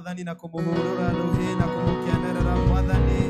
Mwathani na kũmũhũrũra rũhĩ na kũmũkenerera Mwathani.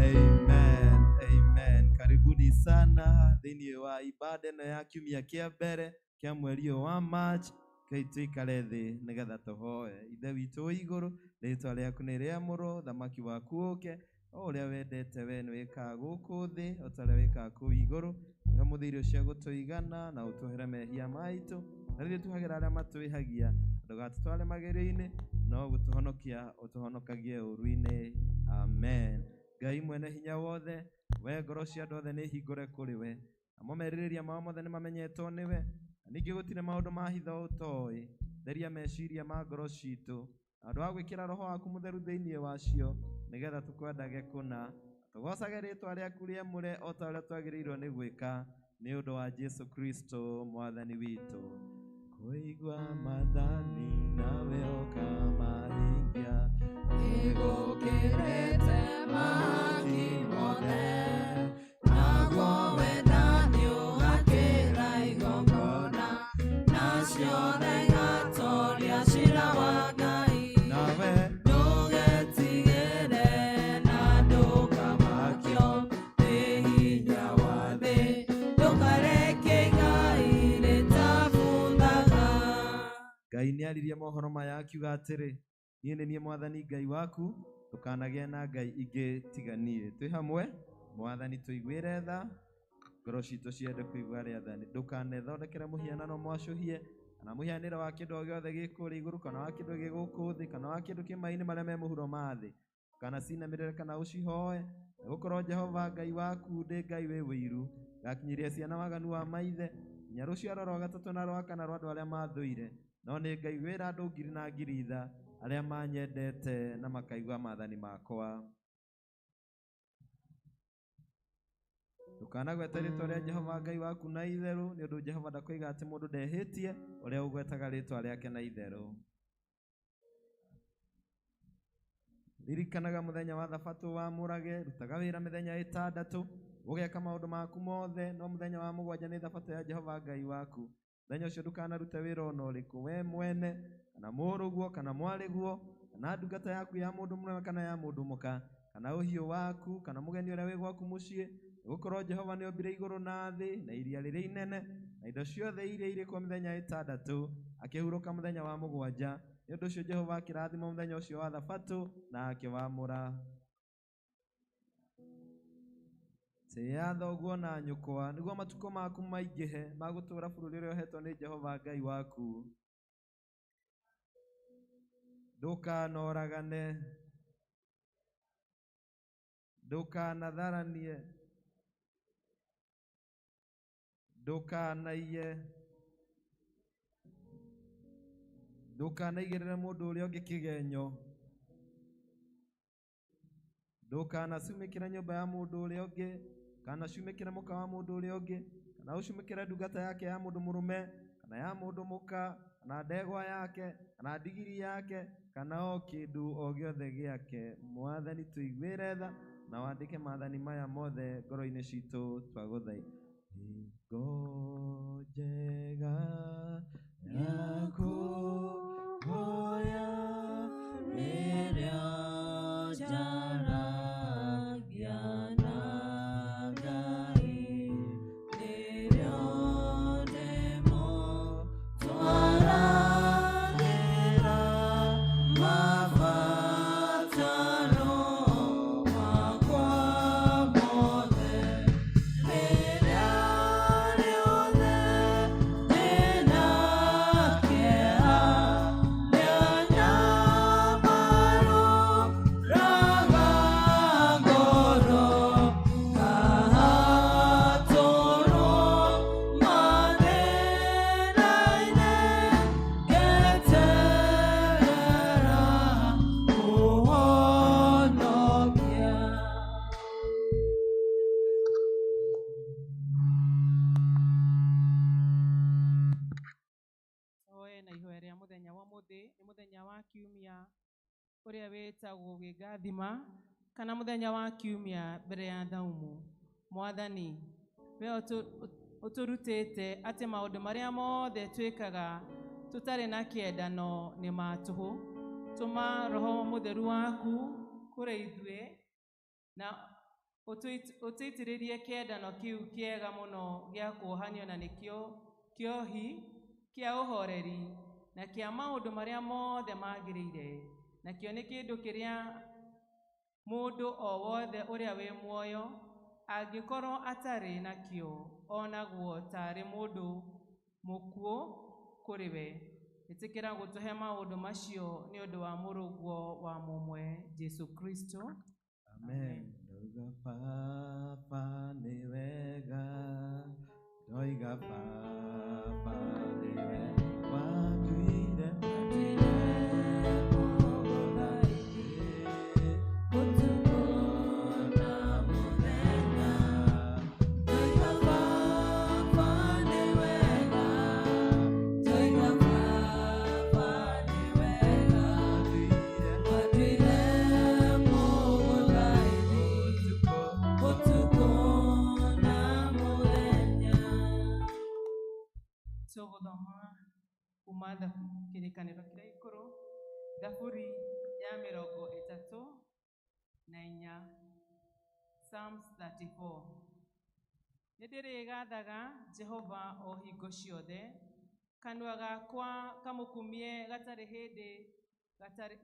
Amen, amen. Karibuni sana thĩinĩ wa ibada ĩno ya kiumia kĩa mbere kĩa mweri ũyũ wa March. Rekei tũikare thĩ nĩgetha tũhoe. Ithe witũ wĩ igũrũ, rĩtwa rĩaku nĩ rĩamũrwo, thamaki waku ũke, o ũrĩa wendete we nĩ wĩkaga gũkũ thĩ o ta ũrĩa wĩkaga kũu igũrũ. Tũhe mũthĩ irio cia gũtũigana na ũtũhere mehia maitũ na rĩrĩa tuhagĩra arĩa matwĩhagia, ndũgatũtware magerio-inĩ, no gũtũhonokia ũtũhonokagie ũũru-inĩ. Amen. Ngai mwene hinya wothe, we ngoro cia andũ othe nĩ hingũre kũrĩ we, namo merirĩria mao mothe nĩ mamenyetwo nĩwe, na ningĩ gũtirĩ maũndũ ma hitho ũtoĩ. Theria meciria ma ngoro citũ na ũndũ wa gwĩkĩra roho waku mũtheru thĩinĩ wacio, nĩgetha tũkwendage kũna, tũgoocage rĩtwa rĩaku rĩamũre o ta ũrĩa twagĩrĩirwo nĩ gwĩka, nĩ ũndũ wa Jesu Kristo mwathani witũ. Kũigua maathani nawe ũkamahingia, Nĩgũkĩrĩte mahaki mothe, naguo wendani ũgakĩra igongona, nacio igatoria ciira wa Ngai. Nawe Ndũgetigĩre na ndũkamakio nĩ hinya wa thĩ, ndũkareke igai rĩtabuthaga. Ngai nĩ aririe mohoro maya akiuga atĩrĩ, niĩ nĩ niĩ Mwathani Ngai waku, ndũkanagĩe na ngai ingĩ tiga niĩ. Twĩ hamwe, Mwathani tũiguĩre tha, ngoro citũ ciende kũigua rĩathani. Ndũkanethondekere mũhianano mwacũhie, kana mũhianĩre wa kĩndũ o gĩothe gĩ kũrĩa igũrũ, kana wa kĩndũ gĩ gũkũ thĩ, kana wa kĩndũ kĩ maĩ-inĩ marĩa me mũhuro ma thĩ. Ndũkanacinamĩrĩre kana ũcihoe, nĩgũkorwo Jehova Ngai waku ndĩ Ngai wĩ ũiru, ngakinyĩria ciana waganu wa maithe, nginya rũciaro rwa gatatũ na rwa kana rwa andũ arĩa mathũire. No nĩ ngaiguĩra andũ ngiri na ngiri tha, arĩa manyendete na makaigua maathani makwa. Ndũkanagwete rĩtwa rĩa Jehova Ngai waku na itherũ, nĩ ũndũ Jehova ndakoiga atĩ mũndũ ndehĩtie, ũrĩa ũgwetaga rĩtwa rĩake na itherũ. Ririkanaga mũthenya wa thabatũ wamũrage, rutaga wĩra mĩthenya ĩtandatũ, ũgeka maũndũ maku mothe, no mũthenya wa mũgwanja nĩ thabatũ ya Jehova Ngai waku. Mũthenya ũcio ndũkanarute wĩra ona ũrĩkũ, we mwene, kana mũrũguo, kana mwarĩguo, kana ndungata yaku ya mũndũ mũrũme kana ya mũndũ mũka, kana ũhiũ waku, kana mũgeni ũrĩa wĩ gwaku mũciĩ, nĩgũkorwo Jehova nĩombire igũrũ na thĩ, na iria rĩrĩa inene, na indo ciothe iria irĩ kuo mĩthenya ĩtandatũ, akĩhurũka mũthenya wa mũgwanja. Nĩ ũndũ ũcio Jehova akĩrathima mũthenya ũcio wa thabatũ na akĩwamũra. Tĩĩa thoguo na nyũkwa, nĩguo matukũ maku maingĩhe ma gũtũũra bũrũri ũrĩa ũheetwo nĩ Jehova Ngai waku. Ndũkanoragane, ndũkanatharanie, ndũkanaiye, ndũkanaigĩrĩre mũndũ ũrĩa ũngĩ kĩgenyo, ndũkanacumĩkĩre nyũmba ya mũndũ ũrĩa ũngĩ, ndũkanacumĩkĩre mũka wa mũndũ ũrĩa ũngĩ, kana ũcumĩkĩre ndungata yake ya mũndũ mũrũme, kana ya mũndũ mũka, kana ndegwa yake, kana ndigiri yake, kana o kĩndũ o gĩothe gĩake. Mwathani tũiguĩre tha na wandĩke maathani maya mothe ngoro-inĩ citũ twagũthaitha. Hingo njega ya kũhoya Rĩrĩa njaragia na Ngai, rĩrĩa ndĩmũtwaragĩra mabataro makwa mothe, rĩrĩa rĩothe ndĩna kĩeha, nĩanyamarũraga ngoro, ngahatũrwo mathĩna-inĩ, ngeterera kũhonokia. Tũhoe na ihoya rĩa mũthenya wa ũmũthĩ nĩ mũthenya wa kiumia ũrĩa wĩtagwo gĩngathima kana mũthenya wa kiumia mbere ya thaumu. Mwathani, we ũtũrutĩte atĩ maũndũ marĩa mothe twĩkaga tũtarĩ na kĩendano nĩ ma tũhũ. Tũma Roho Mũtheru waku kũrĩ ithuĩ na ũtũitĩrĩrie kĩendano kĩu kĩega mũno gĩa kuohanio na nĩkĩo kĩohi kĩa ũhoreri na kĩa maũndũ marĩa mothe magĩrĩire, nakĩo nĩ kĩndũ kĩrĩa mũndũ o wothe ũrĩa wĩ muoyo angĩkorwo atarĩ nakĩo onagwo tarĩ mũndũ mũkuũ kũrĩ we. Ĩtĩkĩra gũtũhe maũndũ macio nĩ ũndũ wa mũrũguo wa mũmwe Jesu Kristo. Amen. Ndoiga Baba nĩ wega, ndoiga Baba nĩ wega, wanduire Tũgũthoma kuma kĩrĩkanĩro kĩrĩa gĩkũrũ, Thaburi ya 34, Psalms 34. Nĩndĩrĩgathaga Jehova o hingo ciothe, kanua gakwa kamũkumie gatarĩ hĩndĩ gatarĩ,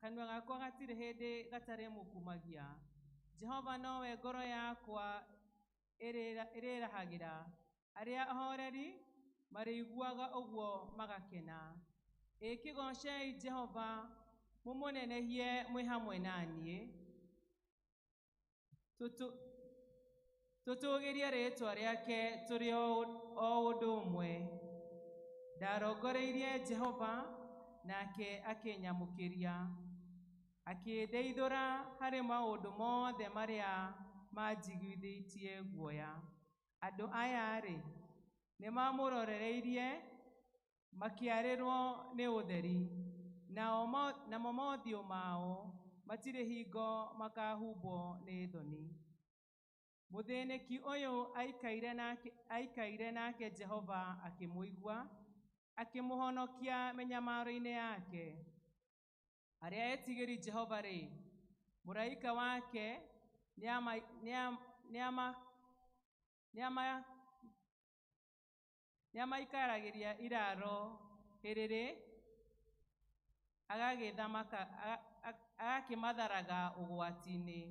kanua gakwa gatirĩ hĩndĩ gatarĩmũkumagia. Jehova nowe ngoro yakwa ĩrĩrahagĩra, arĩa ahoreri marĩiguaga ũguo magakena. Ĩ kĩgoocei Jehova, mũmũnenehie mwĩ hamwe na niĩ. Tũtũgĩrie rĩĩtwa rĩake tũrĩ o ũndũ ũmwe. Ndarongoreirie Jehova, nake akĩnyamũkĩria, akĩndeithũra harĩ maũndũ mothe marĩa manjiguithĩtie guoya. Andũ aya-rĩ, nĩmamũrorereirie, makĩarĩrwo nĩ ũtheri, namo mothiũ mao matirĩ hingo makahumbwo nĩ thoni. Mũthĩnĩki ũyũ aikaire nake Jehova akĩmũigua, akĩmũhonokia mĩnyamaro-inĩ yake. Arĩa etigĩri Jehova-rĩ, mũraika wake nĩamaikaragĩria iraro hĩrĩrĩ, agakĩmatharaga ũgwati-inĩ.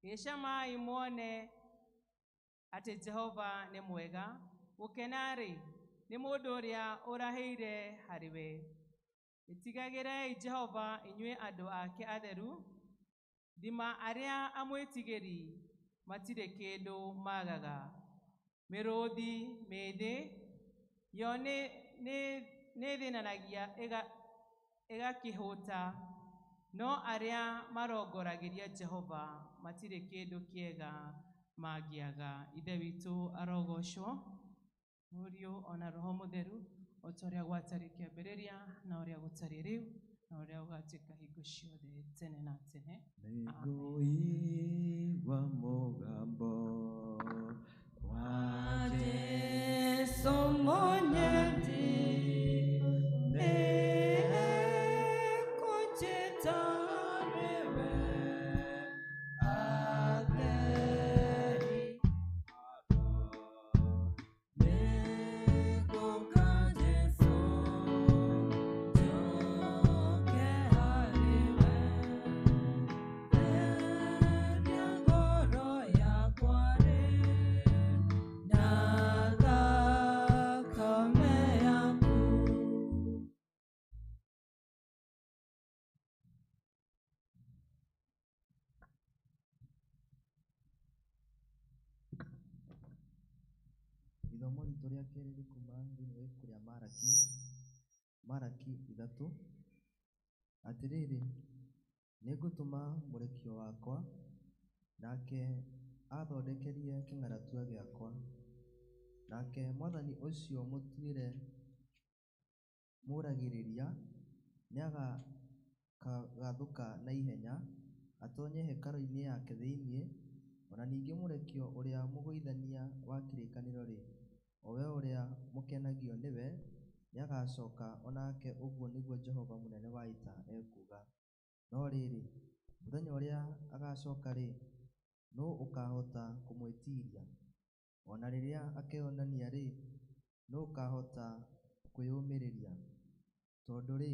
Gĩcamai muone atĩ Jehova nĩ mwega, gũkena-rĩ, nĩ mũndũ ũrĩa ũrahĩire harĩ we. Ĩtigagĩrei Jehova inyuĩ andũ ake atheru, thima arĩa amwĩtigĩri matirĩ kĩndũ magaga. Mĩrũthi mĩthĩ yo nĩthĩnanagia ĩgakĩhũta, no arĩa marongoragĩria Jehova matirĩ kĩndũ kĩega mangĩaga. Ithe witũ arogocwo, Mũriũ ona Roho Mũtheru, o ta ũrĩa gwatarĩ kĩambĩrĩria na ũrĩa gũtarĩ rĩu na ũrĩa gũgatuĩka hingo ciothe tene na tene. Nĩngũigua mũgambo wa Jesu mũnyendi, nĩngũnjĩta nĩwe atheri. Nĩngũka Jesu, njũke harĩ we, theria ngoro yakwa rĩ na thakame yaku. Ithomo ritũ rĩa kerĩ rĩ kuma thĩinĩ wa ibuku rĩa Maraki, Maraki 3. Atĩrĩrĩ, nĩngũtũma mũrekio wakwa, nake athondekerie kĩng'aratua gĩakwa. Nake mwathani ũcio mũtuĩre mũragĩrĩria nĩagakagathũka na ihenya, atonye hekarũ-inĩ yake thĩinĩ, o na ningĩ mũrekio ũrĩa mũgũithania wa kĩrĩkanĩro-rĩ, o we ũrĩa mũkenagio nĩwe, Nĩagacoka o nake, ũguo nĩguo Jehova mũnene wa ita ekuuga. No rĩrĩ, mũthenya ũrĩa agacoka-rĩ, nũũ ũkaahota kũmwĩtiiria? O na rĩrĩa akeyonania-rĩ, nũũ ũkaahota kwĩyũmĩrĩria? Tondũ-rĩ,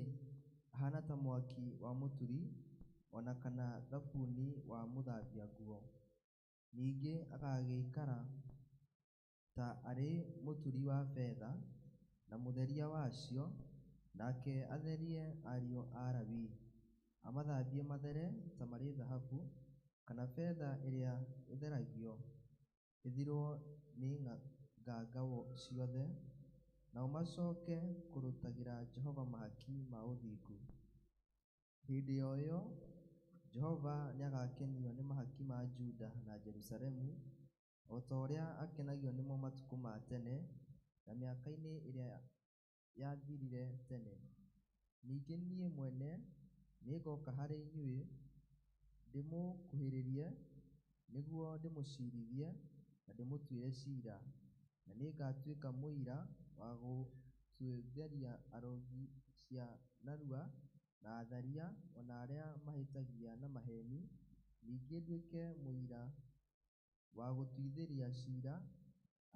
ahaana ta mwaki wa mũturi, o na kana thabuni wa mũthambia nguo. Ningĩ agagĩikara ta arĩ mũturi wa betha, na mũtheria wacio, nake atherie ariũ a Lawi, amathambie mathere ta marĩ thahabu, kana betha ĩrĩa ĩtheragio ĩthirwo nĩ nganga ciothe, nao macoke kũrutagĩra Jehova mahaki ma ũthingu. Hĩndĩ o ĩyo Jehova nĩagakenio nĩ mahaki ma Juda na Jerusalemu, o ta ũrĩa akenagio nĩmo matukũ ma tene, na mĩaka-inĩ ĩrĩa yathirire tene. Ningĩ niĩ mwene nĩngoka harĩ inyuĩ ndĩmũkuhĩrĩrie, nĩguo ndĩmũciirithie na ndĩmũtuĩre ciira, na nĩngatuĩka mũira wa gũtuithĩria arogi cia narua na atharia o na arĩa mahĩtagia na maheeni, ningĩ nduĩke mũira wa gũtuithĩria ciira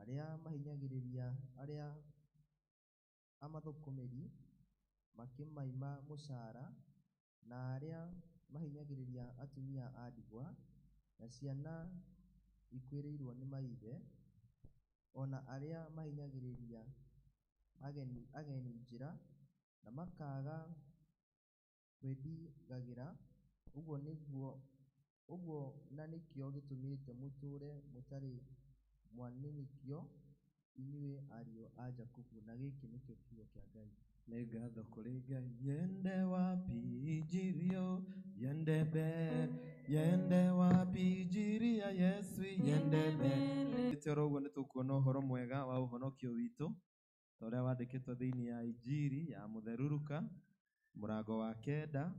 arĩa mahinyagĩrĩria arĩa amathũkũmĩri makĩmaima mũcara, na arĩa mahinyagĩrĩria atumia a ndigwa, na ciana ikuĩrĩirwo nĩ maithe, o na arĩa mahinyagĩrĩria ageni njĩra, na makaaga kwĩndigagĩra. Ũguo nĩguo ũguo na nĩkĩo gĩtũmĩte mũtũũre mũtarĩ mwaninĩkio, inyuĩ ariũ a Jakubu. Na gĩkĩ nĩkĩo kiugo kĩa Ngai. Nĩ ngatho kũrĩ Ngai. Yende wapi injirio, yende mbere, yende wapi injiri ya Yesu, yende mbere. Oro ũguo nĩ tũkuona ũhoro mwega wa ũhonokio witũ ta ũrĩa wandĩkĩtwo thĩinĩ ya injiri ya mũtheru Luka mũrango wa 9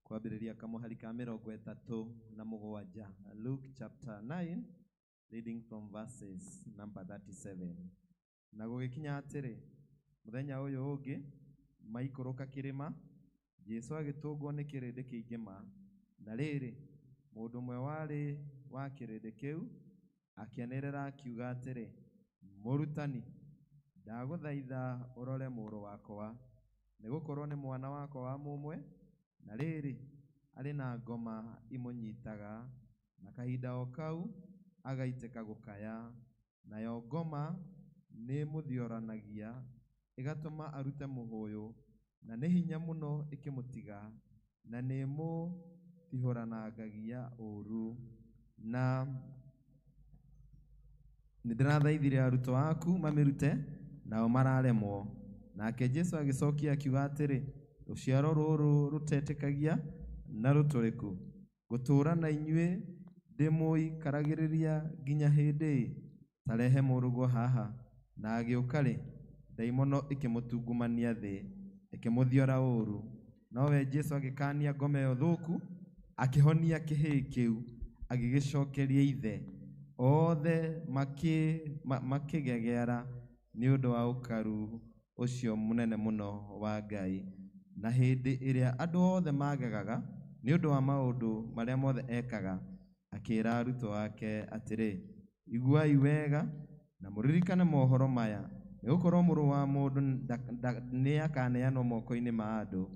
kwambĩrĩria kamũhari ka 37. Luke chapter 9 reading from verses number 37. Na gũgĩkinya atĩrĩ, mũthenya ũyũ ũngĩ maikũrũka kĩrĩma, Jesũ agĩtũngwo nĩ kĩrĩndĩ kĩingĩ ma. Na rĩrĩ, mũndũ ũmwe warĩ wa kĩrĩndĩ kĩu akĩanĩrĩra akiuga atĩrĩ, Mũrutani, ndagũthaitha ũrore mũrũ wakwa, nĩgũkorwo nĩ mwana wakwa wa mũmwe, na rĩrĩ, arĩ na ngoma imũnyitaga, na kahinda o kau agaitĩka gũkaya, nayo ngoma nĩĩmũthioranagia, ĩgatũma arute mũhũyũ, na nĩ hinya mũno ĩkĩmũtiga, na nĩĩmũtihũranangagia ũũru. Na nĩndĩrathaithire arutwo aku mamĩrute, nao mararemwo. Nake Jesũ agĩcokia akiuga atĩrĩ, rũciaro rũrũ rũtetĩkagia na rũtũrĩku, ngũtũũra na inyuĩ ndĩmũikaragĩrĩria nginya hĩndĩ ĩ? Ta rehe mũrũguo haha. Na agĩũka-rĩ, ndaimono ĩkĩmũtungumania thĩ, ĩkĩmũthiora ũũru. Nowe Jesũ agĩkaania ngoma ĩyo thũku, akĩhonia kĩhĩĩ kĩu, agĩgĩcokeria ithe. Othe makĩgegeara nĩ ũndũ wa ũkaru ũcio mũnene mũno wa Ngai. Na hĩndĩ ĩrĩa andũ othe magegaga nĩ ũndũ wa maũndũ marĩa mothe ekaga, akĩĩra arutwo ake atĩrĩ, iguai wega na mũririkane mohoro maya, nĩgũkorwo Mũrũ wa Mũndũ nĩakaneanwo moko-inĩ ma andũ.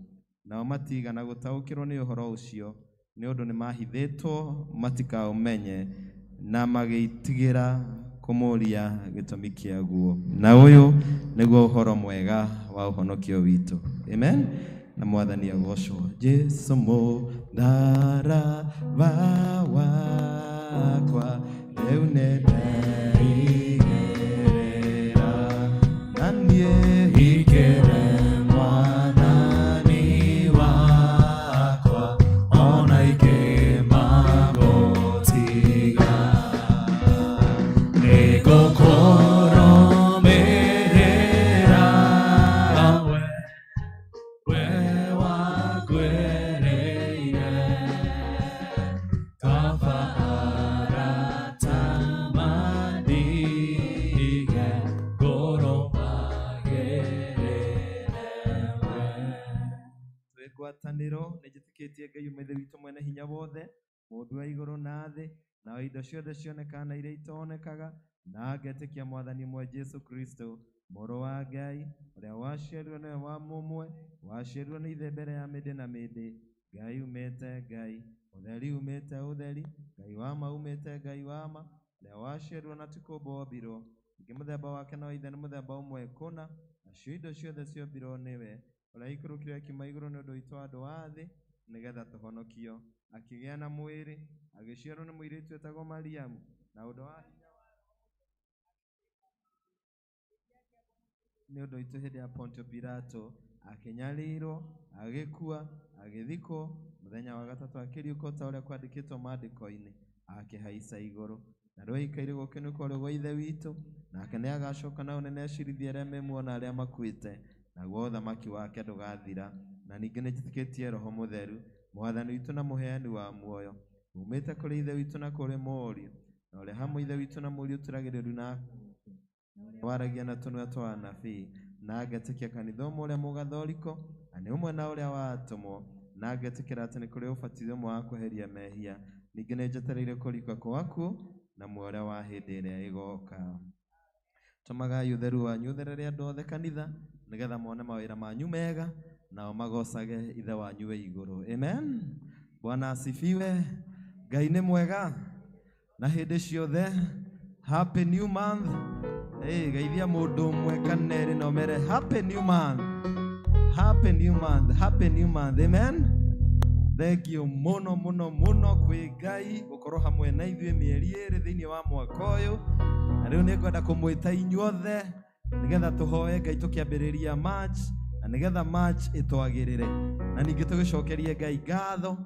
Nao matigana gũtaũkĩrwo nĩ ũhoro ũcio, nĩ ũndũ nĩmahithĩtwo matikaũmenye, na magĩĩtigĩra kũmũũria gĩtũmi kĩaguo. Na ũyũ nĩguo ũhoro mwega wa ũhonokio witũ. Amen. Na Mwathani agocwo. Jesũ mũtharaba wakwa rĩu nĩndeigĩrĩra, na niĩ Ikere Mwathani wakwa, ona ikĩmagũtiga. Nĩngũkũrũmĩrĩra we, we wakuĩrĩire. Kaba arata mandige, ngũrũmagĩrĩra. Nĩnjĩtĩkĩtie Ngai ũmwe Ithe witũ mwene hinya wothe, mũũmbi wa igũrũ na thĩ, na wa indo ciothe cionekaga na iria itonekaga, na ngetĩkia Mwathani ũmwe Jesũ Kristo, Mũrũ wa Ngai, ũrĩa waciarirwo nĩwe wa mũmwe, waciarirwo nĩ Ithe mbere ya mĩndĩ na mĩndĩ, Ngai umĩte Ngai, ũtheri umĩte ũtheri, Ngai wa ma umĩte Ngai wa ma, ũrĩa waciarirwo na ti kũũmbwo ombirwo, ningĩ mũthemba wake na wa Ithe nĩ mũthemba ũmwe kũna, nacio indo ciothe ciombirwo nĩwe, ũrĩa aikũrũkire akiuma igũrũ nĩ ũndũ witũ andũ a thĩ, nĩgetha tũhonokio. Akĩgĩa na mwĩrĩ, agĩciarwo nĩ mũirĩtu wetagwo Mariamu, na ũndũ wa hinya nĩ ũndũ witũ hĩndĩ ya Pontio Pilato, akĩnyarirwo, agĩkua, agĩthikwo, mũthenya wa gatatũ akĩriũka ta ũrĩa kwandĩkĩtwo maandĩko-inĩ, akĩhaica igũrũ, na rĩu aikaire guoko-inĩ kwa ũrĩo gwa Ithe witũ, nake nĩ agacoka na ũnene acirithie arĩa me muoyo na arĩa makuĩte, naguo ũthamaki wake ndũgathira. Na ningĩ nĩ njĩtĩkĩtie Roho Mũtheru, Mwathani witũ na mũheani wa muoyo, umĩte kũrĩ Ithe witũ na kũrĩ Mũriũ, na ũrĩa hamwe Ithe witũ na Mũriũ tũragĩrĩru na waragia na tũnua twa anabii, na ngetĩkia kanitha ũmwe ũrĩa mũgathoriko, na nĩ ũmwe na ũrĩa wa atũmwo, na ngetĩkĩra atĩ nĩ kũrĩ ũbatithio ũmwe wa kweheria mehia, ningĩ nĩ njetereire kũriũka kwa akuũ na muoyo ũrĩa wa hĩndĩ ĩrĩa ĩgoka. Tũmagai ũtheru wanyu ũtherere andũ othe kanitha, nĩgetha mone mawĩra manyu mega, nao magocage Ithe wanyu wĩ igũrũ. Amen. Bwana asifiwe. Ngai nĩ mwega na hĩndĩ ciothe. Happy new month. Hey, geithia mũndũ ũmwe kana erĩ na ũmere happy new month. Happy new month. Happy new month. Amen. Thank you mũno mũno mũno kwĩ Ngai gũkorwo hamwe na ithuĩ mĩeri ĩrĩ thĩinĩ wa mwaka ũyũ. Na rĩu nĩngwenda kũmwĩta inyuothe nĩgetha tũhoe Ngai tũkĩambĩrĩria March, na nĩgetha March ĩtwagĩrĩre, na ningĩ tũgĩcokerie Ngai ngatho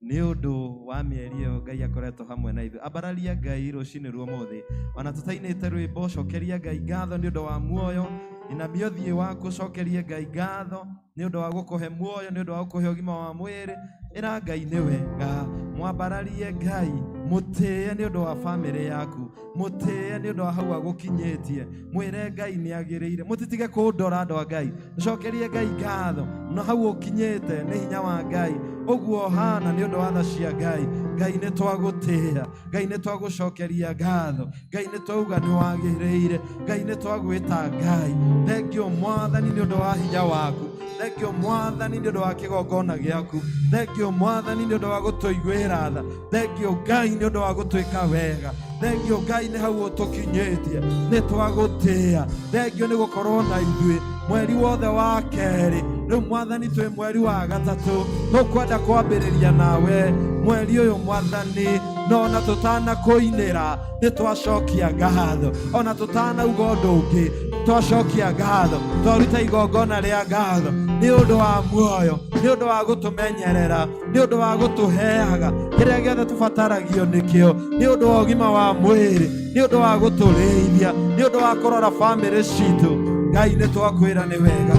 nĩ ũndũ wa mĩeri ĩyo Ngai akoretwo hamwe na ithuĩ. Ambararia Ngai rũcinĩ rwa ũmũthĩ, ona tũtainĩte rwĩmbo, cokeria Ngai ngatho nĩ ũndũ wa muoyo. Inamia ũthiũ waku ũcokerie Ngai ngatho nĩ ũndũ wa gũkũhe muoyo, nĩ ũndũ wa gũkũhe ũgima wa mwĩrĩ. Ĩra Ngai nĩ wega, mwambararie Ngai, mũtĩe nĩ ũndũ wa bamĩrĩ yaku, mũtĩe nĩ ũndũ wa hau agũkinyĩtie, mwĩre Ngai nĩ agĩrĩire. Mũtitige kũndora andũ a Ngai, mũcokerie Ngai ngatho no hau ũkinyĩte nĩ hinya wa Ngai, ũguo ũhana nĩ ũndũ wa tha cia Ngai. Ngai nĩ twagũtĩĩa, Ngai nĩ twagũcokeria ngatho, Ngai nĩ twauga nĩ wagĩrĩire, Ngai nĩ twagwĩta Ngai. Thengiũ Mwathani nĩ ũndũ wa hinya waku, thengiũ Mwathani nĩ ũndũ wa kĩgongona gĩaku, thengiũ Mwathani nĩ ũndũ wa gũtũiguĩra tha, thengiũ Ngai nĩ ũndũ wa gũtwĩka wega, thengiũ Ngai nĩ hau ũtũkinyĩtie, nĩ twagũtĩĩa, thengiũ nĩ gũkorwo na ithuĩ mweri wothe wa kerĩ. Rĩu Mwathani twĩ mweri wa gatatũ, tũkwenda kwambĩrĩria nawe mweri ũyũ Mwathani, no ona tũtanakũinĩra nĩ twacokia ngatho, ona tũtanauga ũndũ ũngĩ twacokia ngatho, twaruta igongona rĩa ngatho nĩ ũndũ wa muoyo, nĩ ũndũ wa gũtũmenyerera, nĩ ũndũ wa gũtũheaga kĩrĩa gĩothe tũbataragio nĩkĩo, nĩ ũndũ wa ũgima wa mwĩrĩ, nĩ ũndũ wa gũtũrĩithia, nĩ ũndũ wa kũrora bamĩrĩ citũ. Ngai nĩ twakwĩra nĩ wega.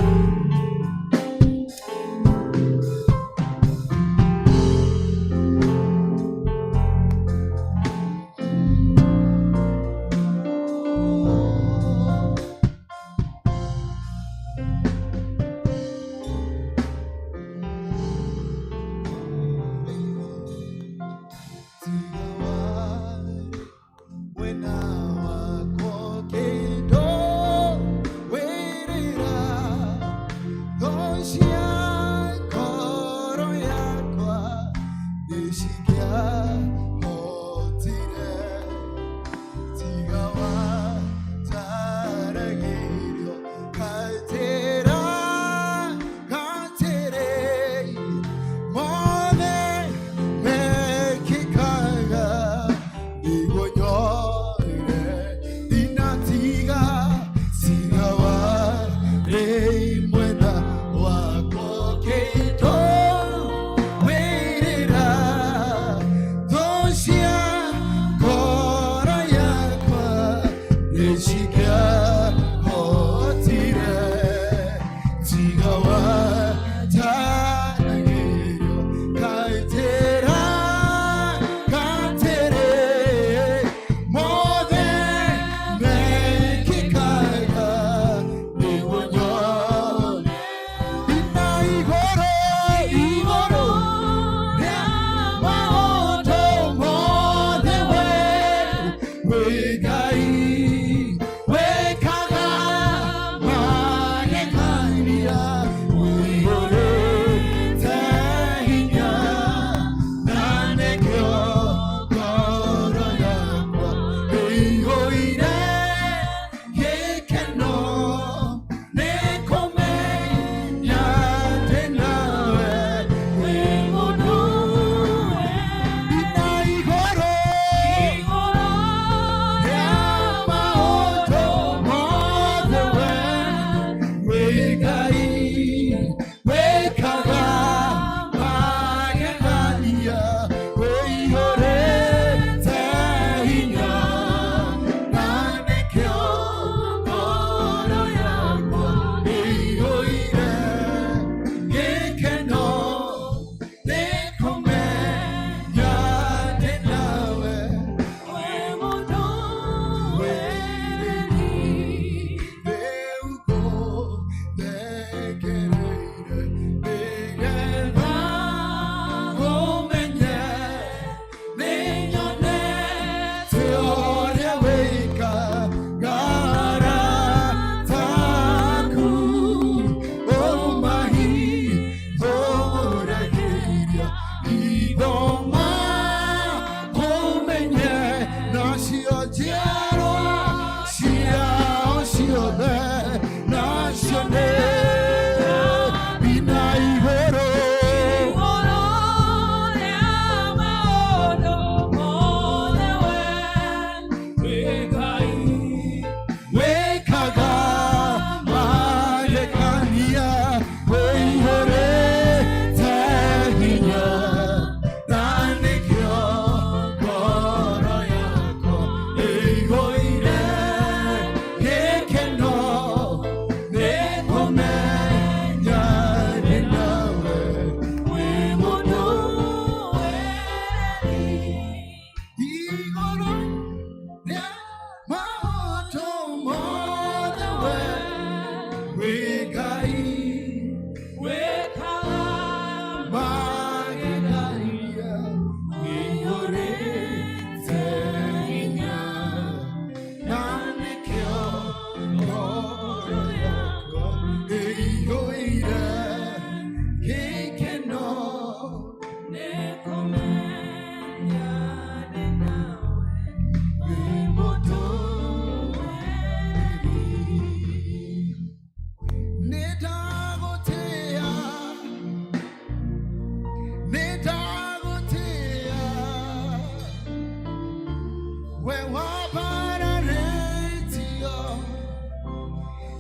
Igoro,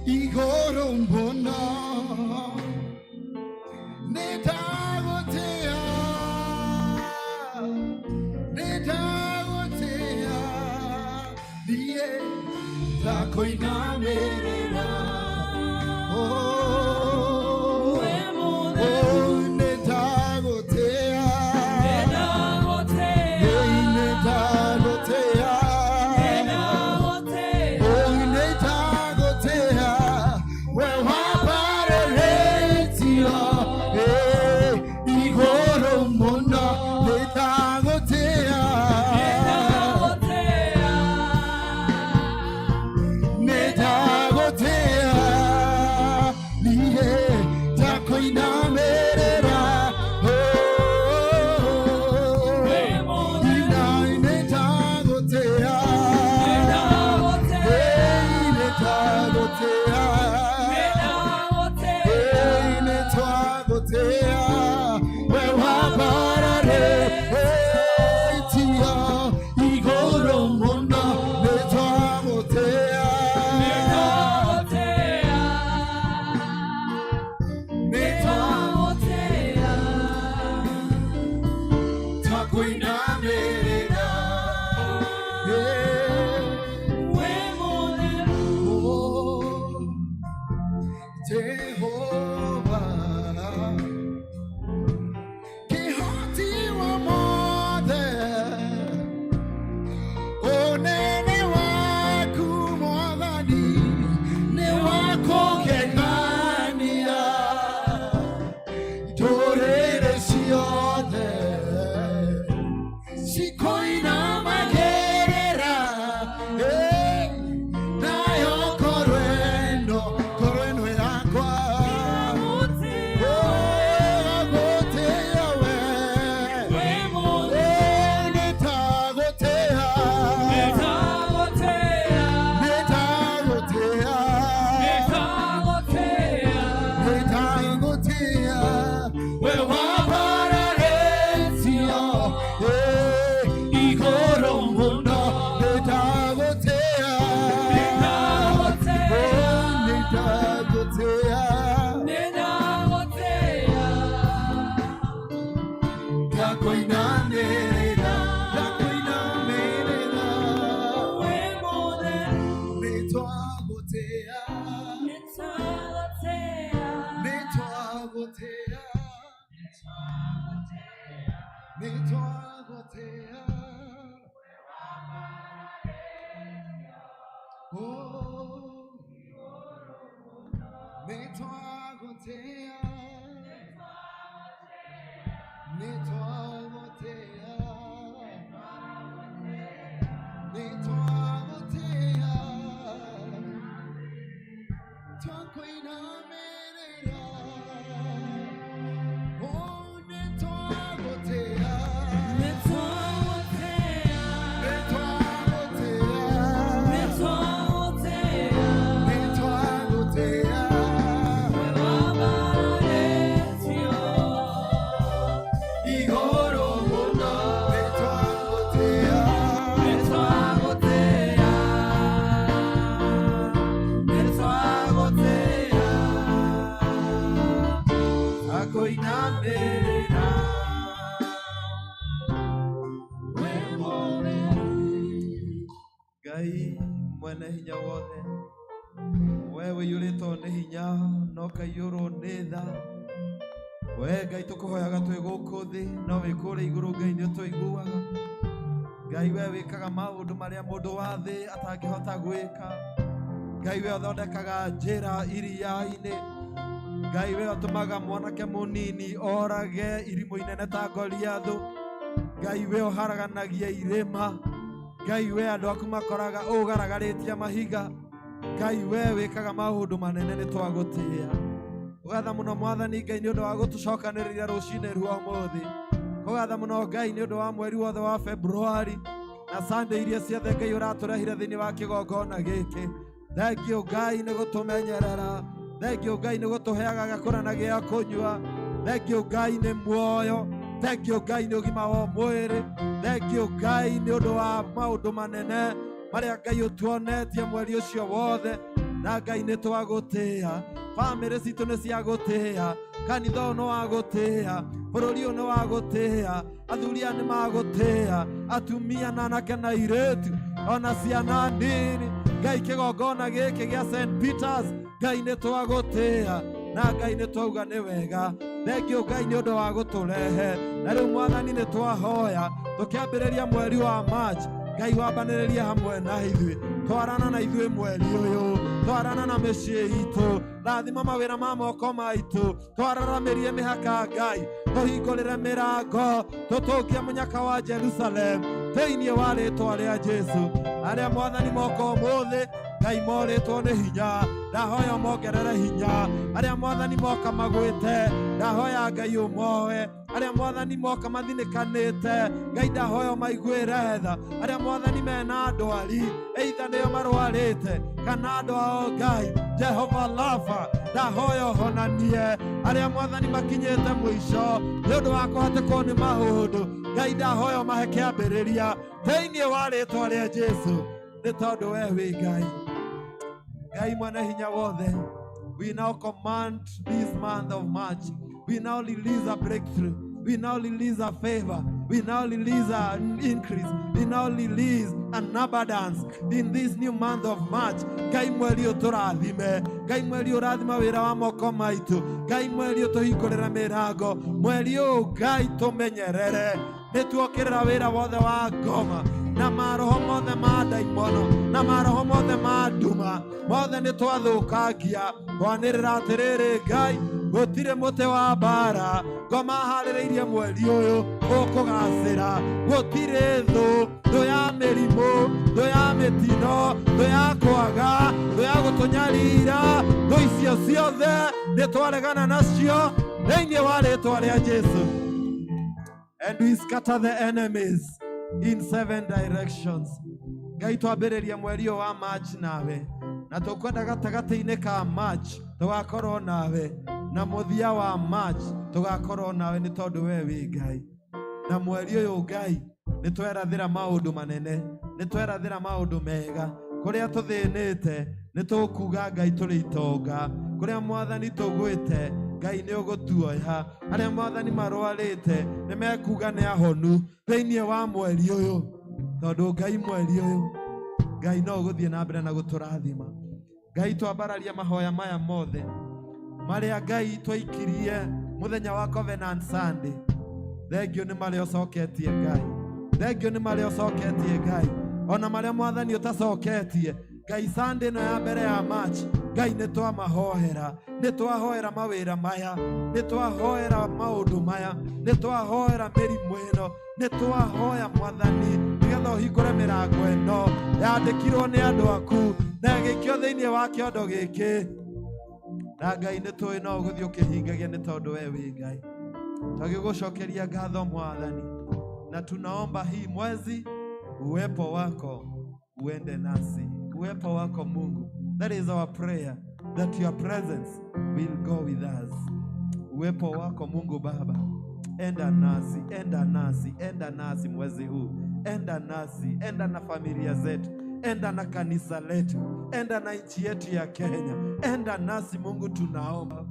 Igũrũ mũno nĩndagũtĩa, nĩndagũtĩa, niĩ ndakũinamĩrĩra. Oh, oh, nĩndagũtĩa, ĩĩ nĩndagũtĩa, oh, nĩndagũtĩa, we wambarĩrĩtio, ĩĩ, igũrũ mũno nĩndagũtĩa, nĩndagũtĩa, niĩ ndakũinamĩrĩra. Oh, ina nĩndagũtĩa, ĩĩ nĩndagũtĩa, ĩĩ nĩtwagũtĩa, we wambararĩtio igũrũ mũno nĩtwagũtĩa, nĩtwakũinamĩrĩra. Oh, Jehova, kĩhoti wa mothe, ũnene waku Mwathani nĩ wa kũgegania. Ndũrĩrĩ ciothe cikũinamagĩrĩra, eh, nayo ngoro ĩno, ngoro ĩno yakwa, oh, gũtĩĩa we. Oh, nĩndagũtĩĩa, nĩndagũtĩĩa, nĩndagũtĩĩa, we wambararĩtio, eh, igũrũ mũno nĩndagũtĩĩa, oh, nĩndagũtĩĩa, ndakũinamĩrĩra, ndakũinamĩrĩra, nĩtwagũtĩĩa, nĩtwagũtĩĩa, nĩtwagũtĩĩa. Oh, nĩtwagũtĩĩa, nĩtwagũtĩĩa, nĩtwagũtĩĩa, twakũinamĩrĩra. Oh, nĩtwagũtĩĩa, nĩtwagũtĩĩa, nĩtwagũtĩĩa. Igũrũ mũno nĩtwagũtĩĩa, Akoinamĩrĩra. Ngai mwene hinya wothe, we wĩiyũrĩtwo nĩ hinya na ũkaiyũrwo nĩ tha, we Ngai tũkũhoyaga twĩ gũkũ thĩ no wĩ kũrĩa igũrũ Ngai nĩ ũtũiguaga. Ngai we wĩkaga maũndũ marĩa mũndũ wa thĩ atangĩhota gwĩka. Ngai we ũthondekaga njĩra iria-inĩ. Ngai we ũtũmaga mwanake mũnini orage irimũ inene ta Goliathũ. Ngai we ũharaganagia irĩma. Ngai we andũ aku makoraga ũgaragarĩtie mahiga. Ngai we wĩkaga maũndũ manene nĩ twagũtĩĩa. Ũgatha mũno Mwathani Ngai nĩ ũndũ wa gũtũcokanĩrĩria rũcinĩ rwa ũmũthĩ. Ũgatha mũno Ngai nĩ ũndũ wa mweri wothe wa February na Sunday iria ciothe Ngai ũratũrehire thĩinĩ wa kĩgongona gĩkĩ. Thengio Ngai nĩ gũtũmenyerera. Thengio Ngai nĩ gũtũheaga gĩa kũrĩa na gĩa kũnyua. Thengio Ngai nĩ muoyo. Thengio Ngai nĩ ũgima wa mwĩrĩ. Thengio Ngai nĩ ũndũ wa maũndũ manene marĩa Ngai ũtuonetie mweri ũcio wothe. Na Ngai nĩ twagũtĩĩa, bamĩrĩ citũ nĩ ciagũtĩĩa, kanitha ũyũ nĩ wagũtĩĩa, bũrũri ũyũ nĩ wagũtĩĩa, athuri aya nĩ magũtĩĩa, atumia na anake na airĩtu ona ciana nini. Ngai, kĩgongona gĩkĩ gĩa St Peters, Ngai nĩ twagũtĩĩa na Ngai nĩ twauga nĩ wega. Thengiũ Ngai nĩ ũndũ wa gũtũrehe. Na rĩu Mwathani nĩ twahoya tũkĩambĩrĩria mweri wa March, Ngai wambanĩrĩrie hamwe na ithuĩ, twarana na ithuĩ mweri ũyũ, twarana na mĩciĩ itũ, rathima mawĩra ma moko maitũ, twararamĩrie mĩhaka Ngai, tũhingũrĩre mĩrango, tũtũngie mũnyaka wa Jerusalem thĩinĩ wa rĩtwa rĩa Jesu. Arĩa Mwathani moka ũmũthĩ, Ngai morĩtwo nĩ hinya, ndahoya ũmongerere hinya. Arĩa Mwathani moka magwĩte, ndahoya Ngai ũmoe. Arĩa Mwathani moka mathinĩkanĩte, Ngai ndahoya ũmaiguĩre tha. Arĩa Mwathani mena ndwari, either nĩo marwarĩte kana andũ ao, Ngai Jehova Rafa, ndahoya ũhonanie. Arĩa Mwathani makinyĩte mũico nĩ ũndũ wa kũhatĩkwo nĩ maũndũ, Ngai ndahoya ũmahe kĩambĩrĩria thĩinĩ wa rĩtwa rĩa Jesu, nĩ tondũ we wĩ Ngai. Ngai mwene hinya wothe, we now command this month of March, we now release a breakthrough, we now release a favor, we now release an increase, we now release an abundance in this new month of March. Ngai mweri ũyũ tũrathime, Ngai mweri ũyũ ũrathima wĩra wa moko maitũ, Ngai mweri ũyũ tũhingũrĩre mĩrango, mweri ũyũ Ngai tũmenyerere, nĩ tuokĩrĩra wĩra wothe wa ngoma na maroho mothe ma ndaimono na maroho mothe ma nduma mothe nĩ twathũkangia. Twanĩrĩra atĩrĩrĩ, Ngai, gũtirĩ mũtĩ wa mbara ngoma harĩrĩirie mweri ũyũ ũkũgacĩra. Gũtirĩ thũ, thũ ya mĩrimũ, thũ ya mĩtino, thũ ya kwaga, thũ ya gũtũnyarira, thũ icio ciothe nĩ twaregana nacio thĩinĩ wa rĩtwa rĩa Jesu. And we scatter the enemies in seven directions. Ngai, twambĩrĩria mweri ũyũ wa March nawe, na tũkwenda gatagatĩ-inĩ ka March tũgakorwo nawe, na mũthia wa March tũgakorwo nawe, nĩ tondũ we wĩ Ngai. Na mweri ũyũ Ngai nĩ twerathĩra maũndũ manene, nĩ twerathĩra maũndũ mega. Kũrĩa tũthĩnĩte nĩ tũkuga Ngai tũrĩ itonga, kũrĩa Mwathani tũgwĩte Ngai nĩ ũgũtuoya, arĩa Mwathani marwarĩte nĩ mekuga nĩ ahonu thĩinĩ wa mweri ũyũ, tondũ Ngai mweri ũyũ Ngai no ũgũthiĩ na mbere na gũtũrathima. Ngai, twambararia mahoya maya mothe marĩa Ngai twaikirie mũthenya wa Covenant Sunday. Thengio nĩ marĩa ũcoketie Ngai, thengio nĩ marĩa ũcoketie Ngai, ona marĩa Mwathani ũtacoketie Ngai. Sunday ĩno ya mbere ya March, Ngai nĩ twamahoera, nĩ twahoera mawĩra maya, nĩ twahoera maũndũ maya, nĩ twahoera mĩrimũ ĩno, nĩ twahoya Mwathani nĩgetha ũhingũre mĩrango ĩno yandĩkirwo nĩ andũ aku na ĩgĩikio thĩinĩ wa kĩondo gĩkĩ. Na Ngai nĩ tũĩ no ũgũthiĩ ũkĩhingagia, nĩ tondũ we wĩ Ngai. Twagĩgũcokeria ngatho Mwathani, na tunaomba hii mwezi uwepo wako uende nasi, uwepo wako Mungu. That is our prayer, that your presence will go with us. Uwepo wako Mungu Baba, enda nasi, enda nasi, enda nasi mwezi huu, enda nasi, enda na familia zetu, enda na kanisa letu, enda na nchi yetu ya Kenya, enda nasi Mungu, tunaomba.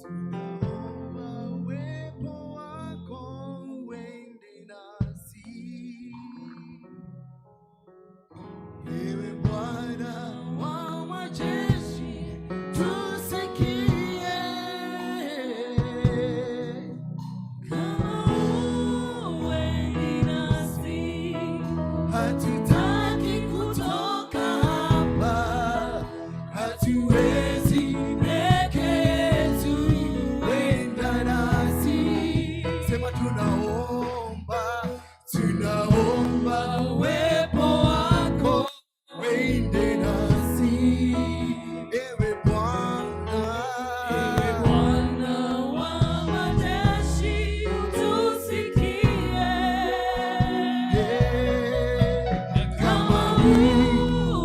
Tunaomba uwepo wako uende nasi. Ewe Bwana wa majeshi, tusikie. Kama huendi nasi, Hatutaki kutoka hapa, hatuwezi peke yetu, enda nasi. Sema tunaomba, tunaomba uwepo wako uende nasi, ewe Bwana. Ewe Bwana wa majeshi, tusikie. Yeah. Kama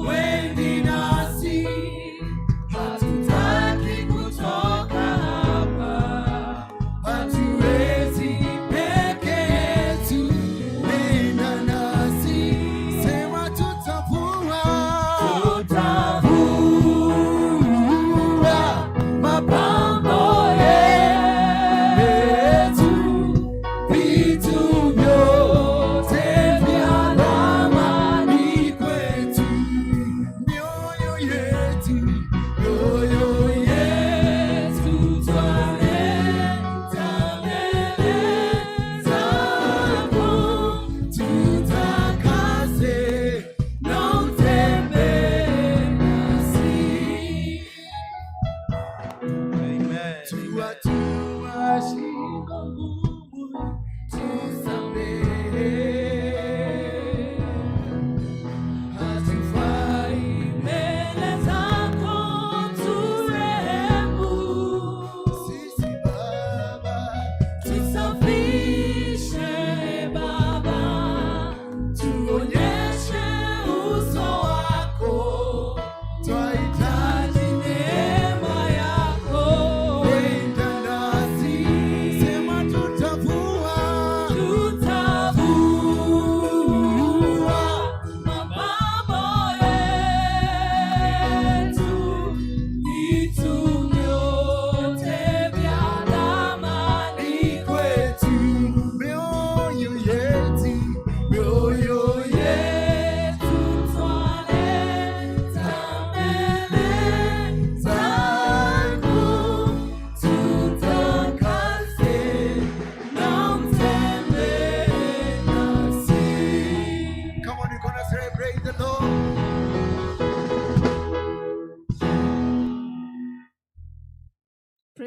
huendi nasi, hatutaki kutoka hapa, Hatuwezi peke yetu, nenda nasi, sema tutavua.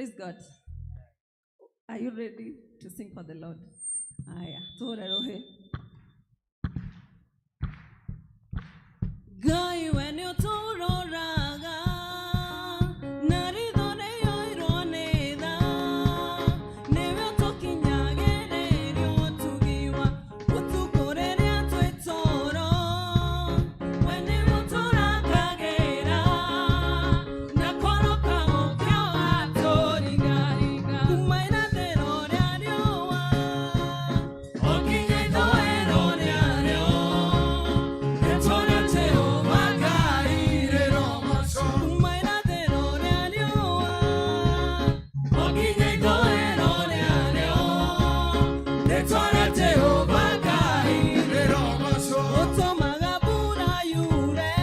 Praise God. Are you ready to sing for the Lord? Aya, tũhũre rũhĩ. Ngai we nĩ ũtũroraga na ritho rĩiyũirwo nĩ tha, nĩwe ũtũkinyagĩrĩria ũtugi wa ũtukũ rĩrĩa twĩ toro. We nĩwe ũtũrangagĩra na koroka ũkĩa watũringaringa kuma irathĩro rĩa riũa o nginya ithũĩro rĩarĩo. Nĩtũrĩ Jehova Ngai kuma irathĩro rĩa riũa o nginya ithũĩro rĩarĩo. Nĩtũrĩ Jehova Ngai ũtũmaga mbura yure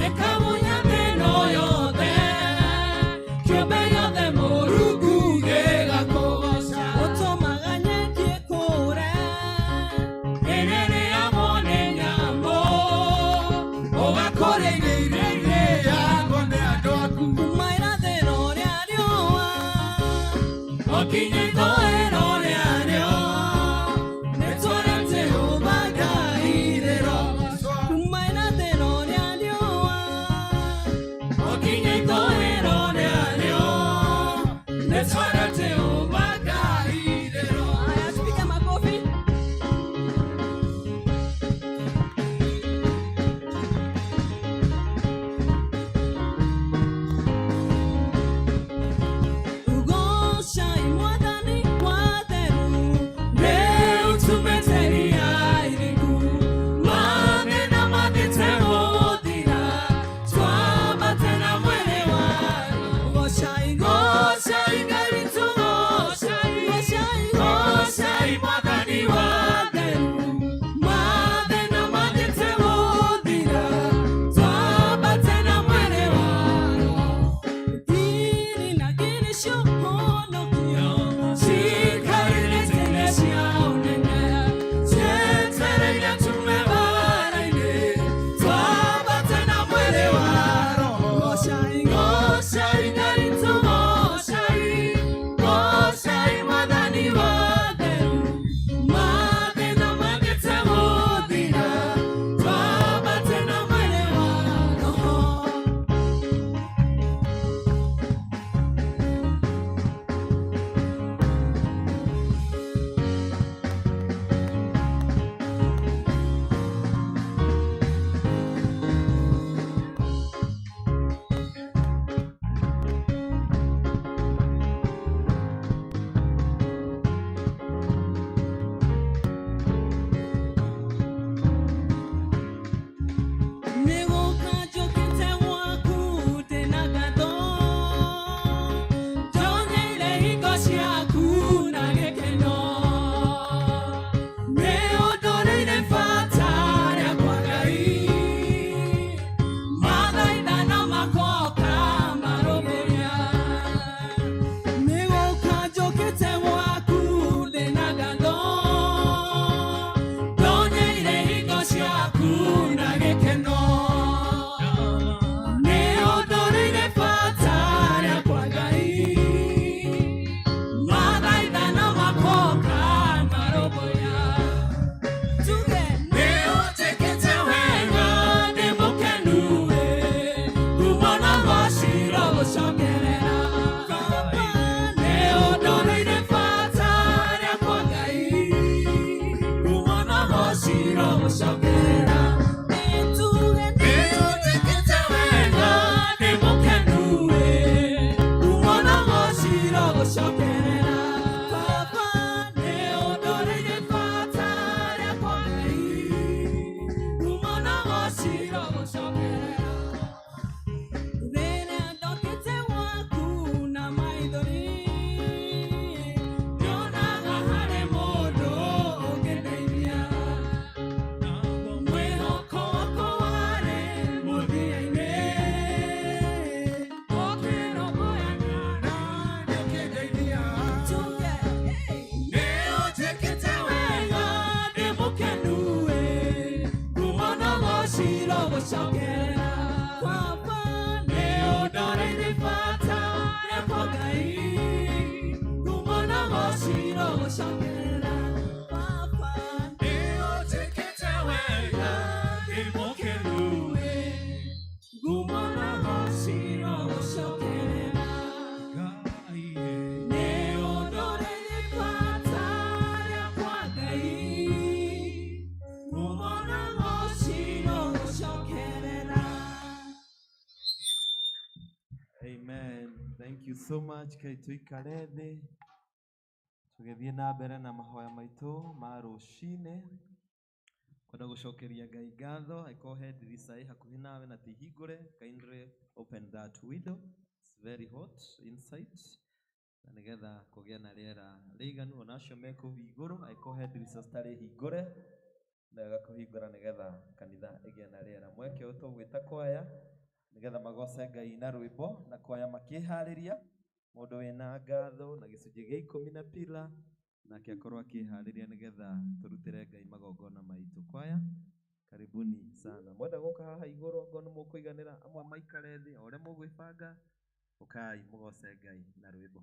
ĩkamunya thĩno yothe, kĩũmbe gĩothe Mũrungu gĩgakũgoca. Ũtũmaga nyeki ĩkũre ĩrĩa ĩrĩagwo nĩ nyamũ, ũgakũria irio iria irĩagwo nĩ andũ aku. Kuma irathĩro rĩa riũa o nginya ithũĩro rĩarĩo. Nĩtũrĩ Jehova Ngai kuma irathĩro rĩa riũa o nginya ithũĩro rĩarĩo. Nĩtũrĩ Jehova Ngai. Haya, tupige makofi. Ugocai Mwathani wa theru, rĩu tumĩte ria iriku, mathĩna mathiĩte gũthira, twambate na mwĩrĩ wa Gocai, gocai Ngai witũ, gocai, gocai, gocai Mwathani wa theru, mathĩna mathiĩte gũthira, twambate na mwĩrĩ wa ngiri na ngiri cia ũhonokio cikarire tene cia ũnene, cietereire tume bara-inĩ, twambate na mwĩrĩ wa Roho. Gocai, gocai Ngai witũ, gocai, gocai Mwathani wa theru, mathĩna mathiĩte gũthira, twambate na mwĩrĩ wa Roho. Nĩgũka njũkĩte gwaku ndĩna ngatho, njonyeire hingo ciaku na gĩkeno. Nĩ ũndũrĩire bata rĩakwa Ngai, mathaithana makoka marũmĩrĩa. Nĩgũka njũkĩte gwaku ndĩna ngatho, ndonyeire hingo ciaku na gĩkeno. Nĩ ũndũrĩire bata rĩakwa Ngai, mathaithana makoka marũmbũiya. Tuge nĩ ũnjĩkĩte wega, ndĩ mũkenu ĩ, ngumo na gociro gũcokerera. Baba, nĩ ũndũrĩire bata rĩakwa Ngai, ngumo na gociro gũcokerera. Tuge nĩ ũnjĩkĩte wega, ndĩ mũkenu ĩ, ngumo na gociro gũcokerera. Baba, nĩ ũndũrĩire bata rĩakwa Ngai, ngumo na gociro gũcokerera. Rĩrĩa ndokĩte gwaku na maithori, nyonaga harĩ mũndũ ũngĩndeithia. Mwĩhoko wakwa warĩ mũthia-inĩ, ũkĩrũmbũyania na tuge, nĩ ũnjĩkĩte wega, ndĩ mũkenu ĩ, ngumo na gociro gũcokerera. Baba, nĩ ũndorĩire bata rĩakwa Ngai, Thank you so much. Kai tuikare thĩ tũgĩthiĩ na mbere na mahoya maitũ ma rũcinĩ. Kwenda gũcokeria Ngai ngatho angĩkorwo he ndirica ĩ hakuhĩ nawe na ti hingũre, kindly open that window. It's very hot inside na nĩgetha kũgĩe na rĩera rĩiganu. Ona acio me kũu igũrũ angĩkorwo he ndirica citarĩ hingũre, nĩ wega kũhingũra nĩgetha kanitha ĩgĩe na rĩera. Mweke ũyũ tũgwĩta kwaya nĩgetha magoce Ngai na rwĩmbo, na kwaya makĩharĩria mũndũ wĩna ngatho na gĩcunjĩ gĩa ikũmi na pila nake akorwo akĩharĩria nĩgetha tũrutĩre Ngai magongona maitũ. Kwaya, karibuni sana. Mwenda gũka haha igũrũ angorwo nĩ mũkũiganĩra, amwe maikare thĩ, o ũrĩa mũgwĩbanga, ũkai mũgoce Ngai na rwĩmbo.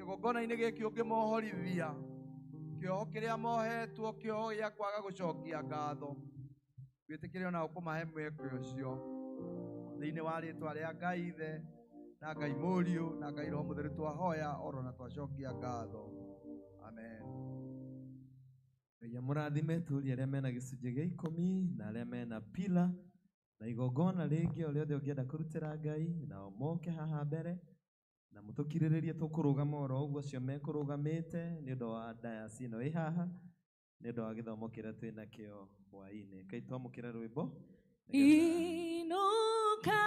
Kĩgongona-inĩ gĩkĩ ũngĩmohorithia kĩoho kĩrĩa mohetwo, kĩoho gĩa kwaga gũcokia ngatho, wĩtĩkĩre ona ũkũmahe mweke ũcio thĩinĩ wa rĩtwa rĩa Ngai Ithe na Ngai Mũriũ na Ngai Roho Mũtheru twahoya oro na twacokia ngatho. Amen. Ngai amũrathime tũrie arĩa mena gĩcunjĩ gĩa ikũmi na arĩa mena pila na igongona rĩngĩ o rĩothe ũngĩenda kũrutĩra Ngai, nao moke haha mbere na mũtũkirĩrĩrie tũkũrũgama oro ũguo acio mekũrũgamĩte nĩ ũndũ wa dayasi ĩno ĩ haha nĩ ũndũ wa gĩthomo kĩrĩa twĩ nakĩo hwaĩ-inĩ. Kai twamũkĩre rwĩmbo nĩgetha Inuka,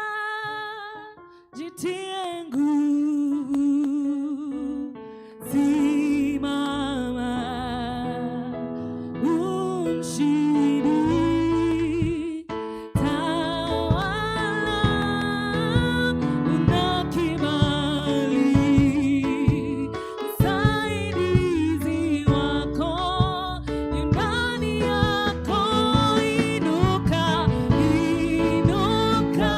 jitie nguvu, simama umshindi, tawala, una kibali, msaidizi wako yu ndani yako. Inuka, inuka,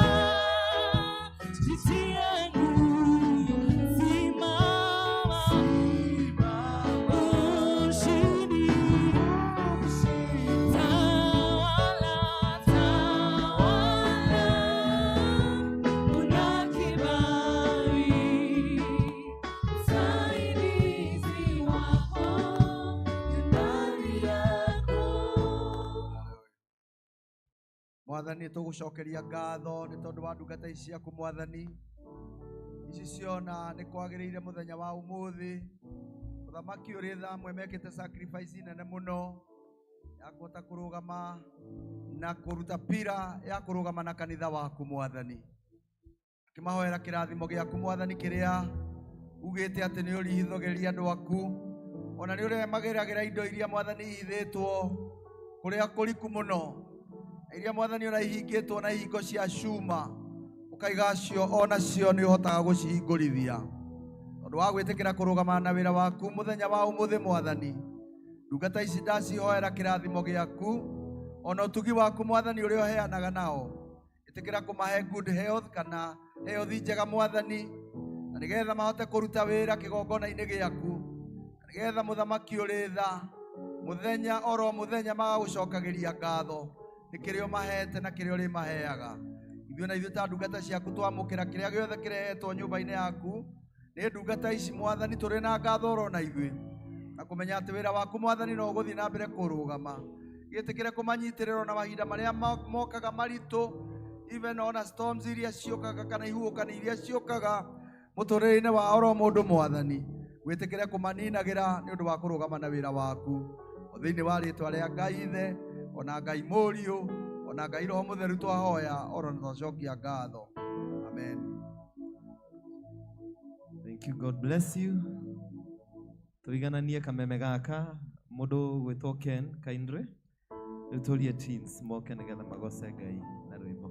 jitie nguvu, simama ushindi, tawala, tawala, una kibali, msaidizi wako yu ndani yako. Mwathani, tũgũcokeria ngatho nĩ tondũ wa ndungata ici ciaku Mwathani, ici ciona nĩ kwagĩrĩire mũthenya wa ũmũthĩ mũthamaki ũrĩ tha amwe mekĩte sacrifice nene mũno ya kũhota kũrũgama na kũruta pira ya kũrũgama na kanitha waku Mwathani, akĩmahoera kĩrathimo gĩaku Mwathani kĩrĩa ugĩte atĩ nĩ ũrihithagĩria andũ aku, ona nĩ ũremagĩragĩra indo iria Mwathani ihithĩtwo kũrĩa kũriku mũno, iria Mwathani ona ihingĩtwo na ihingo cia cuma ũkaiga cio onacio nĩ ũhotaga gũcihingũrithia tondũ wa gwĩtĩkĩra kũrũgama na wĩra waku mũthenya wa ũmũthĩ Mwathani. Ndungata ici ndacihoera kĩrathimo gĩaku ona ũtugi waku Mwathani ũrĩa ũheanaga nao, ĩtĩkĩra kũmahe good health kana health njega Mwathani, na nĩgetha mahote kũruta wĩra kĩgongona-inĩ gĩaku, na nĩgetha mũthamaki ũrĩ tha mũthenya oro mũthenya magagũcokagĩria ngatho nĩ kĩrĩa ũmahete na kĩrĩa ũrĩmaheaga. Ithuĩ na ithuĩ ta ndungata ciaku twamũkĩra kĩrĩa gĩothe kĩrehetwo nyũmba-inĩ yaku nĩ ndungata ici Mwathani, tũrĩ na ngatho oro na ithuĩ na kũmenya atĩ wĩra waku Mwathani no ũgũthiĩ na mbere kũrũgama. Gĩtĩkĩre kũmanyitĩrĩra ona mahinda marĩa mokaga maritũ, even ona storms iria ciũkaga kana ihuhũkanio iria ciũkaga mũtũrĩre-inĩ wa oro mũndũ Mwathani, wĩtĩkĩre kũmaninagĩra nĩ ũndũ wa kũrũgama na wĩra waku. O thĩinĩ wa rĩtwa rĩa Ngai Ithe ona Ngai Mũriũ ona Ngai Roho Mũtheru twahoya oro na twacokia ngatho. Amen. Thank you. God bless you. Tũigananie kameme gaka mũndũ gwĩtwo Ken Kaindre, rĩu tũrie teens moke nĩgetha magoce Ngai na rwĩmbo.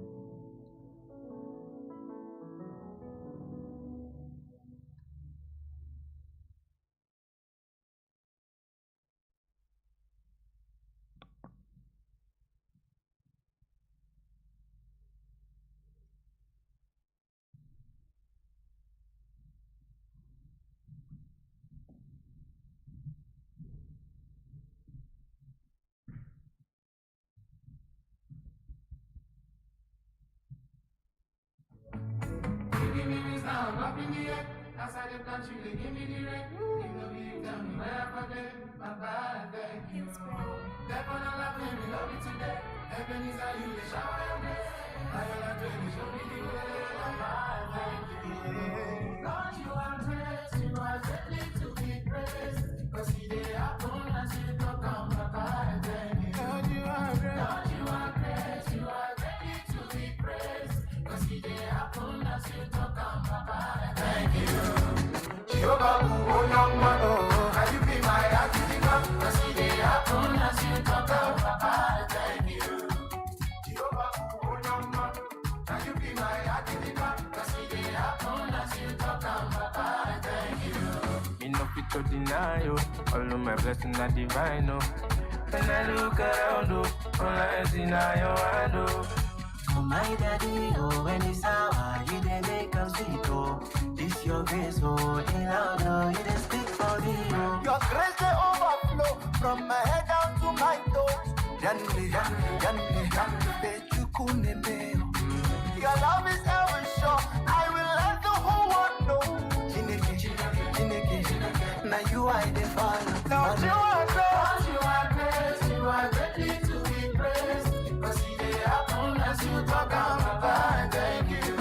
Give me this now, I'm up in the air. Outside the country, they give me the rent. You know you tell me where I'm from, Baba, I thank you. That one I love me, love me today. Heaven is how you they shower your grace. I will not really show me the way. Baba, I thank you. Lord, you are great, you are greatly to be praised. 'Cause he did happen as you talk on, Baba, I thank you. Lord, you are great. Lord, you are great, you are greatly to be praised. 'Cause he did happen as you talk on, Baba, I thank you. Jehovah, oh, young man, oh, can you be my architect? 'Cause he did happen as you talk on, Baba, I thank you. Jehovah, oh, young man, can you be my architect? 'Cause he did happen as you talk on, Baba, I thank you. Me no fit to deny you. All of my blessings are divine, oh. When I look around, oh, all I see now your hand, oh. My daddy, oh, when it's sour, you dey make 'em sweet, oh. This your grace, oh, it loud, oh, you dey speak for me, oh. Your grace they overflow from my head down to my toes. Yanni, yanni, yanni, yanni, chukuneme. Your love is ever sure. I will let the whole world know. Chineke, Chineke, now you I dey follow. Lord, you are great. Lord, you are great. You are greatly to be praised. 'Cause it dey happen as you talk am, Baba, I thank you.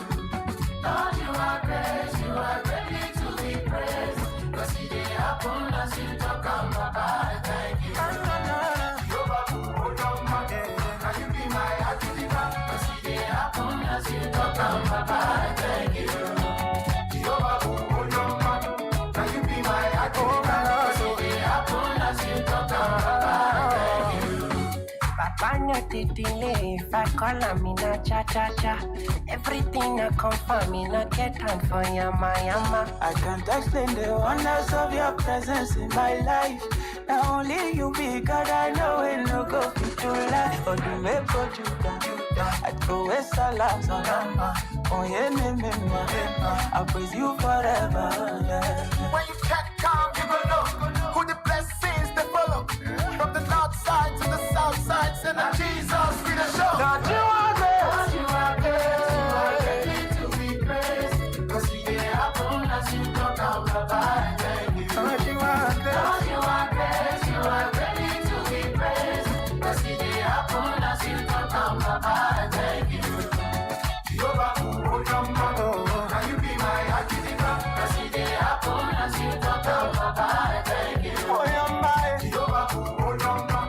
Lord, you are great. You are greatly to be praised. 'Cause it dey happen as you talk am, Baba, I thank you. Jehovah, Oloma, now you be my Agidigba. 'Cause it dey happen as you talk am, Baba, I thank you. Jehovah, Oloma, now you be my Agidigba. 'Cause it dey happen as you talk am, Baba, I thank you. Papa no dey delay if I call am, he na cha cha cha. Everything I confirm, he no get time for yama yama. I can't explain the wonders of your presence in my life. Now only you be God, I know it no go fit to lie. Or do me go Judah, I throw a salam, oh yeah, me, me, me. I praise you forever. Yeah. When you check come, you gon' know who the blessings they follow. From the north side to the south side, send a Jesus be the show. Lord, you are great. Lord, you are great. You are greatly to be praised. 'Cause it dey happen as you talk am, Baba, I thank you. Lord, you are great. Lord, you are great. You are greatly to be praised. 'Cause it dey happen as you talk am, Baba, I thank you. Jehovah, Oloma, now you be my Agidigba. 'Cause it dey happen as you talk am, Baba, I thank you. Jehovah, Oloma,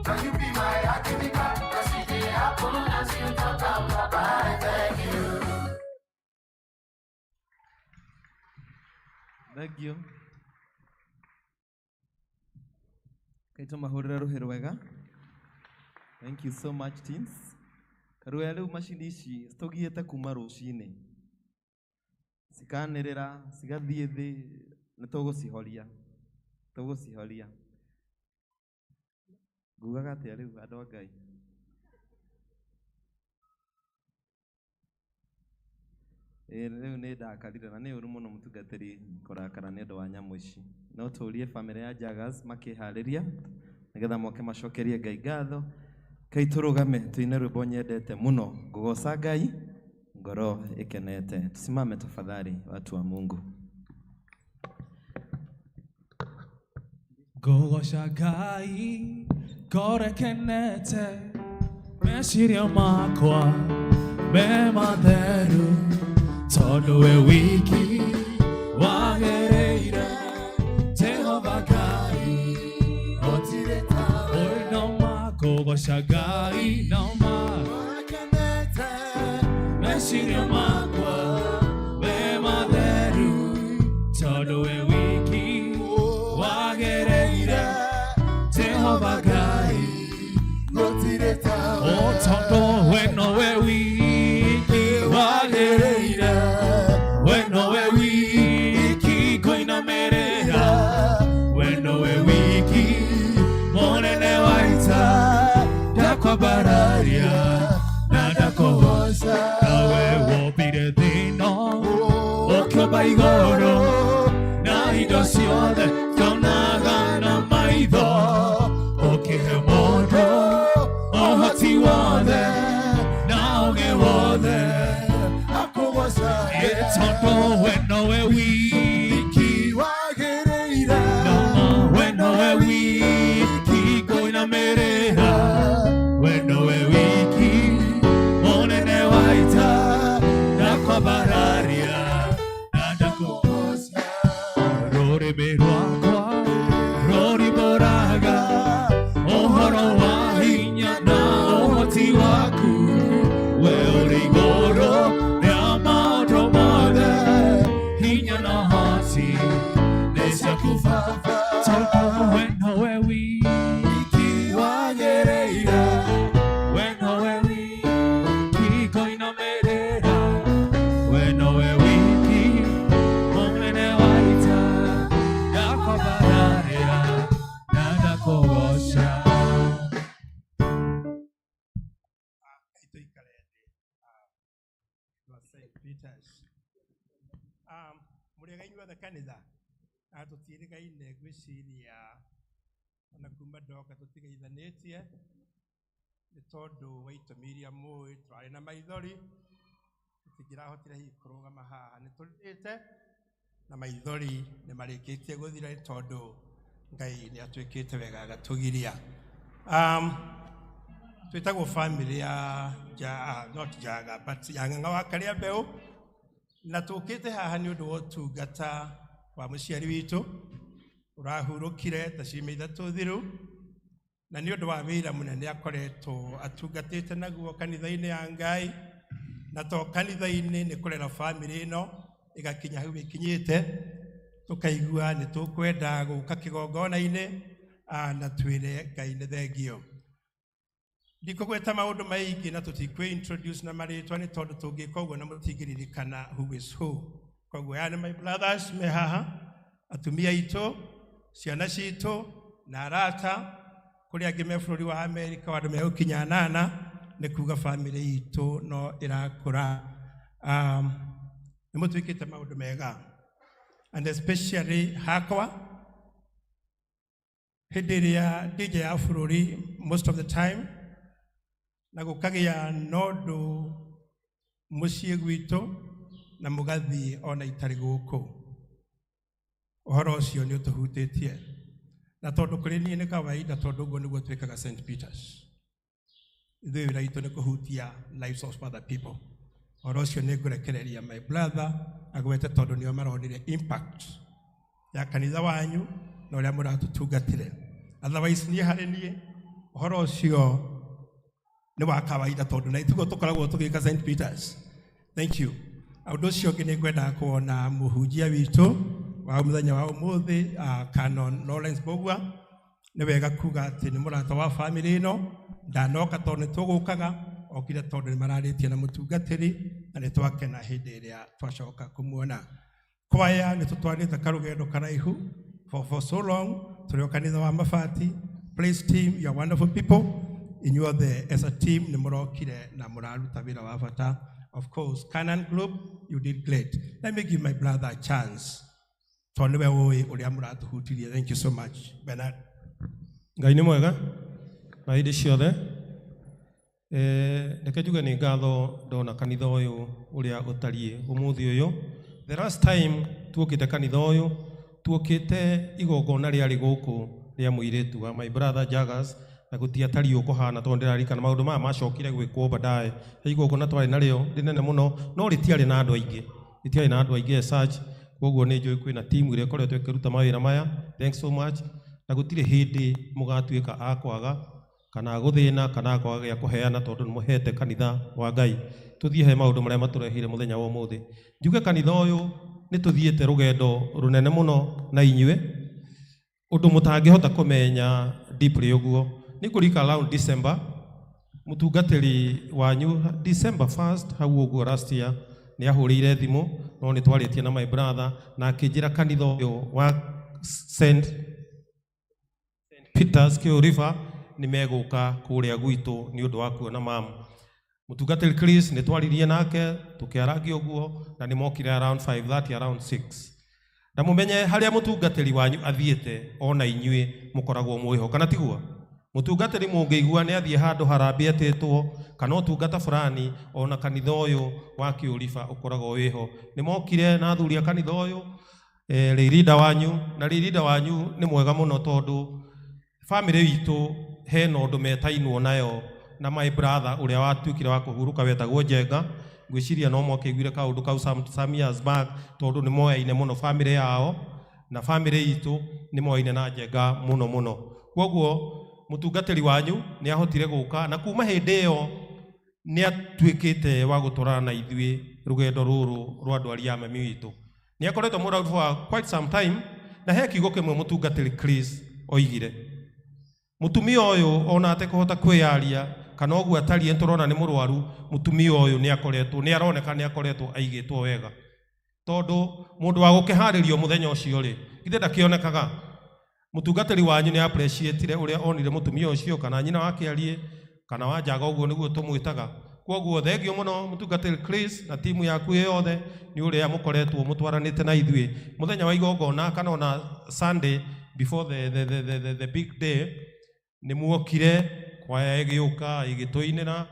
now you be my Agidigba. 'Cause it dey happen as you talk am, Baba, I thank you. Thank you. Kaitå mahũrĩre rũhĩ rwega. Thank you so much, teens. Karuya rĩu macini ici citũgiĩte kuma rũcinĩ, cikanĩrĩra cigathiĩ thĩ, nĩ tũgũcihoria, tũgũcihoria. Ngugaga atĩa rĩu andũ a Ngai? Ĩĩ rĩu nĩ ndakarire na nĩ ũru mũno mũtungatĩri kũrakara nĩ ũndũ wa nyamũ ici. No tũrie bamĩrĩ ya Jaggers makĩharĩria nĩgetha moke macokerie Ngai ngatho. Kai tũrũgame tũine rwĩmbo nyendete mũno, ngũgoca Ngai ngoro ĩkenete. Tusimame tafadhali, watu wa Mungu. Ngũgoca Ngai ngoro ĩkenete, meciria makwa me matheru, tondũ we wiki wagĩrĩire, Jehova Ngai gũtirĩ tawe. Oi noma ngũgoca Ngai noma meciria makwa me matheru, tondũ we wiki wagĩrĩire, Jehova Ngai Gũtirĩ tawe. O tondũ we nowe wiki wagĩrĩire, we nowe wiki ngũinamĩrĩra, we nowe wiki mũnene wa ita, ndakwambararia na ndakũgoca. Nawe wombire thĩ ĩno ũkĩũmba igũrũ na indo ciothe tuonaga na maitho, ũkĩhe mũndũ ũhoti wothe na Mũrĩega inyuothe kanitha na tũtiĩrĩgaine ngwĩciria ona kuma ndoka tũtigeithanĩtie nĩ tondũ wa itũmi iria mũĩ tũrarĩ na maithori tũtingĩrahotire hihi kũrũgama haha nĩ tũrĩte na maithori nĩ marĩkĩtie gũthira nĩ tondũ Ngai nĩ atwĩkĩte wega agatũgiria. Twĩtagwo family ya ja, not Njaga but ya Ng'ang'a wa Karĩa Mbeũ, na tũkĩte haha nĩ ũndũ wa ũtungata wa mũciari witũ ũrahurũkire ta ciumia ithatũ thiru, na nĩ ũndũ wa wĩra mũnene akoretwo atungatĩte naguo kanitha-inĩ ya Ngai, na to kanitha-inĩ, nĩ kũrera family ĩno ĩgakinya hau ĩkinyĩte, tũkaigua nĩ tũkwenda gũka kĩgongona-inĩ na twĩre Ngai nĩ thengio. Ndikũgweta maũndũ maingĩ na tũtikwĩ introduce na marĩtwa nĩ tondũ tũngĩka ũguo na mũtingĩririkana who is who. Koguo aya nĩ my brothers me haha, atumia aitũ, ciana citũ na arata, kũrĩ angĩ me bũrũri wa Amerika wa andũ megũkinya anana, nĩ kuga family itũ no ĩrakũra. Nĩ mũtwĩkĩte maũndũ mega and especially hakwa hĩndĩ ĩrĩa ndĩ nja ya bũrũri most of the time na gũkagĩa na ũndũ mũciĩ gwitũ na mũgathiĩ ona itarĩ gũkũ, ũhoro ũcio nĩ ũtũhutĩtie, na tondũ kũrĩ niĩ nĩ kawaida, tondũ ũguo nĩguo twĩkaga St. Peters, ithuĩ wĩra witũ nĩ kũhutia lives of other people. Ũhoro ũcio nĩ ngũrekereria my brother agwete tondũ nĩo maronire impact ya kanitha wanyu na ũrĩa mũratũtungatĩre. Otherwise niĩ harĩ niĩ ũhoro ũcio nĩ wa kawaida tondũ na ithuĩ tũkoragwo tũgĩka St. Peters. Thank you. Ũndũ ũcio ũngĩ nĩ ngwendaga kuona mũhunjia witũ wa mũthenya wa ũmũthĩ, Canon Lawrence Mbũgua. Nĩ wega kuga atĩ nĩ mũrata wa family ĩno, ndanoka tondũ nĩ tũgũkaga, okire tondũ nĩ mararĩtie na mũtungatĩri na nĩ twakena hĩndĩ ĩrĩa twacoka kũmuona. Kwaya nĩ tũtwarĩte karũgendo karaihu for so long tũrĩ o kanitha wa Mabati. Praise team, you are wonderful people. Inyuothe as a team nĩ mũrokire na mũraruta wĩra wa bata. Of course, Canaan Group, you did great. Let me give my brother a chance tondũ nĩwe ũĩ ũrĩa mũratũhutirie. Thank you so much, Bernard. Ngai nĩ mwega na hĩndĩ ciothe. Reke njuge nĩ ngatho ndona kanitha ũyũ ũrĩa ũtariĩ ũmũthĩ ũyũ. The last time tuokĩte kanitha ũyũ, tuokĩte igongona rĩarĩ gũkũ rĩa mũirĩtu wa my brother Jagas, na gũtiatariĩ ũkũhana tondũ ndĩraririkana maũndũ maya macokire gwĩkwo baadaye. He igongona twarĩ narĩo rĩnene mũno, no rĩtiarĩ na andũ aingĩ, rĩtiarĩ na andũ aingĩ as such. Koguo nĩ njũĩ kwĩna timu ĩrĩa ĩkoretwo ĩkĩruta mawĩra maya. Thanks so much. Na gũtirĩ hĩndĩ mũgatuĩka a kwaga kana gũthĩna kana kwaga gĩa kũheana tondũ nĩ mũhete kanitha wa Ngai. Tũthiĩ he maũndũ marĩa matũreheire mũthenya wa ũmũthĩ. Njuge kanitha ũyũ nĩ tũthiĩte rũgendo rũnene mũno na inyuĩ, ũndũ mũtangĩhota kũmenya deeply ũguo. Nĩ ngũrika around December, mũtungatĩri wanyu December 1st hau ũguo last year nĩ ahũrĩire thimũ, no nĩ twarĩtie na my brother na akĩnjĩra kanitha ũyũ wa St. Peters Kew River nĩ megũka kũrĩa gwitũ nĩ ũndũ wa kuona mamu. Mũtungatĩri Chris nĩ twaririe nake tũkĩarangia ũguo na nĩ mokire around 5:30, around 6, na mũmenye harĩa mũtungatĩri wanyu athiĩte ona inyuĩ mũkoragwo mwĩho, kana tiguo? Mũtungatĩri mũngĩigua nĩ athiĩ handũ harambĩ etĩtwo kana ũtungata fulani, ona kanitha ũyũ wa Kĩũriba ũkoragwo wĩho. Nĩ mokire na athuri a kanitha ũyũ, leader wanyu, na leader wanyu nĩ mwega mũno tondũ family itũ hena ũndũ metainwo nayo na my brother ũrĩa watuĩkire wa kũhurũka wetagwo Njenga. Ngwĩciria no mwakĩiguire kaũndũ kau some years back, tondũ nĩ moyaine mũno family yao na family itũ nĩ moyaine na Njenga mũno mũno. Koguo mũtungatĩri wanyu nĩ ahotire gũka, na kuma hĩndĩ ĩyo nĩ atuĩkĩte wa gũtwarana na ithuĩ rũgendo rũrũ rwa ndwari ya mami witũ. Nĩ akoretwo mũrau for quite some time, na he kiugo kĩmwe mũtungatĩri Chris oigire: mũtumia ũyũ ona atekũhota kwĩyaria kana ũguo atariĩ nĩtũrona nĩ mũrwaru, mũtumia ũyũ nĩ akoretwo nĩ aroneka nĩ akoretwo aigĩtwo wega, tondũ mũndũ wa gũkĩharĩrio mũthenya ũcio rĩ, githĩ ndakĩonekaga? Mũtungatĩri wanyu nĩ appreciatire ũrĩa onire mũtumia ũcio kana nyina wake arie kana wa Njaga, ũguo nĩguo tũmwĩtaga. Kwoguo thengio muno mutungatĩri Chris na timu yaku yothe nĩ ũrĩa mũkoretwo mũtwaranĩte na ithuĩ mũthenya wa igongona kana ona Sunday before the big day nĩ muokire kwaya ĩgĩũka ĩgĩtũinĩra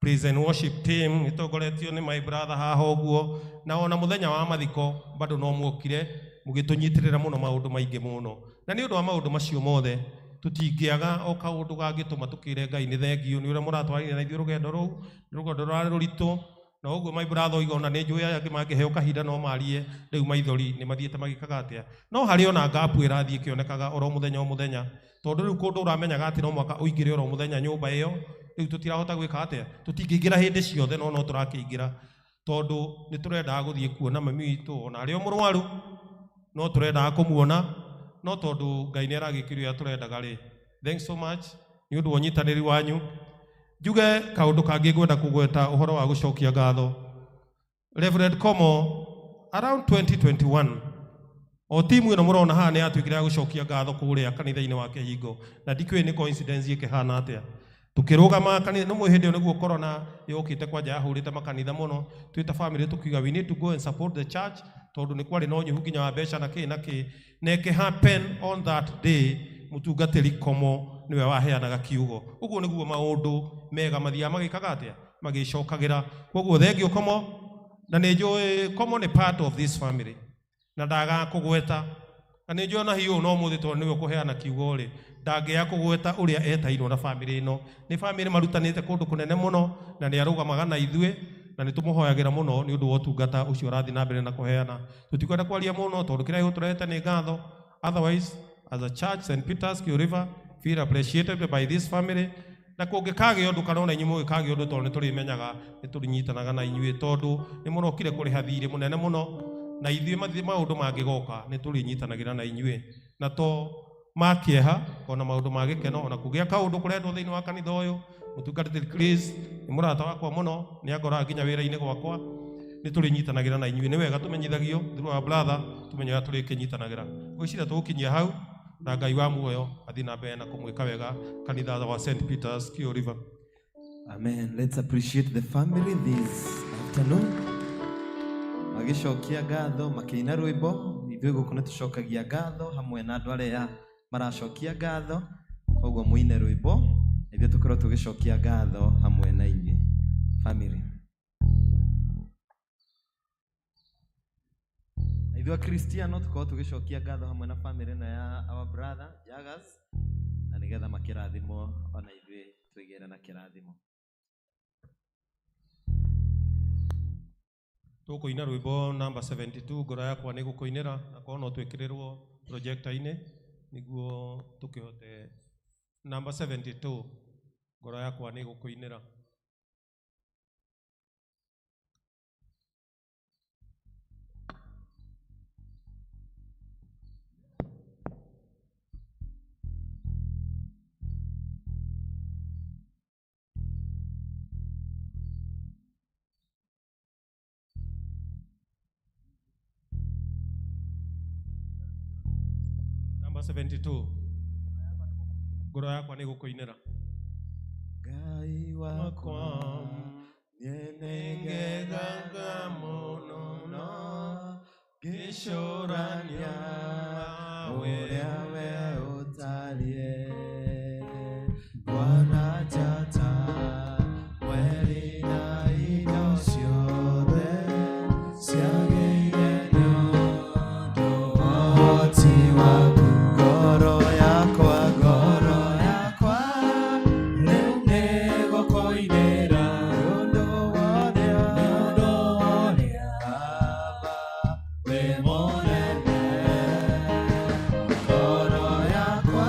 praise and worship team ĩtongoretio nĩ my brother haha ũguo, na ona mũthenya wa mathiko bado no muokire mũgĩtũnyitĩrĩra mũno maũndũ maingĩ mũno, na nĩ ũndũ wa maũndũ macio mothe tũtingĩaga o kaũndũ gangĩtũma tũkĩre Ngai nĩ thengio nĩ ũrĩa mũratwarire na ithuĩ rũgendo rũu, nĩ rũgendo rwarĩ rũritũ. Na ũguo my brother oiga ona nĩ njũĩ aya angĩ mangĩheo kahinda no marie rĩu maithori nĩ mathiĩte magĩkaga atĩa, no harĩ ona ngapu ĩrathiĩ ĩkĩonekaga oro mũthenya o mũthenya, tondũ rĩu kũndũ ũramenyaga atĩ no mwaka ũingĩre oro mũthenya nyũmba ĩyo rĩu tũtirahota gwĩka atĩa, tũtingĩingĩra hĩndĩ ciothe no no tũrakĩingĩra tondũ nĩ tũrendaga gũthiĩ kuona mami witũ ona arĩ o mũrwaru no tũrendaga kũmuona, no tondũ Ngai nĩ aragĩkĩra ũrĩa tũrendaga rĩ. Thanks so much nĩ ũndũ wa ũnyitanĩri wanyu. Njuge kaũndũ kangĩ ngwenda kũgweta ũhoro wa gũcokia ngatho. Reverend Komo around 2021 o timu ĩno mũrona haha nĩ yatuĩkire ya gũcokia ngatho kũrĩa kanitha-inĩ wa Kĩhingo, na ndikĩũĩ nĩ coincidence ĩkĩhana atĩa. Tukĩrũgama kanitha no hĩndĩ ĩyo nĩguo corona yũkĩte kwanja yahũrĩte makanitha mũno, twĩ ta family tukiuga we need to go and support the church tondũ nĩ kwarĩ na ũnyihu nginya wa mbeca na kĩ na kĩ, na ĩkĩ happen on that day mũtungatĩri Komo nĩwe waheanaga kiugo. Ũguo nĩguo maũndũ mega mathiaga magĩkaga atĩa, magĩcokagĩra. Koguo thengio Komo, na nĩ njũĩ Komo nĩ part of this family na ndagaga kũgweta, na nĩ njũĩ ona hihi ũyũ no mũthĩ tondũ nĩwe ũkũheana kiugo rĩ, ndangĩaga kũgweta ũrĩa etairwo na family ĩno. Nĩ family marutanĩte kũndũ kũnene mũno na nĩ arũgamaga na ithuĩ na nĩ tũmũhoyagĩra mũno nĩ ũndũ wa ũtungata ũcio ũrathiĩ na mbere na kũheana. Tũtikwenda kwaria mũno tondũ kĩrĩa gĩgũtũrehete nĩ ngatho. Otherwise, as a church, St. Peter's Kew River feel appreciated by this family, na kũngĩkagĩa ũndũ kana ona inyuĩ mũgĩkagĩa ũndũ tondũ nĩ tũrĩmenyaga nĩ tũrĩnyitanaga na inyuĩ tondũ nĩ mũrokire kũrĩha thirĩ mũnene mũno, na ithuĩ maũndũ mangĩgoka nĩ tũrĩnyitanagĩra na inyuĩ, na to ma kĩeha ona maũndũ ma gĩkeno, ona kũgĩa kaũndũ kũrendwo thĩinĩ wa kanitha ũyũ. Mũtungatĩri Chris nĩ mũrata wakwa mũno, nĩ angoraga nginya wĩra-inĩ gwakwa, nĩ tũrĩnyitanagĩra na inyuĩ. Nĩ wega tũmenyithagio through our brother, tũmenye ũrĩa tũrĩkĩnyitanagĩra. Ngwĩciria tũgũkinyia hau, na Ngai wa muoyo athiĩ na mbere na kũmwĩka wega kanitha wa St. Peter's Kew River. Amen. Let's appreciate the family this afternoon. Magĩcokia ngatho makĩina rwĩmbo, ithuĩ gũkũ nĩ tũcokagia ngatho hamwe na andũ arĩa maracokia ngatho, koguo mũine rwĩmbo ithuĩ tũkorwo tũgĩcokia ngatho hamwe na inyuĩ family. Na ithuĩ Akristiano tũkorwo tũgĩcokia ngatho hamwe na family ĩno ya our brother Jagas, na nĩgetha makĩrathimwo ona ithuĩ twĩgĩre na kĩrathimo. Tũkũina rwĩmbo namba 72 ngoro yakwa nĩ gũkũinĩra, na korwo no twĩkĩrĩrwo projector-inĩ nĩguo tũkĩhote. Namba 72 ngoro yakwa nĩ gũkũinĩra. Namba 72 ngoro yakwa nĩ gũkũinĩra. Ngai wakwa nĩngegaga mũno no ngĩcũrania ũrĩa we ũtariĩ. Bwana njata mweri na indo ciothe ciagĩire nĩ ũndũ wa ũhoti waku. Ngoro yakwa, ngoro yakwa rĩu nĩ gũkũinĩra nĩ ũndũ wa ũrĩa, nĩ ũndũ wa ũrĩa Baba wĩ mũnene. Ngoro yakwa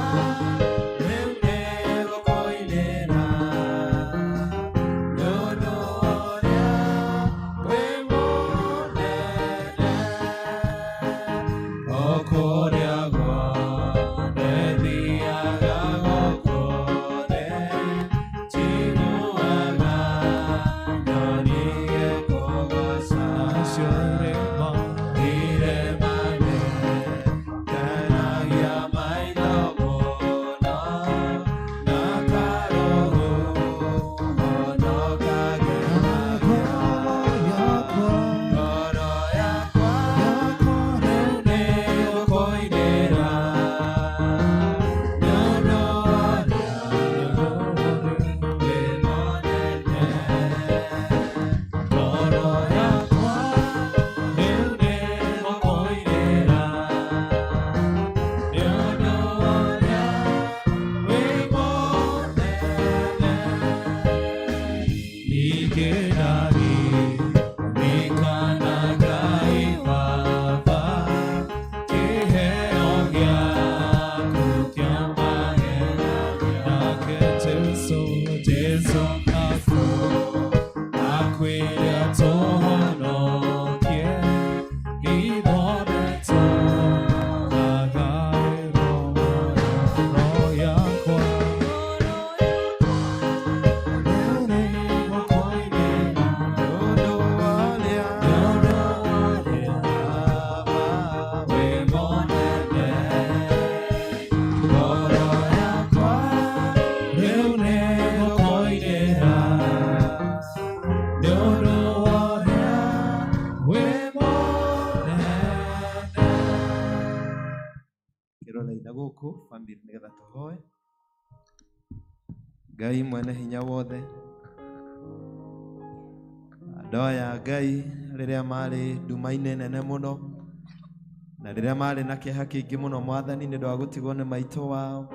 Ngai mwene hinya wothe, andũ aya Ngai rĩrĩa marĩ nduma-inĩ nene mũno na rĩrĩa marĩ na kĩeha kĩingĩ mũno Mwathani nĩ ũndũ wa gũtigwo nĩ maitũ wao,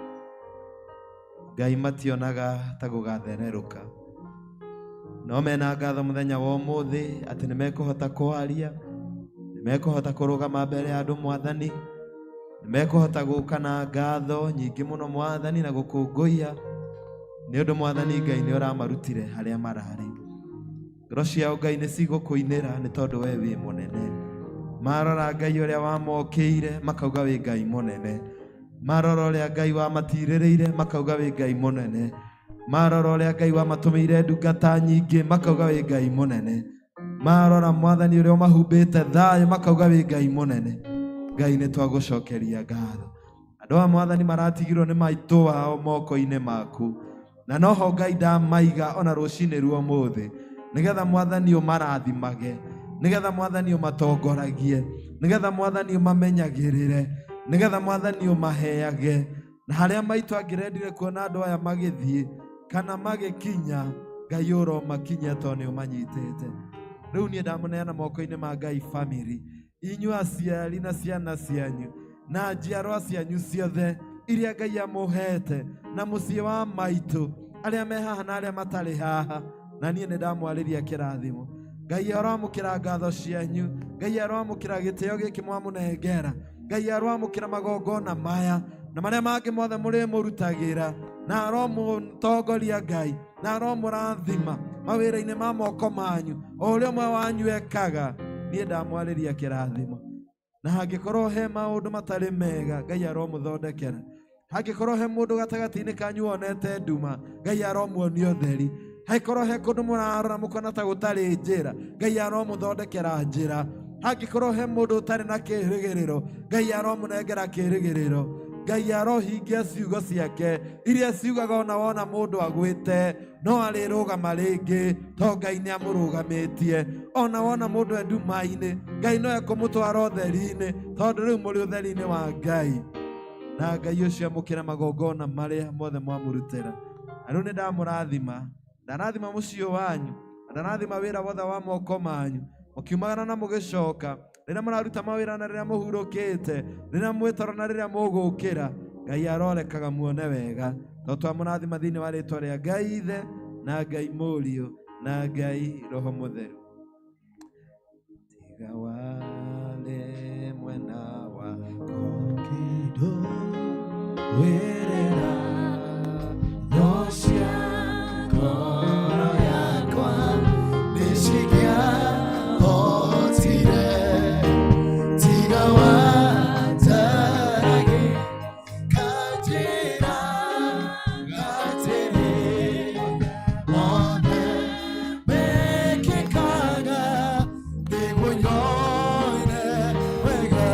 Ngai mationaga ta gũgathererũka, no mena ngatho mũthenya wa ũmũthĩ atĩ nĩ mekũhota kwaria, nĩ mekũhota kũrũgama mbere ya andũ Mwathani, nĩ mekũhota gũka na ngatho nyingĩ mũno Mwathani na gũkũngũiya nĩ ũndũ Mwathani Ngai nĩ ũramarutire harĩa mararĩ. Ngoro ciao Ngai nĩ cigũkũinĩra nĩ tondũ we wĩ mũnene. Marora Ngai ũrĩa wamokĩire makauga wĩ Ngai mũnene. Marora ũrĩa Ngai wamatirĩrĩire makauga wĩ Ngai mũnene. Marora ũrĩa Ngai wamatũmĩire ndungata nyingĩ makauga wĩ Ngai mũnene. Marora Mwathani ũrĩa ũmahumbĩte thayũ makauga wĩ Ngai mũnene. Ngai nĩ twagũcokeria ngatho. Andũ a Mwathani maratigirwo nĩ maitũ wao moko-inĩ maku, na noho Ngai ndamaiga ona rũcinĩ rwa ũmũthĩ, nĩgetha Mwathani ũmarathimage, nĩgetha Mwathani ũmatongoragie, nĩgetha Mwathani ũmamenyagĩrĩre, nĩgetha Mwathani ũmaheage. Na harĩa maitũ angĩrendire kuona andũ aya magĩthiĩ kana magĩkinya, Ngai ũromakinyia tondũ nĩ ũmanyitĩte. Rĩu niĩ ndamũneana moko-inĩ ma Ngai family, inyuĩ aciari na ciana cianyu na njiarwa cianyu ciothe iria Ngai amũhete na mũciĩ wa maitũ arĩa me haha na arĩa matarĩ haha, na niĩ nĩ ndamwarĩria kĩrathimo. Ngai aroamũkĩra ngatho cianyu, Ngai aroamũkĩra gĩtĩo gĩkĩ mwamũnengera, Ngai aroamũkĩra magongona maya na marĩa mangĩ mothe mũrĩmũrutagĩra, na aromũtongoria Ngai, na aromũrathima mawĩra-inĩ ma moko manyu o ũrĩa ũmwe wanyu ekaga. Niĩ ndamwarĩria kĩrathimo, na hangĩkorwo he maũndũ matarĩ mega, Ngai aromũthondekera. Hangĩkorwo he mũndũ gatagatĩ-inĩ kanyu wonete nduma, Ngai aromuonia ũtheri. Hangĩkorwo he kũndũ mũrarora mũkona ta gũtarĩ njĩra, Ngai aromũthondekera njĩra. Hangĩkorwo he mũndũ ũtarĩ na kĩĩrĩgĩrĩro, Ngai aromũnengera kĩĩrĩgĩrĩro. Ngai arohingia ciugo ciake iria ciugaga ona wona mũndũ agwĩte no arĩrũgama rĩngĩ, to Ngai nĩ amũrũgamĩtie. Ona wona mũndũ e nduma-inĩ, Ngai no ekũmũtwara ũtheri-inĩ, tondũ rĩu mũrĩ ũtheri-inĩ wa Ngai. Na Ngai ũcio amũkĩre magongona marĩa mothe mwamũrutĩra. Na rĩu nĩ ndamũrathima, ndarathima mũciĩ wanyu, na ndarathima wĩra wothe wa moko manyu, mũkiumagara na mũgĩcoka, rĩrĩa mũraruta mawĩra na rĩrĩa mũhurũkĩte, rĩrĩa mwĩtoro na rĩrĩa mũgũkĩra, Ngai arorekaga muone wega, tondũ twamũrathima thĩinĩ wa rĩtwa rĩa Ngai Ithe na Ngai Mũriũ na Ngai Roho Mũtheru. Tiga wale mwena wa Kokido wĩrĩra thũ cia ngoro yakwa nĩcingĩahotire. Tiga watarage kanjĩra atĩrĩ, mothe mekĩkaga nĩguo nyone wega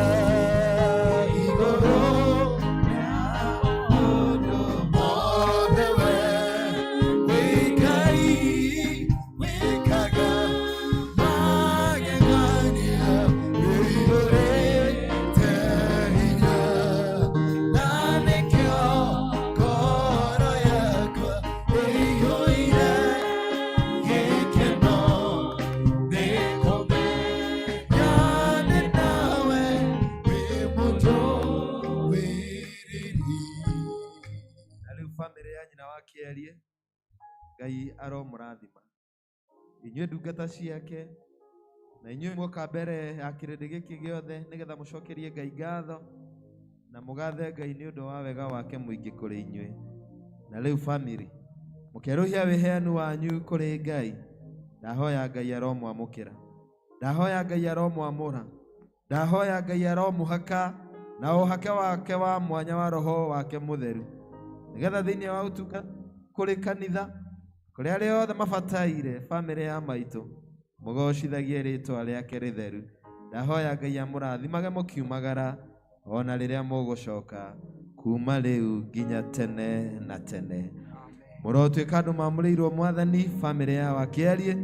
igũrũ maũndũ mothe we wĩ Ngai wĩkaga magegania wĩihũrĩte hinya, na nĩkĩo ngoro yakwa ĩiyũire gĩkeno nĩkũmenya nĩ nawe wĩ mũtũwĩrĩri. Na rĩu bamĩrĩ ya nyina wa Kĩarie, Ngai aromũrathima inyuĩ ndungata ciake na inyuĩ muoka mbere ya kĩrĩndĩ gĩkĩ gĩothe nĩgetha mũcokerie Ngai ngatho na mũgathe Ngai nĩ ũndũ wa wega wake mũingĩ kũrĩ inyuĩ. Na rĩu family, mũkerũhia wĩheanu wanyu kũrĩ Ngai, ndahoya Ngai aromwamũkĩra, ndahoya Ngai aromwamũra, ndahoya Ngai aromũhaka na ũhake wake wa mwanya wa roho wake mũtheru, nĩgetha thĩinĩ wa ũtungata kũrĩ kanitha kũrĩ arĩa othe mabataire bamĩrĩ ya maitũ mũgocithagie rĩtwa rĩake rĩtheru. Ndahoya Ngai amũrathimage mũkiumagara ona rĩrĩa mũgũcoka kuma rĩu nginya tene na tene. Mũrotuĩka andũ mamũrĩirwo Mwathani, bamĩrĩ ya Wakĩarie,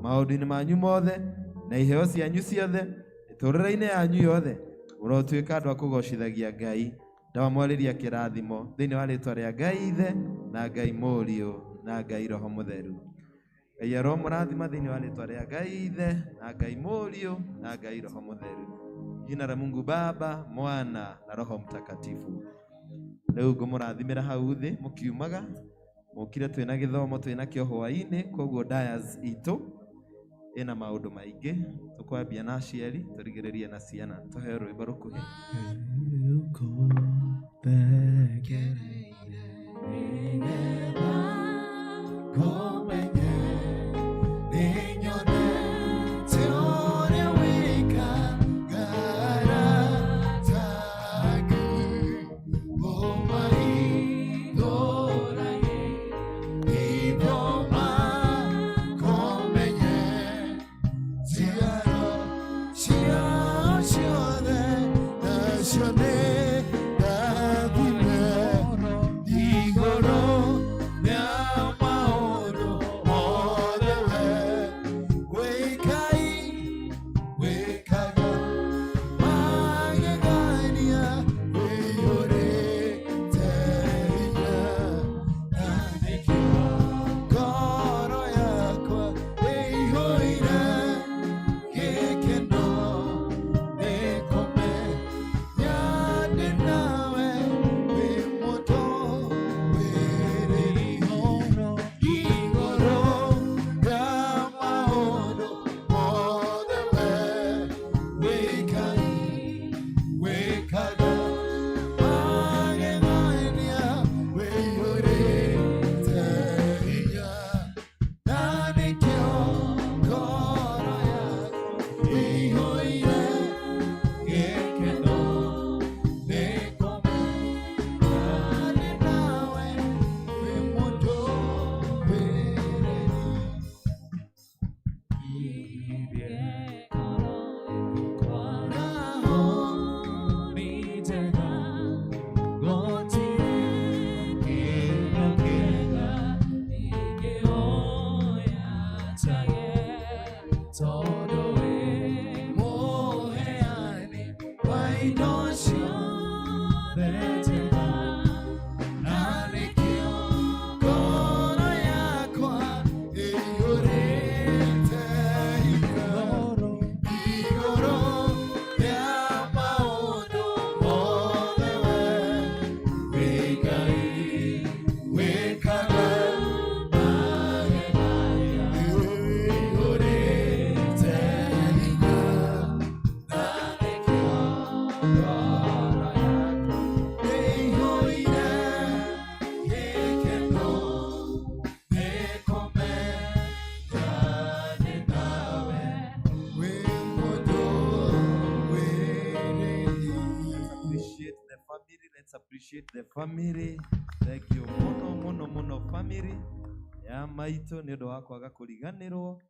maũndũ-inĩ manyu mothe na iheo cianyu ciothe, mĩtũrĩre-inĩ yanyu yothe, mũrotuĩka andũ a kũgocithagia Ngai. Ndamwarĩria kĩrathimo thĩinĩ wa rĩtwa rĩa Ngai Ithe na Ngai Mũriũ na Ngai Roho Mũtheru. Ngai aromũrathima thĩinĩ wa rĩtwa rĩa Ngai Ithe na Ngai Mũriũ na Ngai Roho Mũtheru. Jina la Mungu Baba, Mwana na Roho Mtakatifu. Rĩu ngũmũrathimĩra hau thĩ mũkiumaga mũkire twĩna gĩthomo twĩna kĩo hwaĩ-inĩ, koguo dias itũ ĩna maũndũ maingĩ. Tũkwambia na aciari tũrigĩrĩrie na ciana. Tũheo rwĩmbo rũkuhĩ. Appreciate the family. Thank you muno muno muno family ya maitũ nĩ ũndũ wa kwaga kũriganĩrwo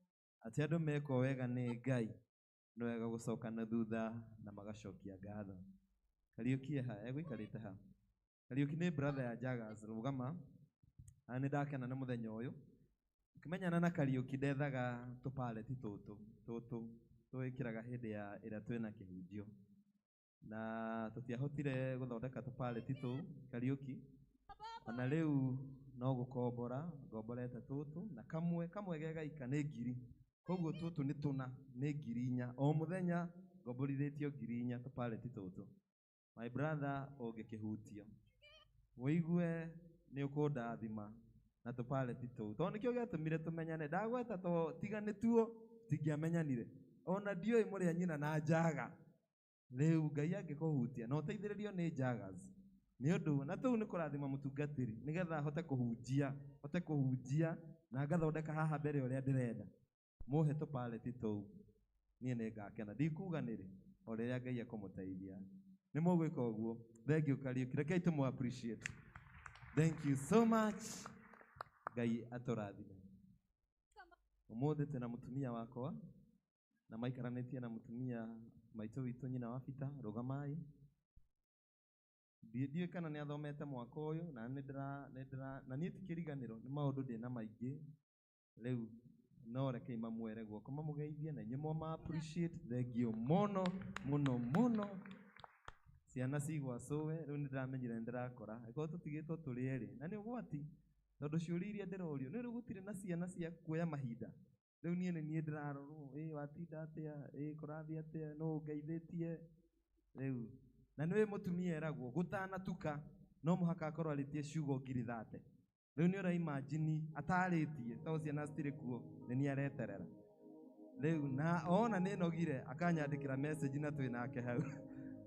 atĩ andũ mekwo wega nĩ Ngai nĩ wega gũcoka na thutha na magacokia ngatho. Kariũki ha egũikarĩte ha? Kariũki nĩ brother ya Jagas rũgama. Na nĩ ndakena nĩ mũthenya ũyũ. Ũkĩmenyana na Kariũki ndethaga tũpareti tũtũ tũtũ twĩkĩraga hĩndĩ ya ĩrĩa twĩna kĩhunjio. Na tũtiahotire gũthondeka tũpareti tũu Kariũki, ona rĩu no gũkombora ngomborete tũtũ na kamwe kamwe gegaika nĩ 1000, koguo tũtũ nĩ tũna nĩ 4,000 o mũthenya ngomborithĩtio 4,000 tũpareti tũtũ. My brother, ũngĩkĩhutio wĩigue nĩ ũkũndathima na tũpareti tũu, tondũ nĩkĩo gĩatũmire tũmenyane. Ndagweta to tiga nĩtuo tingĩamenyanire, ona ndiũĩ mũrĩa nyina na njaga. Rĩu Ngai angĩkũhutia na ũteithĩrĩrio nĩ Jagas nĩ ũndũ na tũu nĩ kũrathima mũtungatĩri nĩgetha ahote kũhunjia, ahote kũhunjia na ngathondeka haha mbere ũrĩa ndĩrenda. Mũhe tũpareti tũu niĩ nĩ ngakena, ndikuga nĩrĩ o rĩrĩa Ngai ekũmũteithia. Nĩ mũgwĩka ũguo. Thank you Kariũki, rekei tũmũ appreciate. Thank you so much. Ngai atũrathime. Ũmũthĩ twĩna mũtumia wakwa na maikaranĩtie na mũtumia maitũ witũ nyina wa Peter rũgamai. Ndiũĩ kana nĩ athomete mwaka ũyũ na nĩ ndĩra na niĩ ti kĩriganĩro nĩ maũndũ ndĩna maingĩ rĩu no rekei mamwere guoko mamũgeithie na inyuĩ mwama appreciate. Thank you mũno mũno mũno. Ciana cigwa cũwe rĩu nĩ ndĩramenyire nĩ ndĩrakora angĩkorwo tũtigĩtwo tũrĩ erĩ na nĩ ũgwati Tondũ ciũria iria ndĩrorio nĩ rĩu gũtirĩ na ciana cia kuoya mahinda. Rĩu niĩ nĩ niĩ ndĩrarorwo, ĩ watinda atĩa, ĩ kũrathiĩ atĩa, nũ ũngeithĩtie rĩu. Na nĩũĩ mũtumia eragwo gũtanatuka no mũhaka akorwo arĩtie ciugo 30,000. Rĩu nĩ ũraimagine atarĩtie tondũ ciana citirĩ kuo, nĩ niĩ areterera. Rĩu na ona nĩ nogire akanyandĩkĩra message na twĩ nake hau.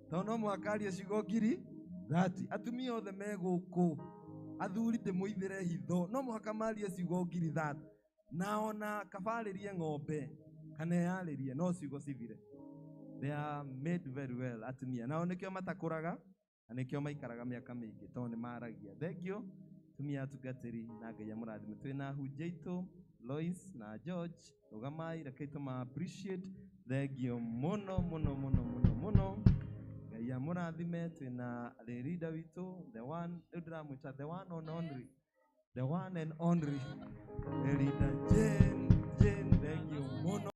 Tondũ no mũhaka arie ciugo 30,000. Atumia othe me gũkũ, athuri ndĩmũithĩre hitho, no mũhaka marie ciugo 30,000. Na ona kabarĩrie ng'ombe kana eyarĩrie no ciugo cithire. They are made very well atumia. Nao nĩkĩo matakũraga na nĩkĩo maikaraga mĩaka mĩingĩ tondũ nĩ maragia. Thank you atumia atungatĩri na Ngai amũrathime. Twĩna ahunjia aitũ Lois na George, rũgamai rekei tũma appreciate. Thank you mũno mũno mũno mũno mũno. Ngai amũrathime. Twĩna the leader witũ, the one, rĩu ndĩramwĩta the one and only, the one and only, the leader Jane. Jane, thank you mũno.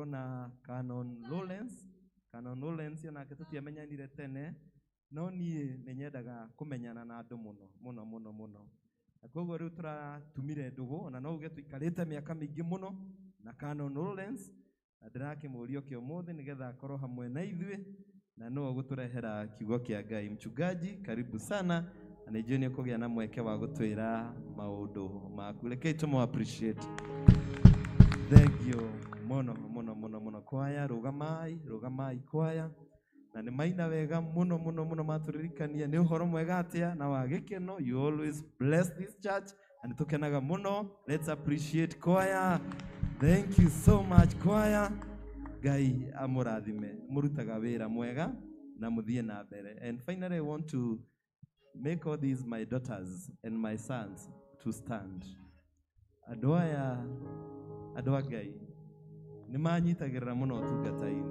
Na Canon Lawrence, Canon Lawrence onake tũtiamenyanire tene, no niĩ nĩ nyendaga kũmenyana na andũ mũno mũno mũno mũno. Na koguo rĩu tũratumire ndũgũ, ona no uge tũikarĩte mĩaka mĩingĩ mũno na Canon Lawrence, na ndĩrakĩmũria oke ũmũthĩ nĩgetha akorwo hamwe na ithuĩ na nĩwe ũgũtũrehera kiugo kĩa Ngai. Mchungaji, karibu sana, na nĩ njũĩ nĩ ũkũgĩa na mweke wa gũtwĩra maũndũ maku. Rekei tũmũ appreciate. Thank you mũno mũno mũno mũno. Kwaya, rũgamai, rũgamai kwaya. Na nĩ maina wega mũno mũno mũno, matũririkania nĩ ũhoro mwega atĩa na wa gĩkeno. You always bless this church na nĩ tũkenaga mũno. Let's appreciate choir. Thank you so much choir. Ngai amũrathime, mũrutaga wĩra mwega na mũthiĩ na mbere. And finally I want to make all these my daughters and my sons to stand. Andũ aya, andũ a Ngai nĩ manyitagĩrĩra mũno ũtungata-inĩ.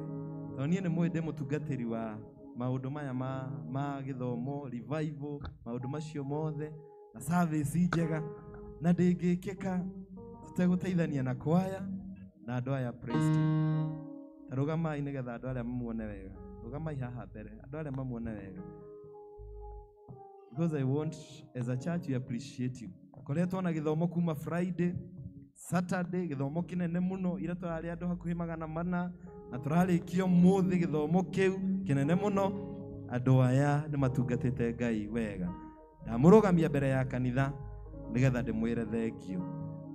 Tondũ niĩ nĩ mũĩ ndĩ mũtungatĩri wa maũndũ maya ma gĩthomo, revival, maũndũ macio mothe na service njega, na ndĩngĩkĩka tũtegũteithania na kwaya na andũ aya praise team. Ta rũgamai nĩgetha andũ arĩa mamuone wega. Rũgamai haha mbere, andũ arĩa mamuone wega. Because I want as a church we appreciate you. Koretwo na gĩthomo kuma Friday, Saturday, gĩthomo kĩnene mũno, ira tũrarĩ andũ hakuhĩ 400 na tũrarĩkia ũmũthĩ gĩthomo kĩu kĩnene mũno. Andũ aya nĩ matungatĩte Ngai wega. Ndamũrũgamia mbere ya kanitha nĩgetha ndĩmwĩre thank you.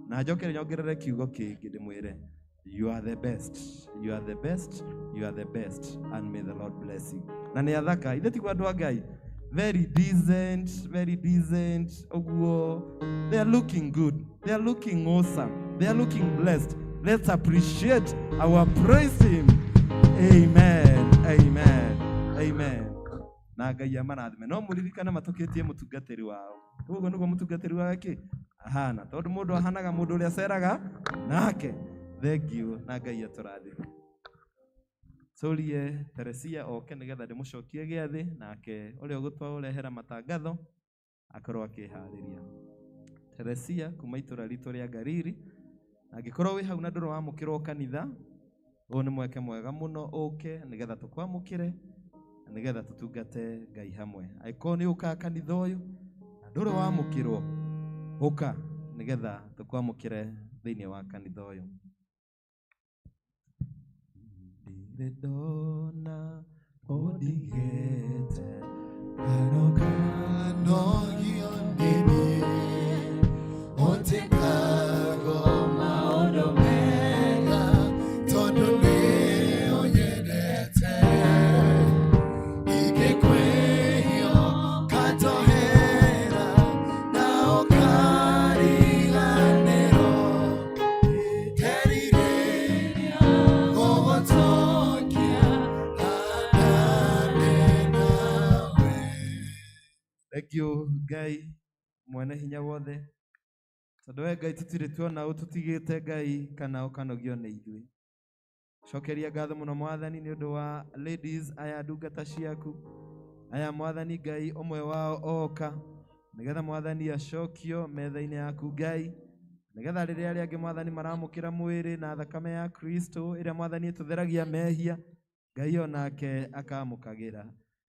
Na njokere nyongerere kiugo kĩngĩ ndĩmwĩre you are the best, you are the best, you are the best, and may the Lord bless you. Na nĩ athaka, ithe tiguo andũ a Ngai. Very decent, very decent. Ũguo, they are looking good. They are looking awesome. They are looking blessed. Let's appreciate our praise him. Amen. Amen. Amen. Na Ngai amarathime. No mũririkane matũkĩtie mũtungatĩri wao. Ũguo nĩguo mũtungatĩri wao eki ahana. Tondũ mũndũ ahanaga mũndũ ũrĩa aceraga nake. Thank you. Na Ngai atũrathime. Tũrie Teresia oke nĩgetha ndĩmũcokie gĩathĩ, nake ũrĩa ũgũtũrehera matangatho akorwo akĩharĩria. Teresia kuma itũra ritũ rĩa Ngariri. Angĩkorwo wĩ hau na ndũrĩ wamũkĩrwo kanitha, ũyũ nĩ mweke mwega mũno ũke nĩgetha tũkwamũkĩre na nĩgetha tũtungate Ngai hamwe. Angĩkorwo nĩ ũkaga kanitha ũyũ na ndũrĩ wamũkĩrwo, ũka nĩgetha tũkwamũkĩre thĩinĩ wa kanitha ũyũ. Ndirĩ ndona ũndigĩte Kanogio nĩ ũtikago maũndũ mega tondũ nĩ ũnyendete. Ingĩkwĩhio ũkanjohera na ũkariganĩrwo. Nderirĩria gũgũtokia hanane nawe. Thank you Ngai mwene hinya wothe, tondũ we Ngai tũtirĩ tuona ũtũtigĩte Ngai kana ũkanogio nĩ ithuĩ. Cokeria ngatho mũno Mwathani nĩ ũndũ wa ladies aya ndungata ciaku aya Mwathani Ngai ũmwe wao oka nĩgetha Mwathani acokio metha-inĩ yaku Ngai. Nĩgetha rĩrĩa arĩa angĩ Mwathani maramũkĩra mwĩrĩ na thakame ya Kristo ĩrĩa Mwathani ĩtũtheragia mehia, Ngai onake akamũkagĩra.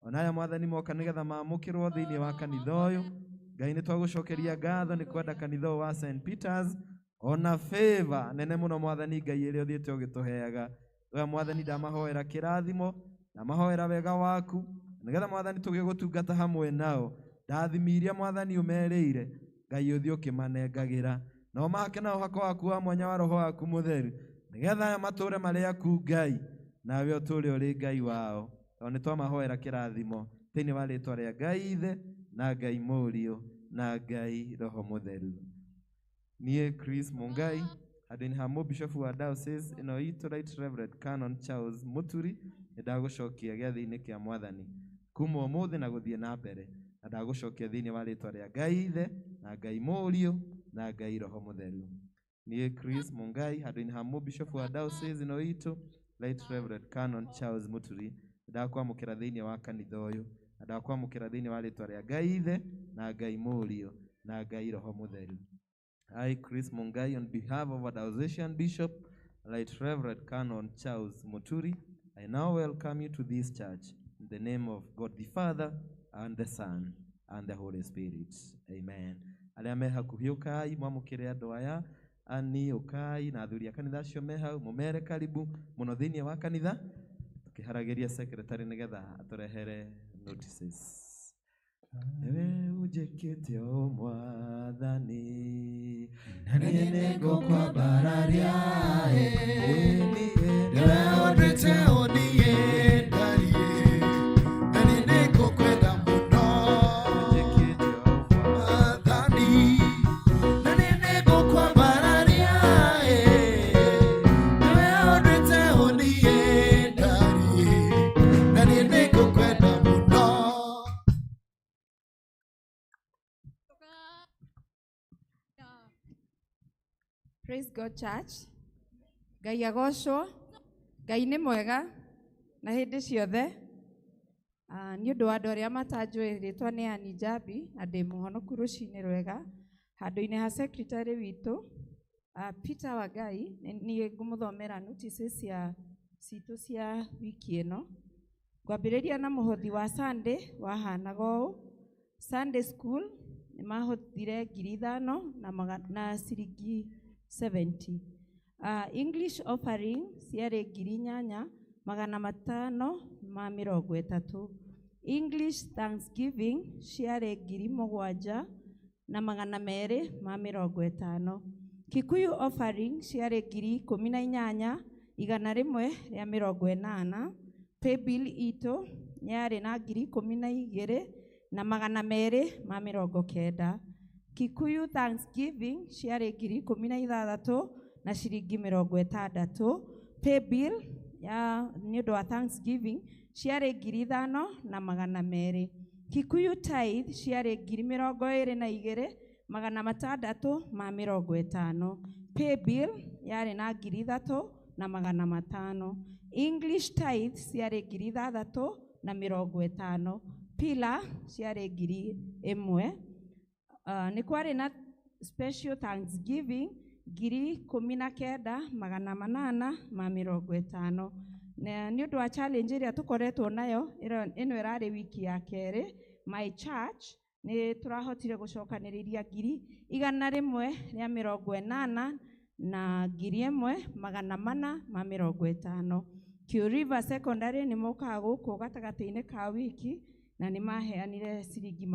Ona aya Mwathani moka nĩgetha mamũkĩrwo thĩinĩ wa kanitha ũyũ, Ngai nĩ twagũcokeria ngatho nĩ kwenda kanitha ũyũ wa St. Peters ona favor nene mũno Mwathani Ngai ĩrĩa ũthiĩte ũgĩtũheaga. We Mwathani ndamahoera kĩrathimo, ndamahoera wega waku, nĩgetha Mwathani tũgĩe gũtungata hamwe nao. Ndathimi iria Mwathani ũmerĩire, Ngai ũthiĩ ũkĩmanengagĩra. Na ũmahake na ũhako waku wa mwanya wa Roho waku Mũtheru, nĩgetha aya matũũre marĩ aku Ngai, nawe ũtũũre ũrĩ Ngai wao. Tondũ nĩ twamahoera kĩrathimo thĩinĩ wa rĩtwa rĩa Ngai Ithe na Ngai Mũriũ na Ngai Roho Mũtheru. Niĩ Chris Mungai handũ-inĩ ha mũbishofu wa diocese ĩno itũ Right Reverend Canon Charles Muturi, nĩ ndagũcokia gĩathĩ-inĩ kĩa Mwathani kuma ũmũthĩ na gũthiĩ na mbere, na ndagũcokia thĩinĩ wa rĩtwa rĩa Ngai Ithe na Ngai Mũriũ na Ngai Roho Mũtheru. Niĩ Chris Mungai handũ-inĩ ha mũbishofu wa diocese ĩno itũ Right Reverend Canon Charles Muturi, nĩ ndakwamũkĩra thĩinĩ wa kanitha ũyũ, na ndakwamũkĩra thĩinĩ wa rĩtwa rĩa Ngai Ithe na Ngai Mũriũ na Ngai Roho Mũtheru. I, Chris Mungai, on behalf of our diocesan bishop, Right Reverend Canon Charles Muturi, I now welcome you to this church in the name of God the Father and the Son and the Holy Spirit. Amen. Arĩa me hakuhĩ ũkai mwamũkĩre andũ aya ani ũkai na athuri a kanitha acio me hau mũmere karibu mũno thĩinĩ wa kanitha tũkĩharagĩria secretary nĩgetha atũrehere notices. Nĩwe ũnjĩkĩte o Mwathani, na niĩ nĩngũkwambararia ĩni. Nĩwe ũnduĩte ũniĩ ndariĩ, na niĩ nĩngũkwenda mũno. Mwathani, na niĩ nĩngũkwambararia, nĩwe ũnduĩte ũniĩ ndariĩ, na niĩ nĩngũkwenda mũno. Praise God Church. Ngai agocwo. Ngai nĩ mwega na hĩndĩ ciothe. Nĩ ũndũ wa andũ arĩa matanjũĩ, rĩtwa nĩ Ann Njambi na ndĩ mũhonoku rũcinĩ rwega. Handũ-inĩ ha secretary witũ Peter Wangai, niĩ ngũmũthomera notices cia citũ cia wiki ĩno. Ngwambĩrĩria na mũhothi wa Sunday wahanaga ũũ. Sunday school nĩ mahothire 5,000 na ciringi 70. English offering ciarĩ 8,530. English Thanksgiving ciarĩ 7,250. Kikuyu offering ciarĩ 18,180. Paybill itũ yarĩ na 12,290. Kikuyu Thanksgiving ciarĩ 16,000 na ciringi 60. Paybill ya nĩ ũndũ wa Thanksgiving ciarĩ 5,200. Kikuyu tithe ciarĩ 22,650. Paybill yarĩ na 3,500. English tithe ciarĩ 6,050. Pillar ciarĩ 1,000. Nĩ kwarĩ na special Thanksgiving 19,850. Na nĩ ũndũ wa challenge ĩrĩa tũkoretwo nayo, ĩno ĩrarĩ wiki ya kerĩ, my church nĩ tũrahotire gũcokanĩrĩria 180,000 na 1,450. Q River Secondary nĩ mokaga gũkũ gatagatĩ-inĩ ka wiki na nĩ maheanire ciringi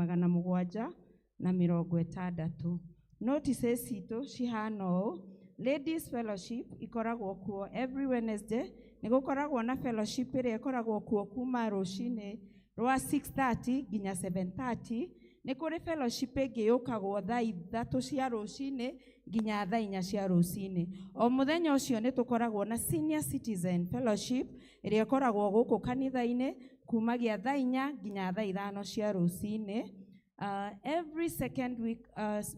760. Notices citũ cihana ũũ. Ladies Fellowship ikoragwo kuo every Wednesday. Nĩ gũkoragwo na fellowship ĩrĩa ĩkoragwo kuo kuma rũcinĩ rwa 6:30 nginya 7:30. Nĩ kũrĩ fellowship ĩngĩ yũkagwo thaa 3 cia rũcinĩ nginya thaa 4 cia rũcinĩ. O mũthenya ũcio nĩ tũkoragwo na Senior Citizen Fellowship ĩrĩa ĩkoragwo gũkũ kanitha-inĩ kumagia thaa 4 nginya thaa 5 cia rũcinĩ. Every second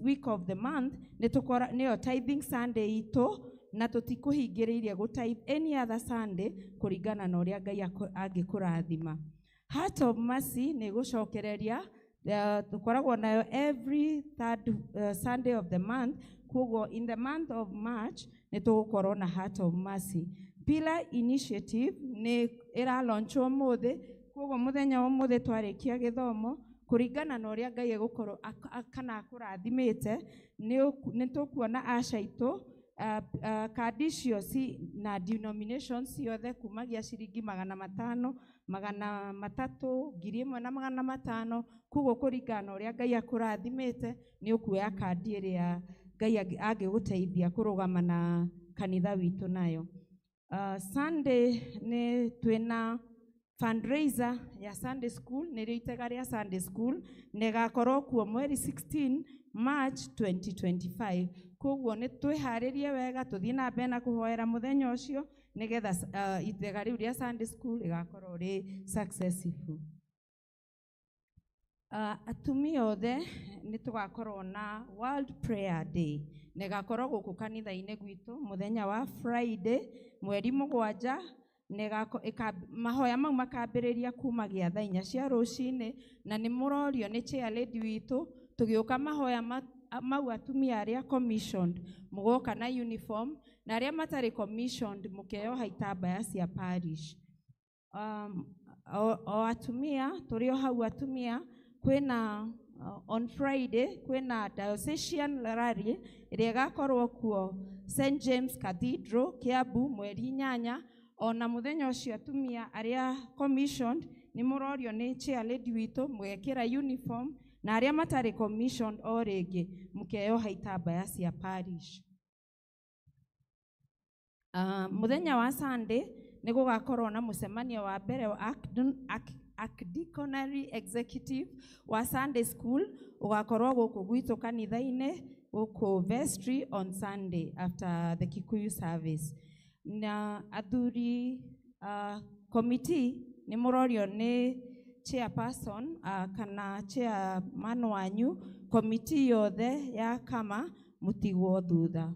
week of the month nĩyo tithing Sunday itũ, na tũtikũhingĩrĩirie gũ tithe any other Sunday kũringana na ũrĩa Ngai angĩkũrathima. Heart of Mercy nĩ gũcokereria Tũkoragwo nayo every third Sunday of the month. Koguo in the month of March nĩ tũgũkorwo na Heart of Mercy. Pillar Initiative nĩ ĩralaunchwo ũmũthĩ, koguo mũthenya wa ũmũthĩ twarĩkia gĩthomo kũringana na ũrĩa Ngai egũkorwo kana akũrathimĩte, nĩ tũkuona aca itũ kandi icio na denominations ciothe kumagia ciringi 500, 300, 1,500. Koguo kũringana na ũrĩa Ngai akũrathimĩte nĩ ũkuoya kandi ĩrĩa Ngai angĩgũteithia kũrũgama na kanitha witũ nayo. Sunday nĩ twĩna fundraiser ya Sunday school, nĩrĩo itega rĩa Sunday school, na ĩgakorwo kuo mweri 16 March 2025. Koguo nĩ twĩharĩrie wega tũthiĩ na mbere na kũhoera mũthenya ũcio nĩgetha itega rĩu rĩa Sunday school rĩgakorwo rĩ successful. Atumia othe nĩ tũgakorwo na World Prayer Day, na ĩgakorwo gũkũ kanitha-inĩ gwitũ mũthenya wa Friday mweri 7, na mahoya mau makambĩrĩria kumagia thaa 4 cia rũcinĩ, na nĩ mũrorio nĩ chair lady witũ tũgĩũka mahoya mau atumia arĩa commissioned mũgoka na uniform, na arĩa matarĩ commissioned mũkeoha itambaya cia parish. O atumia tũrĩ o hau atumia kwĩna on Friday kwĩna diocesan rally ĩrĩa ĩgakorwo kuo St James Cathedral Kiambu mweri 8. Ona mũthenya ũcio atumia arĩa commissioned nĩ mũrorio nĩ chair lady witũ mũgekĩra uniform, na arĩa matarĩ commissioned o rĩngĩ mũkeoha itambaya cia parish. Mũthenya wa Sunday nĩ gũgakorwo na mũcemanio wa mbere wa Archdeaconry Executive wa Sunday School ũgakorwo gũkũ gwitũ kanitha-inĩ gũkũ vestry on Sunday after the Kikuyu service. Na athuri committee nĩ mũrorio nĩ chairperson kana chairman wanyu, committee yothe ya kama mũtigwo thutha.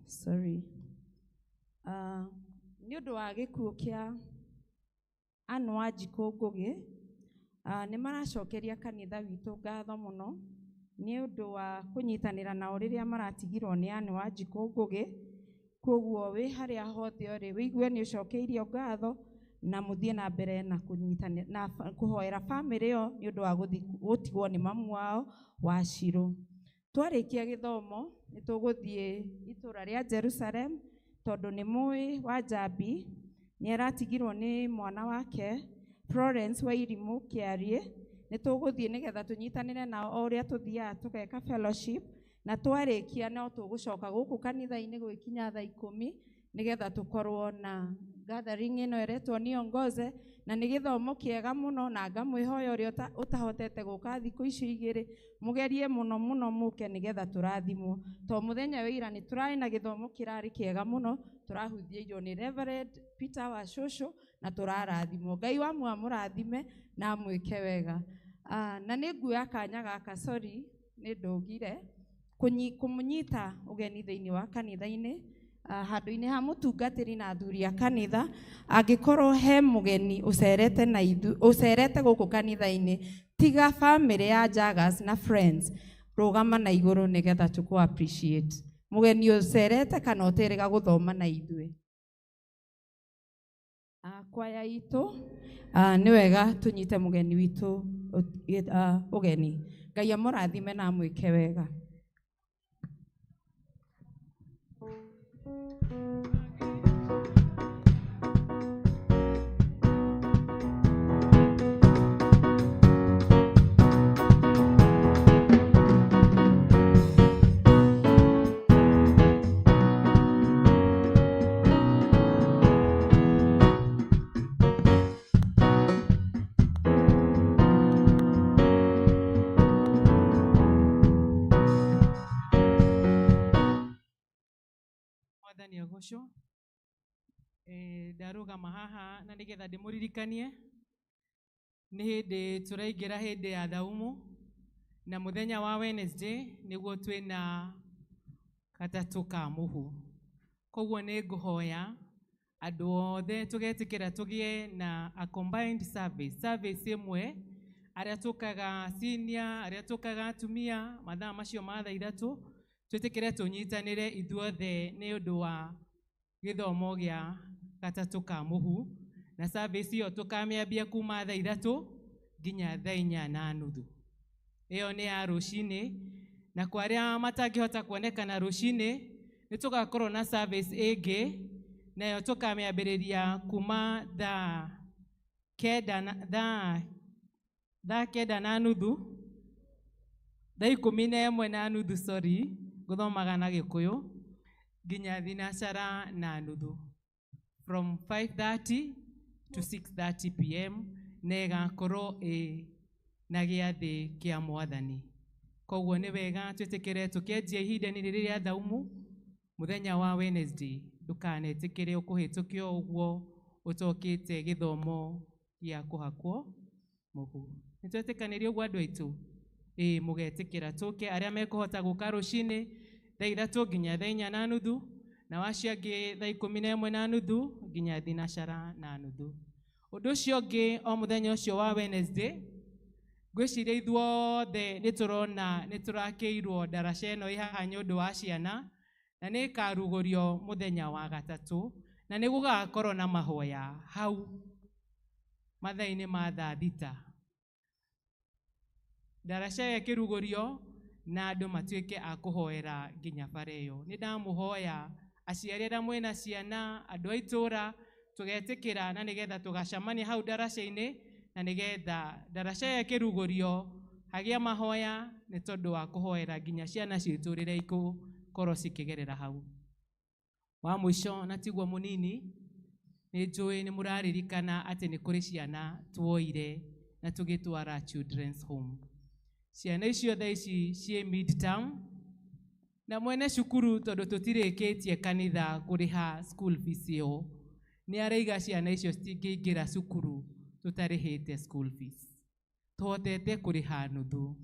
Sorry. Nĩ ũndũ wa gĩkuũ kĩa Anne Wanjikũ Ngũgĩ, nĩ maracokeria kanitha witũ ngatho mũno nĩ ũndũ wa kũnyitanĩra nao rĩrĩa maratigirwo nĩ Anne Wanjikũ Ngũgĩ. Koguo wĩ harĩa hothe ũrĩ wĩigue nĩ ũcokeirio ngatho na mũthiĩ na mbere na kũnyitanĩra na kũhoera bamĩrĩ ĩyo nĩ ũndũ wa gũtigwo nĩ mamu wao wa Shiro. Twarĩkia gĩthomo nĩ tũgũthiĩ itũra rĩa Jerusalem tondũ nĩ mũĩ Wanjambi nĩ aratigirwo nĩ mwana wake Florence Wairimu Kĩarie. Nĩ tũgũthiĩ nĩgetha tũnyitanĩre nao o ũrĩa tũthiaga tũgeka fellowship, na twarĩkia no tũgũcoka gũkũ kanitha-inĩ gwĩkinya thaa 10 nĩgetha tũkorwo na gathering ĩno ĩretwo Niongoze, na nĩ gĩthomo kĩega mũno, na ngamwĩhoya ũrĩa ũtahotete gũka thikũ icio igĩrĩ mũgerie mũno mũno mũke nĩgetha tũrathimwo. To mũthenya wa ira nĩ tũrarĩ na gĩthomo kĩrarĩ kĩega mũno, tũrahunjĩirio nĩ Reverend Peter Wacucu na tũrarathimwo. Ngai wa amũrathime na amwĩke wega. Na nĩ nguoya kanya gaka, sorry nĩ ndũgire kũmũnyita ũgeni thĩinĩ wa kanitha-inĩ, handũ-inĩ ha mũtungatĩri na athuri a kanitha. Angĩkorwo he mũgeni ũcerete na ithu, ũcerete gũkũ kanitha-inĩ, tiga bamĩrĩ ya Jagas na friends, rũgama na igũrũ nĩgetha tũkũ appreciate mũgeni ũcerete kana ũterĩga gũthoma na ithuĩ. Kwaya itũ, nĩ wega tũnyite mũgeni witũ ũgeni. Ngai amũrathime na amwĩke wega. Mwathani agocwo. Ndarũgama haha na nĩgetha ndĩmũririkanie nĩ hĩndĩ tũraingĩra hĩndĩ ya thaumu, na mũthenya wa Wednesday nĩguo twĩna gatatũ ka mũhu. Koguo nĩ ngũhoya Andũ othe tũgetĩkĩra tũgĩe na a combined service, service ĩmwe, arĩa tũkaga senior, arĩa tũkaga atumia, mathaa macio ma thaa 3, twĩtĩkĩre tũnyitanĩre ithuothe nĩ ũndũ wa gĩthomo gĩa gatatũ ka mũhu, na service ĩyo tũkamĩambia kuma thaa 3 nginya thaa 4:30. Ĩyo nĩ ya rũcinĩ, na kwa arĩa matangĩhota kuonekana rũcinĩ, nĩ tũgakorwo na service ĩngĩ, nayo tũkamĩambĩrĩria kuma thaa kenda na, thaa 9:30, thaa 11:30, sorry, gũthomaga na Gĩkũyũ, nginya 6:30, from 5:30 to 6:30 PM, na ĩgakorwo ĩ na gĩathĩ kĩa Mwathani. Koguo nĩ wega twĩtĩkĩre tũkĩanjia ihinda-inĩ rĩrĩ rĩa thaumu mũthenya wa Wednesday, ndũkanetĩkĩre ũkũhĩtũkio ũguo ũtokĩte gĩthomo gĩa kũhakwo mũhu. Nĩ twetĩkanĩria ũguo andũ aitũ? Ĩĩ, mũgetĩkĩra tũke arĩa mekũhota gũka rũcinĩ thaa 3 nginya thaa 4:30, na acio angĩ thaa 11:30 nginya 6:30. Ũndũ ũcio ũngĩ, o mũthenya ũcio wa Wednesday, ngwĩciria ithuothe nĩ tũrona nĩ tũrakĩirwo ndaraca ĩno ĩ haha nĩ ũndũ wa ciana, na nĩ ĩkarugũrio mũthenya wa gatatũ, na nĩ gũgakorwo na mahoya hau mathaa-inĩ ma thaa 6. Ndaraca ĩyo ĩkĩrugũrio na andũ matuĩke a kũhoera nginya bara ĩyo. Nĩ ndamũhoya aciari arĩa mwĩna ciana, andũ a itũũra, tũgetĩkĩra na nĩgetha tũgacemania hau ndaraca-inĩ, na nĩgetha ndaraca ĩyo ĩkĩrugũrio hagĩe mahoya nĩ tondũ wa kũhoera nginya ciana citũ rĩrĩa igũkorwo cikĩgerera hau. Wa mũico na tiguo mũnini, nĩ njũĩ nĩ mũraririkana atĩ nĩ kũrĩ ciana tuoire na tũgĩtwara children's home. Ciana icio thaa ici ciĩ midterm, na mwene cukuru tondũ tũtirĩkĩtie kanitha kũrĩha school fees ĩyo, nĩ araiga ciana icio citingĩingĩra cukuru tũtarĩhĩte school fees. Tũhotete kũrĩha nuthu.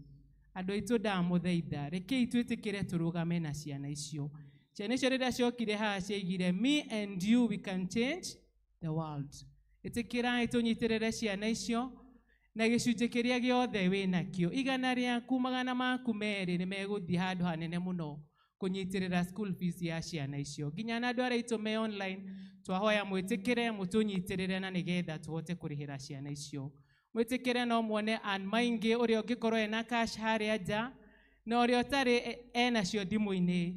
Andũ aitũ ndamũthaitha, rekei twĩtĩkĩre tũrũgame na ciana icio. Ciana icio rĩrĩa ciokire haha ciaigire, me and you we can change the world. Ĩtĩkĩrai tũnyitĩrĩre ciana icio na gĩcunjĩ kĩrĩa gĩothe wĩnakĩo. Igana rĩaku, 200 nĩ megũthiĩ handũ hanene mũno kũnyitĩrĩra school fees ya ciana icio. Nginya na andũ arĩa aitũ me online, twahoya mwĩtĩkĩre mũtũnyitĩrĩre na nĩgetha tũhote kũrĩhĩra ciana icio. Mwĩtĩkĩre no muone Ann Maingi ũrĩa ũngĩkorwo ena cash harĩa nja, na ũrĩa ũtarĩ enacio thimũ-inĩ,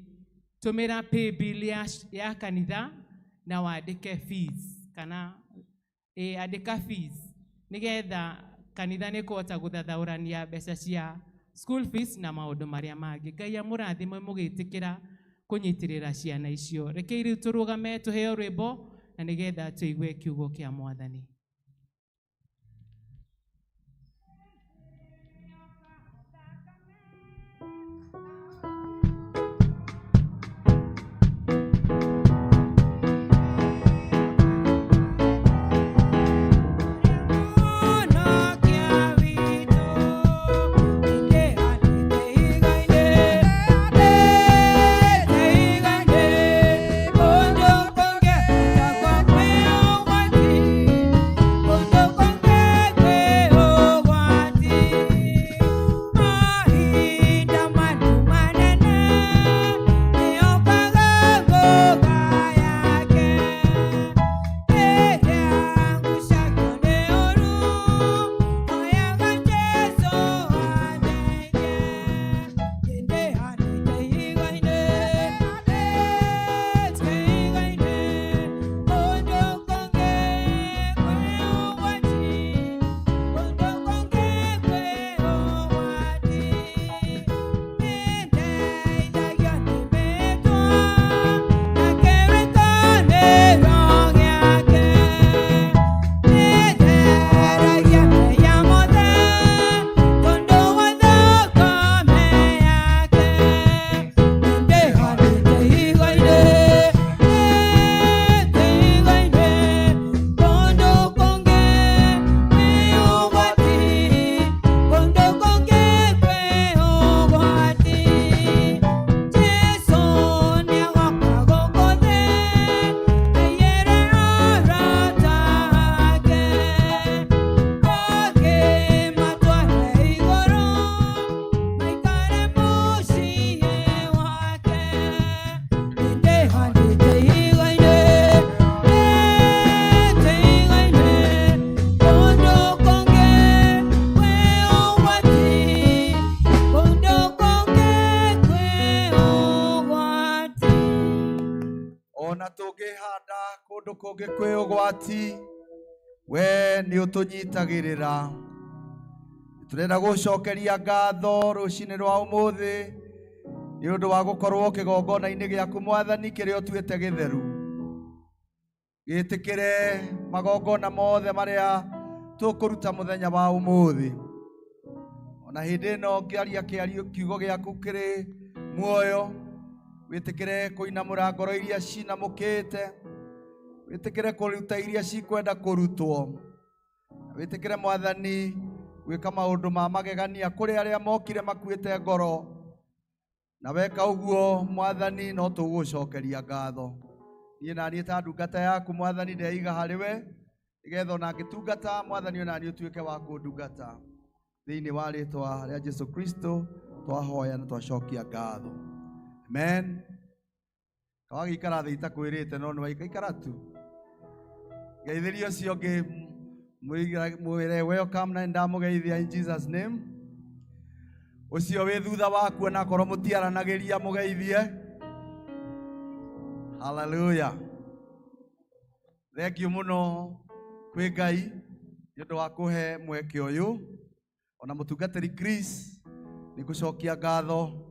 tũmĩra paybill ya kanitha na wandĩke fees, kana andĩka fees nĩgetha kanitha nĩ kũhota gũthathaũrania mbeca cia school fees na maũndũ marĩa mangĩ. Ngai amũrathime mũgĩtĩkĩra kũnyitĩrĩra ciana icio. Rekei rĩu tũrũgame tũheo rwĩmbo na nĩgetha tũigue kiugo kĩa Mwathani. Thank you. Tũngĩhanda kũndũ kũngĩ kwĩ ũgwati, we nĩ ũtũnyitagĩrĩra. Tũrenda gũcokeria ngatho rũcinĩ rwa ũmũthĩ nĩ ũndũ wa gũkorwo kĩgongona-inĩ gĩaku Mwathani kĩrĩa ũtuĩte gĩtheru. Gĩtĩkĩre magongona mothe marĩa tũkũruta mũthenya wa ũmũthĩ. Ona hĩndĩ ĩno ngĩaria kĩario kiugo gĩaku kĩrĩ muoyo, wĩtĩkĩre kũinamũra ngoro iria cinamũkĩte, wĩtĩkĩre kũruta iria cikwenda kũrutwo, wĩtĩkĩre Mwathani gwĩka maũndũ ma magegania kũrĩ arĩa mokire makuĩte ngoro, na weka ũguo Mwathani no tũgũgũcokeria ngatho. Niĩ na niĩ ta ndungata yaku Mwathani ndeiga harĩ we, nĩgetha ona ngĩtungata Mwathani ona niĩ ũtuĩke wa kũndungata. Thĩinĩ wa rĩtwa rĩa Jesu Kristo twahoya na twacokia ngatho. Amen. Kawagĩikara thĩ itakwĩrĩte no nĩwaikaikara tu. Ngeithĩria ũcio ũngĩ mwĩre welcome na nĩndamũgeithia in Jesus name. Ũcio wĩ thutha waku ona akorwo mũtiaranagĩria mũgeithie. Hallelujah. Thank you mũno kwĩ Ngai nĩ ũndũ wa kũhe mweke ũyũ. Ona mũtungatĩri Chris nĩ ngũcokia ngatho,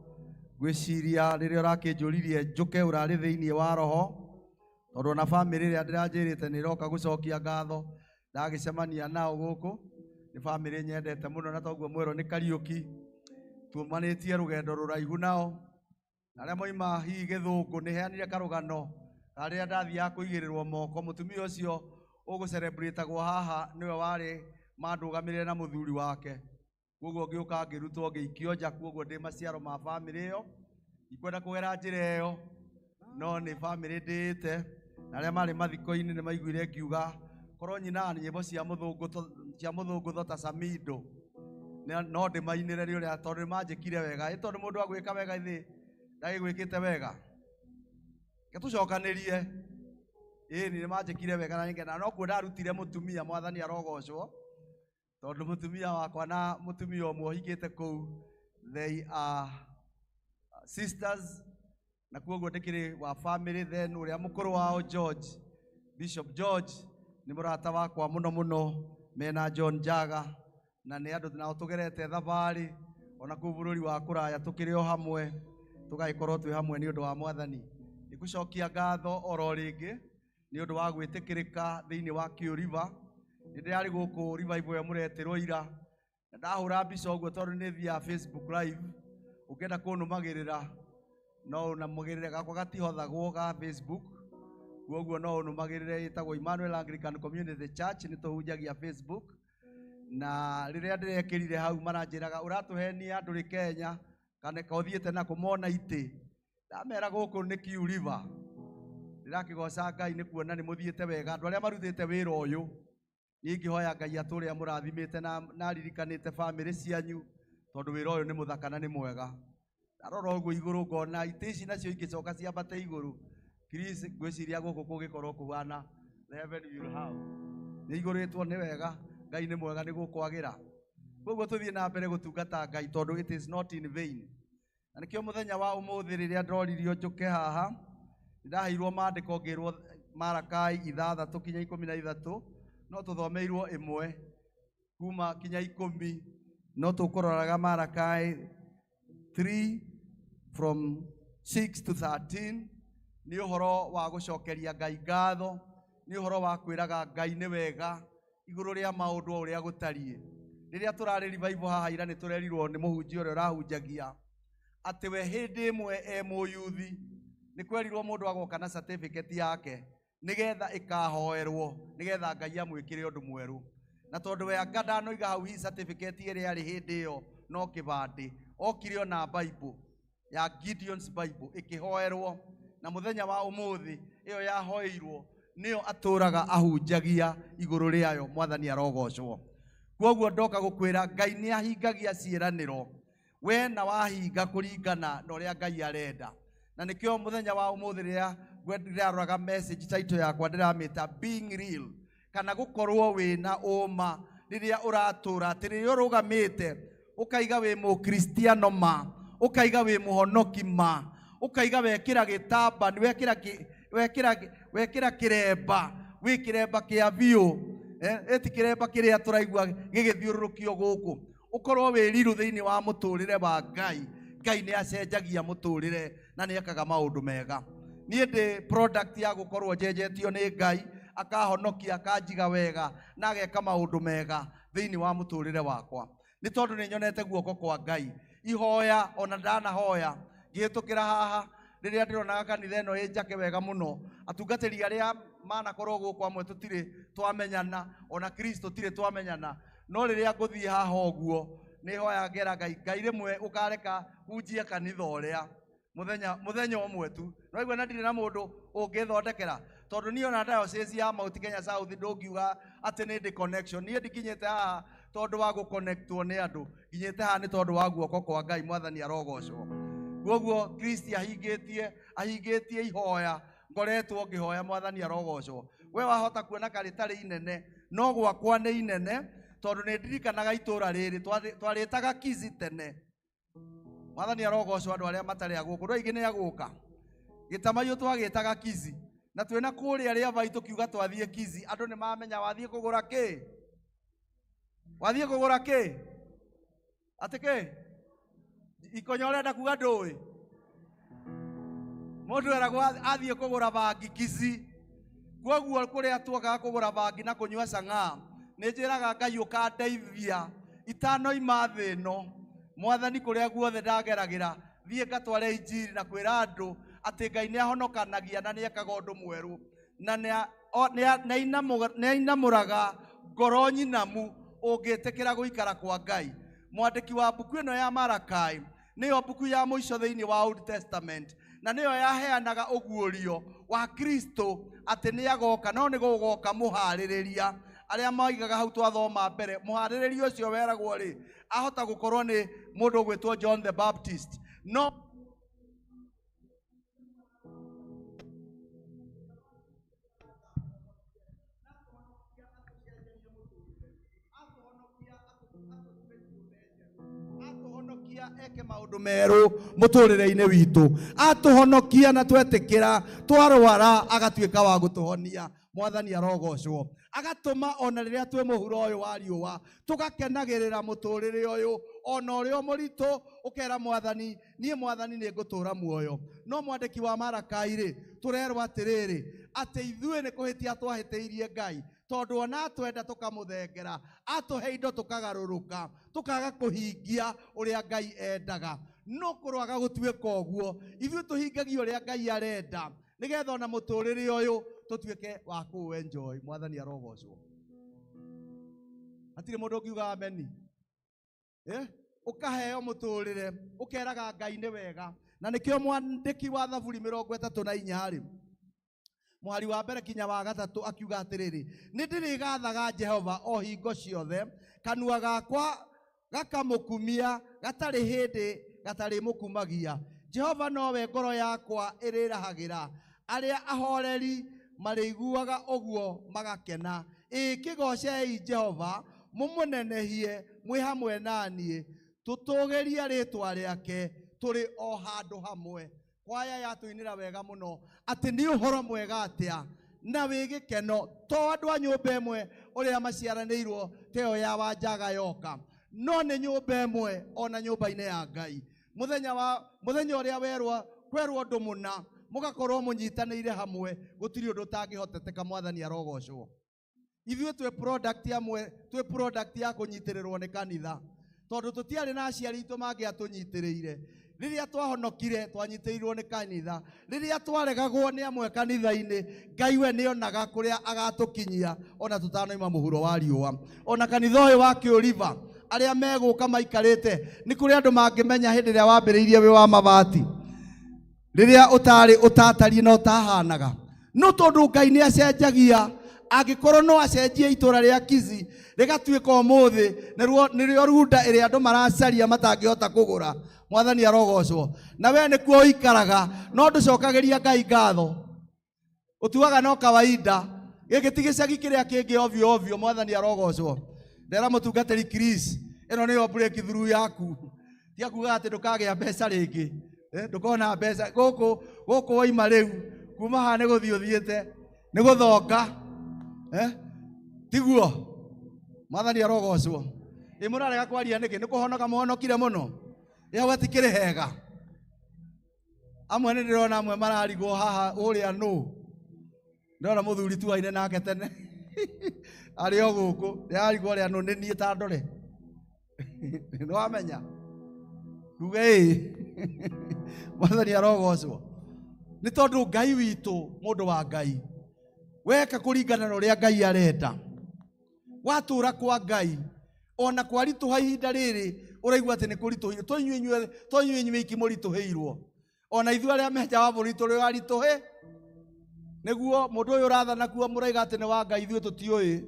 ngwĩciria rĩrĩa ũrakĩnjũririe njũke ũrarĩ thĩinĩ wa roho, tondũ ona bamĩrĩ ĩrĩa ndĩranjĩrĩte nĩ ĩroka gũcokia ngatho, ndagĩcemania nao gũkũ. Nĩ bamĩrĩ nyendete mũno na toguo mwerwo nĩ Kariũki, tuumanĩtie rũgendo rũraihu nao. Na arĩa moima hihi Gĩthũngũ nĩ heanire karũgano karĩa ndathiaga kũigĩrĩrwo moko, mũtumia ũcio ũgũcerebratagwo haha nĩwe warĩ mandũgamĩrĩre na mũthuri wake. Koguo ngĩũka ngĩrutwo ngĩikio nja, koguo ndĩ maciaro ma bamĩrĩ ĩyo. Ndikwenda kũgera njĩra ĩyo, no nĩ bamĩrĩ ndĩĩte, na arĩa marĩ mathiko-inĩ nĩ maiguire ngiuga korwo nyinaga nyĩmbo cia mũthũngũ cia mũthũngũtho ta Samido, no ndĩmainĩre nĩ ũrĩa tondũ nĩ manjĩkire wega. Ĩ tondũ mũndũ agwĩka wega ithĩ ndagĩgwĩkĩte wega. Reke tũcokanĩrie. Ĩĩ nĩ manjĩkire wega na nĩngena. No kuo ndarutire mũtumia, Mwathani arogocwo, tondũ mũtumia wakwa na mũtumia ũmwe ũhikĩte kũu, they are sisters, na koguo ndĩkĩrĩ wa family. Then ũrĩa mũkũrũ wao George, Bishop George, nĩ mũrata wakwa mũno mũno, mena John Njaga, na nĩ andũ nao tũgerete thabarĩ ona kũu bũrũri wa kũraya tũkĩrĩ o hamwe, tũgagĩkorwo twĩ hamwe nĩ ũndũ wa Mwathani. Nĩngũcokia ngatho oro rĩngĩ nĩ ũndũ wa gwĩtĩkĩrĩka thĩinĩ wa Q River. Nĩ ndĩrarĩ gũkũ revival ĩyo mũretĩrwo ira, na ndahũra mbica ũguo tondũ nĩ thiaga Facebook live, ũngĩenda kũnũmagĩrĩra no ũnũmagĩrĩre, gakwa gatihothagwo ga Facebook, koguo no ũnũmagĩrĩre, ĩtagwo Emmanuel Anglican Community Church, nĩ tũhunjagia Facebook. Na rĩrĩa ndĩrekĩrire hau maranjĩraga ũratũhenia ndũrĩ Kenya kana ka ũthiĩte na kũmona itĩ, ndamera gũkũ nĩ Q River. Ndĩrakĩgoca Ngai nĩ kuona nĩ mũthiĩte wega, andũ arĩa marutĩte wĩra ũyũ. Niĩ ingĩhoya Ngai atũre amũrathimĩte na aririkanĩte bamĩrĩ cianyu, tondũ wĩra ũyũ nĩ mũthaka na nĩ mwega. Ndarora ũguo igũrũ ngona itĩ ici nacio ingĩcoka ciambate igũrũ, Chris, ngwĩciria gũkũ kũngĩkorwo kũhana the heaven we will have. Nĩ igũrĩtwo nĩ wega, Ngai nĩ mwega nĩ gũkwagĩra. Koguo tũthiĩ na mbere gũtungata Ngai tondũ it is not in vain. Na nĩkĩo mũthenya wa ũmũthĩ rĩrĩa ndoririo njũke haha, nĩndaheirwo maandĩko ngĩrwo Marakai 6 kinya 13, no tũthomeirwo ĩmwe kuma kinya 10, no tũkũroraga Marakai 3 from 6 to 13. Nĩ ũhoro wa gũcokeria Ngai ngatho, nĩ ũhoro wa kwĩraga Ngai nĩ wega igũrũ rĩa maũndũ o ũrĩa gũtariĩ. Rĩrĩa tũrarĩ revival haha ira nĩ tũrerirwo nĩ mũhunjia ũrĩa ũrahunjagia atĩ we hĩndĩ ĩmwe e mũyuthi nĩ kwerirwo mũndũ agoka na certificate yake nĩgetha ĩkahoerwo nĩgetha Ngai amwĩkĩre ũndũ mwerũ. Na tondũ we anga ndanoiga hau hihi certificate ĩrĩa yarĩ hĩndĩ ĩyo no kĩbandĩ, okire ona Bible ya Gideon's Bible ĩkĩhoerwo, na mũthenya wa ũmũthĩ ĩyo yahoeirwo nĩyo atũraga ahunjagia igũrũ rĩayo. Mwathani arogocwo. Koguo ndoka gũkwĩra Ngai nĩ ahingagia ciĩranĩro, we na wahinga kũringana na ũrĩa Ngai arenda. Na nĩkĩo mũthenya wa ũmũthĩ rĩrĩa ndĩraroraga message title yakwa ndĩramĩta being real, kana gũkorwo wĩna ũma rĩrĩa ũratũra, atĩ rĩrĩa ũrũgamĩte ũkaiga wĩ mũkristiano ma, ũkaiga wĩ mũhonoki ma, ũkaiga wekĩra gĩtamba, nĩ wekĩra wekĩra wekĩra kĩremba wĩ kĩremba kĩa biũ eh, ĩti kĩremba kĩrĩa tũraigua gĩgĩthiũrũrũkio gũkũ ũkorwo wĩ riru thĩinĩ wa mũtũrĩre wa Ngai. Ngai nĩ acenjagia mũtũrĩre na nĩ ekaga maũndũ mega. Niĩ ndĩ product ya gũkorwo njenjetio nĩ Ngai, akahonokia, akanjiga wega na ageka maũndũ mega thĩinĩ wa mũtũrĩre wakwa, nĩ tondũ nĩ nyonete guoko kwa Ngai. Ihoya ona ndanahoya ngĩhĩtũkĩra haha rĩrĩa ndĩronaga kanitha ĩno ĩ njake wega mũno, atungatĩri arĩa manakorwo gũkũ amwe tũtirĩ twamenyana, ona Kristo tũtirĩ twamenyana, no rĩrĩa ngũthiĩ haha ũguo nĩ hoyaga ngera Ngai, Ngai rĩmwe ũkareka hunjie kanitha ũrĩa mũthenya mũthenya ũmwe tu. No igua na ndirĩ na mũndũ ũngĩthondekera, tondũ niĩ ona diocese ya Mount Kenya South ndũngiuga atĩ nĩ ndĩ connection. Niĩ ndikinyĩte haha tondũ wa gũconnectwo nĩ andũ, nginyĩte haha nĩ tondũ wa guoko kwa Ngai. Mwathani arogocwo. Koguo Kristi ahingĩtie ahingĩtie ihoya ngoretwo ngĩhoya. Mwathani arogocwo. We wahota kuona karĩ tarĩ inene, no gwakwa nĩ inene, tondũ nĩ ndirikanaga itũra rĩrĩ twarĩtaga Kizi tene. Mwathani arogocwo. Andũ arĩa matarĩ a gũkũ, andũ aingĩ nĩ agũka gĩtamaiyũ twagĩtaga Kizi, na twĩna kũrĩa rĩabai tũkiuga twathiĩ Kizi, andũ nĩ mamenya wathiĩ kũgũra kĩ, wathiĩ kũgũra kĩ, atĩ kĩ ikonya ũrenda kuga ndũĩ. Mũndũ eragwo athiĩ kũgũra bangi Kizi. Koguo kũrĩa tuokaga kũgũra bangi na kũnyua chang'aa, nĩ njĩraga Ngai ũkandeithia itanoima thĩ ĩno. Mwathani, kũrĩa guothe ndageragĩra thiĩ ngatware injiri na kwĩra andũ atĩ Ngai nĩ ahonokanagia na nĩ ekaga ũndũ mwerũ na nĩ ainamũraga ngoro nyinamu ũngĩtĩkĩra gũikara kwa Ngai. Mwandĩki wa mbuku ĩno ya Marakai nĩyo mbuku ya mũico thĩinĩ wa Old Testament, na nĩyo yaheanaga ũguũrio wa Kristo atĩ nĩ agoka, no nĩ gũgoka mũharĩrĩria arĩa moigaga hau twathoma mbere. Mũharĩrĩria ũcio weragwo rĩ, ahota gũkorwo nĩ mũndũ ũgwĩtwo John the Baptist, no atũhonokia eke maũndũ merũ mũtũrĩre-inĩ witũ, atũhonokia na twetĩkĩra, twarwara agatuĩka wa gũtũhonia. Mwathani arogocwo. Agatũma ona rĩrĩa twĩ mũhuro ũyũ wa riũa tũgakenagĩrĩra mũtũrĩre ũyũ ona ũrĩa mũritũ, ũkera Mwathani, niĩ Mwathani nĩ ngũtũra muoyo. No mwandĩki wa Marakai rĩ, tũrerwo atĩrĩrĩ, atĩ ithuĩ nĩ kũhĩtia twahĩtĩirie Ngai, tondũ ona atwenda tũkamũthengera, atũhe indo tũkagarũrũka, tũkaga kũhingia ũrĩa Ngai endaga. No kũroaga gũtuĩka ũguo, ithuĩ tũhingagia ũrĩa Ngai arenda, nĩgetha ona mũtũrĩre ũyũ tũtuĩke wa kũũ enjoy. Mwathani arogocwo. Hatirĩ mũndũ ũngiuga ameni, eh? Ũkaheo mũtũrĩre ũkeraga Ngai nĩ wega, na nĩkĩo mwandĩki wa Thaburi 34 rĩ, mũhari wa mbere kinya wa gatatũ, akiuga atĩrĩrĩ, nĩ ndĩrĩgathaga Jehova o hingo ciothe, kanua gakwa gakamũkumia gatarĩ hĩndĩ gatarĩmũkumagia. Jehova nowe ngoro yakwa ĩrĩrahagĩra, arĩa ahoreri marĩiguaga ũguo magakena. Ĩĩ, kĩgocei Jehova, mũmũnenehie mwĩ hamwe na niĩ, tũtũgĩrie rĩtwa rĩake tũrĩ o handũ hamwe. Kwaya yatũinĩra wega mũno atĩ nĩ ũhoro mwega atĩa na wĩ gĩkeno to andũ a nyũmba ĩmwe ũrĩa maciaranĩirwo teo ya Wanjaga yoka, no nĩ nyũmba ĩmwe ona nyũmba-inĩ ya Ngai. Mũthenya wa mũthenya ũrĩa werwo kwerwo ũndũ mũna, mũgakorwo mũnyitanĩire hamwe, gũtirĩ ũndũ ũtangĩhoteteka. Mwathani arogocwo. Ithuĩ twĩ product amwe, twĩ product ya kũnyitĩrĩrwo nĩ kanitha, tondũ tũtiarĩ na aciari aitũ mangĩatũnyitĩrĩire. Rĩrĩa twahonokire twanyitĩrĩirwo nĩ kanitha, rĩrĩa twaregagwo nĩ amwe kanitha-inĩ, Ngai we nĩonaga kũrĩa agatũkinyia ona tũtanoima mũhuro wa riũa. Ona kanitha ũyũ wa Kĩũriba, arĩa megũka maikarĩte, nĩ kũrĩ andũ mangĩmenya hĩndĩ ĩrĩa wambĩrĩirie wĩ wa mabati, rĩrĩa ũtarĩ ũtatariĩ na ũtahanaga. No tondũ Ngai nĩ acenjagia, angĩkorwo no acenjie itũra rĩa Kizi rĩgatuĩka ũmũthĩ nĩrĩo runda ĩrĩa andũ maracaria matangĩhota kũgũra. Mwathani arogocwo. Na we nĩkuo ũikaraga, no ndũcokagĩria Ngai ngatho, ũtuaga no kawaida, gĩkĩ ti gĩcagi kĩrĩa kĩngĩ ovyo ovyo. Mwathani arogocwo. Ndera mũtungatĩri Chris, ĩno nĩyo breakthrough yaku. Tia kuga atĩ ndũkagĩa mbeca rĩngĩ, ndũkona mbeca gũkũ gũkũ waima rĩu. Kuma haha nĩ gũthiĩ ũthiĩte, nĩ gũthonga. Eh? Tiguo? Mwathani arogocwo. Ĩ mũrarega kwaria nĩkĩ? Nĩ kũhonoka mũhonokire mũno. Ĩ hau hatikĩrĩ hega. Amwe nĩ ndĩrona amwe mararigwo haha ũrĩa nũ. Ndĩrona mũthuri tuaine nake tene. Arĩ o gũkũ. Ndĩrarigwo ũrĩa nũ nĩ niĩ ta ndore. Nĩ wamenya? Kuga ĩĩ. Mwathani arogocwo. Nĩ tondũ Ngai witũ, mũndũ wa Ngai, weka kũringana na ũrĩa Ngai arenda, watũra kwa Ngai, ona kwaritũha ihinda rĩrĩ ũraigua atĩ nĩ kũritũhire, to inyuĩ inyuothe, to inyuĩ inyuĩ iki mũritũhĩirwo, ona ithuĩ arĩa me nja wa bũrũri tũrĩ aritũhĩ. Nĩguo mũndũ ũyũ ũrathana kuo mũraiga atĩ nĩ wa Ngai, ithuĩ tũtiũĩ,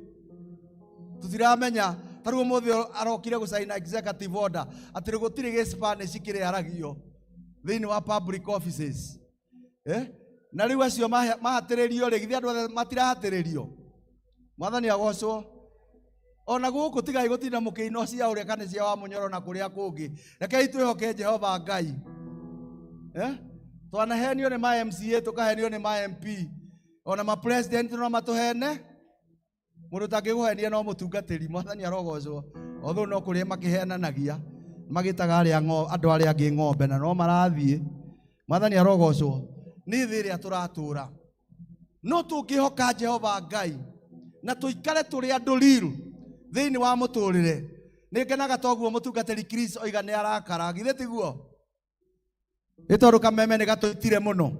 tũtiramenya. Ta rĩu ũmũthĩ arokire gũcaina executive order atĩ gũtirĩ gĩ Spanish kĩrĩaragio thĩinĩ wa public offices. Eh? Na rĩu acio mahatĩrĩrio rĩ, githĩ andũ othe matirahatĩrĩrio? Mwathani agocwo. Ona gũkũ tigai gũtinda mũkĩina cia ũrĩa kana cia wa mũnyoro na kũrĩa kũngĩ. Rekei twĩhoke Jehova Ngai. Eh? Twanahenio nĩ ma MCA, tũkahenio nĩ ma MP, ona ma president no matũhene. Mũndũ ũtangĩkũhenia no mũtungatĩri. Mwathani arogocwo. Although no kũrĩa makĩhenanagia, magĩtaga arĩa andũ arĩa angĩ ng'ombe na no marathiĩ. Mwathani arogocwo. Nĩ thĩ ĩrĩa tũratũra. No tũngĩhoka Jehova Ngai na tũikare tũrĩ andũ riru thĩinĩ wa mũtũrĩre. Nĩ ngenaga toguo mũtungatĩri Chris oiga nĩ arakara, githĩ tiguo? Nĩ tondũ kameme nĩ gatũitire mũno.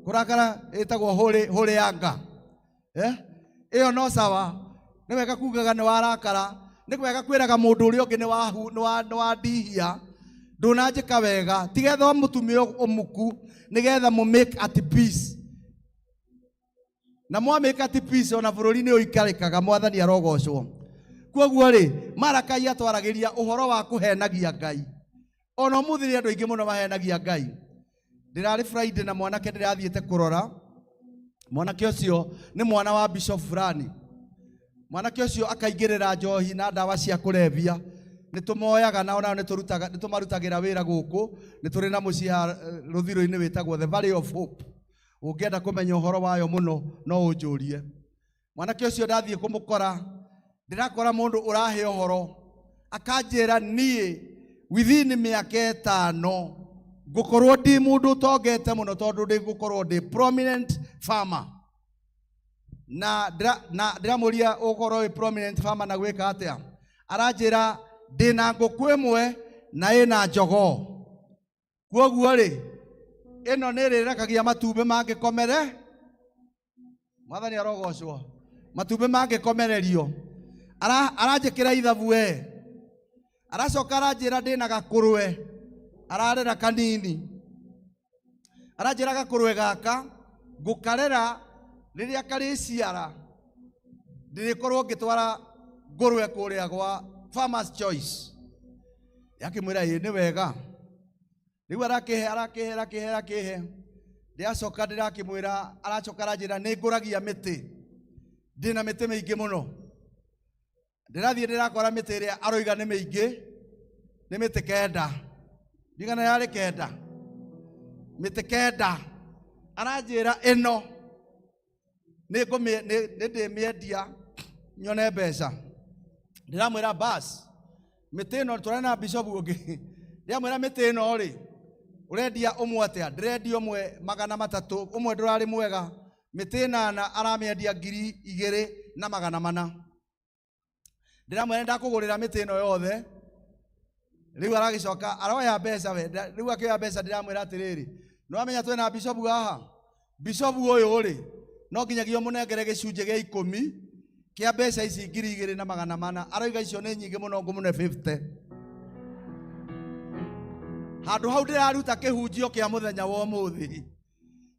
Kũrakara ĩtagwo hũrĩ, hũrĩ anga. Eh? Ĩyo no sawa. Nĩ wega kugaga nĩ warakara, nĩ wega kwĩraga mũndũ ũrĩa ũngĩ nĩ wandihia, ndũnanjĩka wega, tigetha mũtumia ũmuku nĩgetha mũ make at peace. Na mwa make at peace ona bũrũri nĩ ũikarĩkaga. Mwathani arogocwo. Kwoguo rĩ, Marakai atwaragĩria ũhoro wa kũhenagia Ngai. Ona ũmũthĩ nĩ andũ aingĩ mũno mahenagia Ngai. Ndĩrarĩ Friday na mwanake ndĩrathiĩte kũrora. Mwanake ũcio nĩ mwana wa bishop fulani. Mwanake ũcio akaingĩrĩra njohi na ndawa cia kũrebia. Nĩ tũmoyaga nao, nao nĩ tũmarutagĩra wĩra gũkũ. Nĩ tũrĩ na mũciĩ rũthirũ-inĩ wĩtagwo The Valley of Hope. Ũngĩenda kũmenya ũhoro wayo mũno no ũnjũrie. Mwanake ũcio ndathiĩ kũmũkora, ndĩrakora mũndũ ũrahe ũhoro, akanjĩra niĩ within mĩaka ĩtano ngũkorwo ndĩ mũndũ ũtongete mũno tondũ ndĩgũkorwo ndĩ prominent farmer. Na ndĩramũria ũgũkorwo wĩ prominent farmer na gwĩka atĩa? Aranjĩra ndĩna ngũkũ ĩmwe na ĩna njogoo. Kwoguo rĩ, ĩno nĩ ĩrĩrekagia matumbĩ mangĩkomere. Mwathani arogocwo. Matumbĩ mangĩkomererio. Aranjĩkĩra ithabu we. Aracoka aranjĩra ndĩna gakũrwe. Ararera kanini. Aranjĩra gakũrwe gaka ngũkarera rĩrĩa karĩciara ndĩrĩkorwo ngĩtwara ngũrwe kũrĩa gwa Farmers Choice. Yakĩmwĩra ĩĩ nĩ wega. Rĩu arakĩhe, arakĩhe, arakĩhe, arakĩhe. Ndĩracoka ndĩrakĩmwĩra, aracoka aranjĩra nĩ ngũragia mĩtĩ. Ndĩna mĩtĩ mĩingĩ mũno. Ndĩrathiĩ ndĩrakora mĩtĩ ĩrĩa aroiga nĩ mĩingĩ, nĩ mĩtĩ 9. Ndigana yarĩ 9. Mĩtĩ 9. Aranjĩra ĩno nĩ ndĩmĩendia nyone mbeca. Ndĩramwĩra bas, mĩtĩ ĩno tũrarĩ na bishop ũngĩ. Ndĩramwĩra mĩtĩ ĩno rĩ, ũrendia ũmwe atĩa? Ndĩrendia ũmwe magana matatũ, ũmwe ndũrarĩ mwega. Mĩtĩ ĩnana aramĩendia ngiri igĩrĩ na magana mana. Ndĩramwĩra ndakũgũrĩra mĩtĩ ĩno yothe. Rĩu aragĩcoka aroya mbeca we. Rĩu akĩoya mbeca ndĩramwĩra atĩrĩrĩ, nĩwamenya twĩna bishop haha? Bishop ũyũ rĩ, no nginyagia ũmũnengere gĩcunjĩ gĩa ikũmi kĩa mbeca ici ngiri igĩrĩ na magana mana. Aroiga icio nĩ nyingĩ mũno, ngũmũne 50. Handũ hau ndĩraruta kĩhunjio kĩa mũthenya wa ũmũthĩ.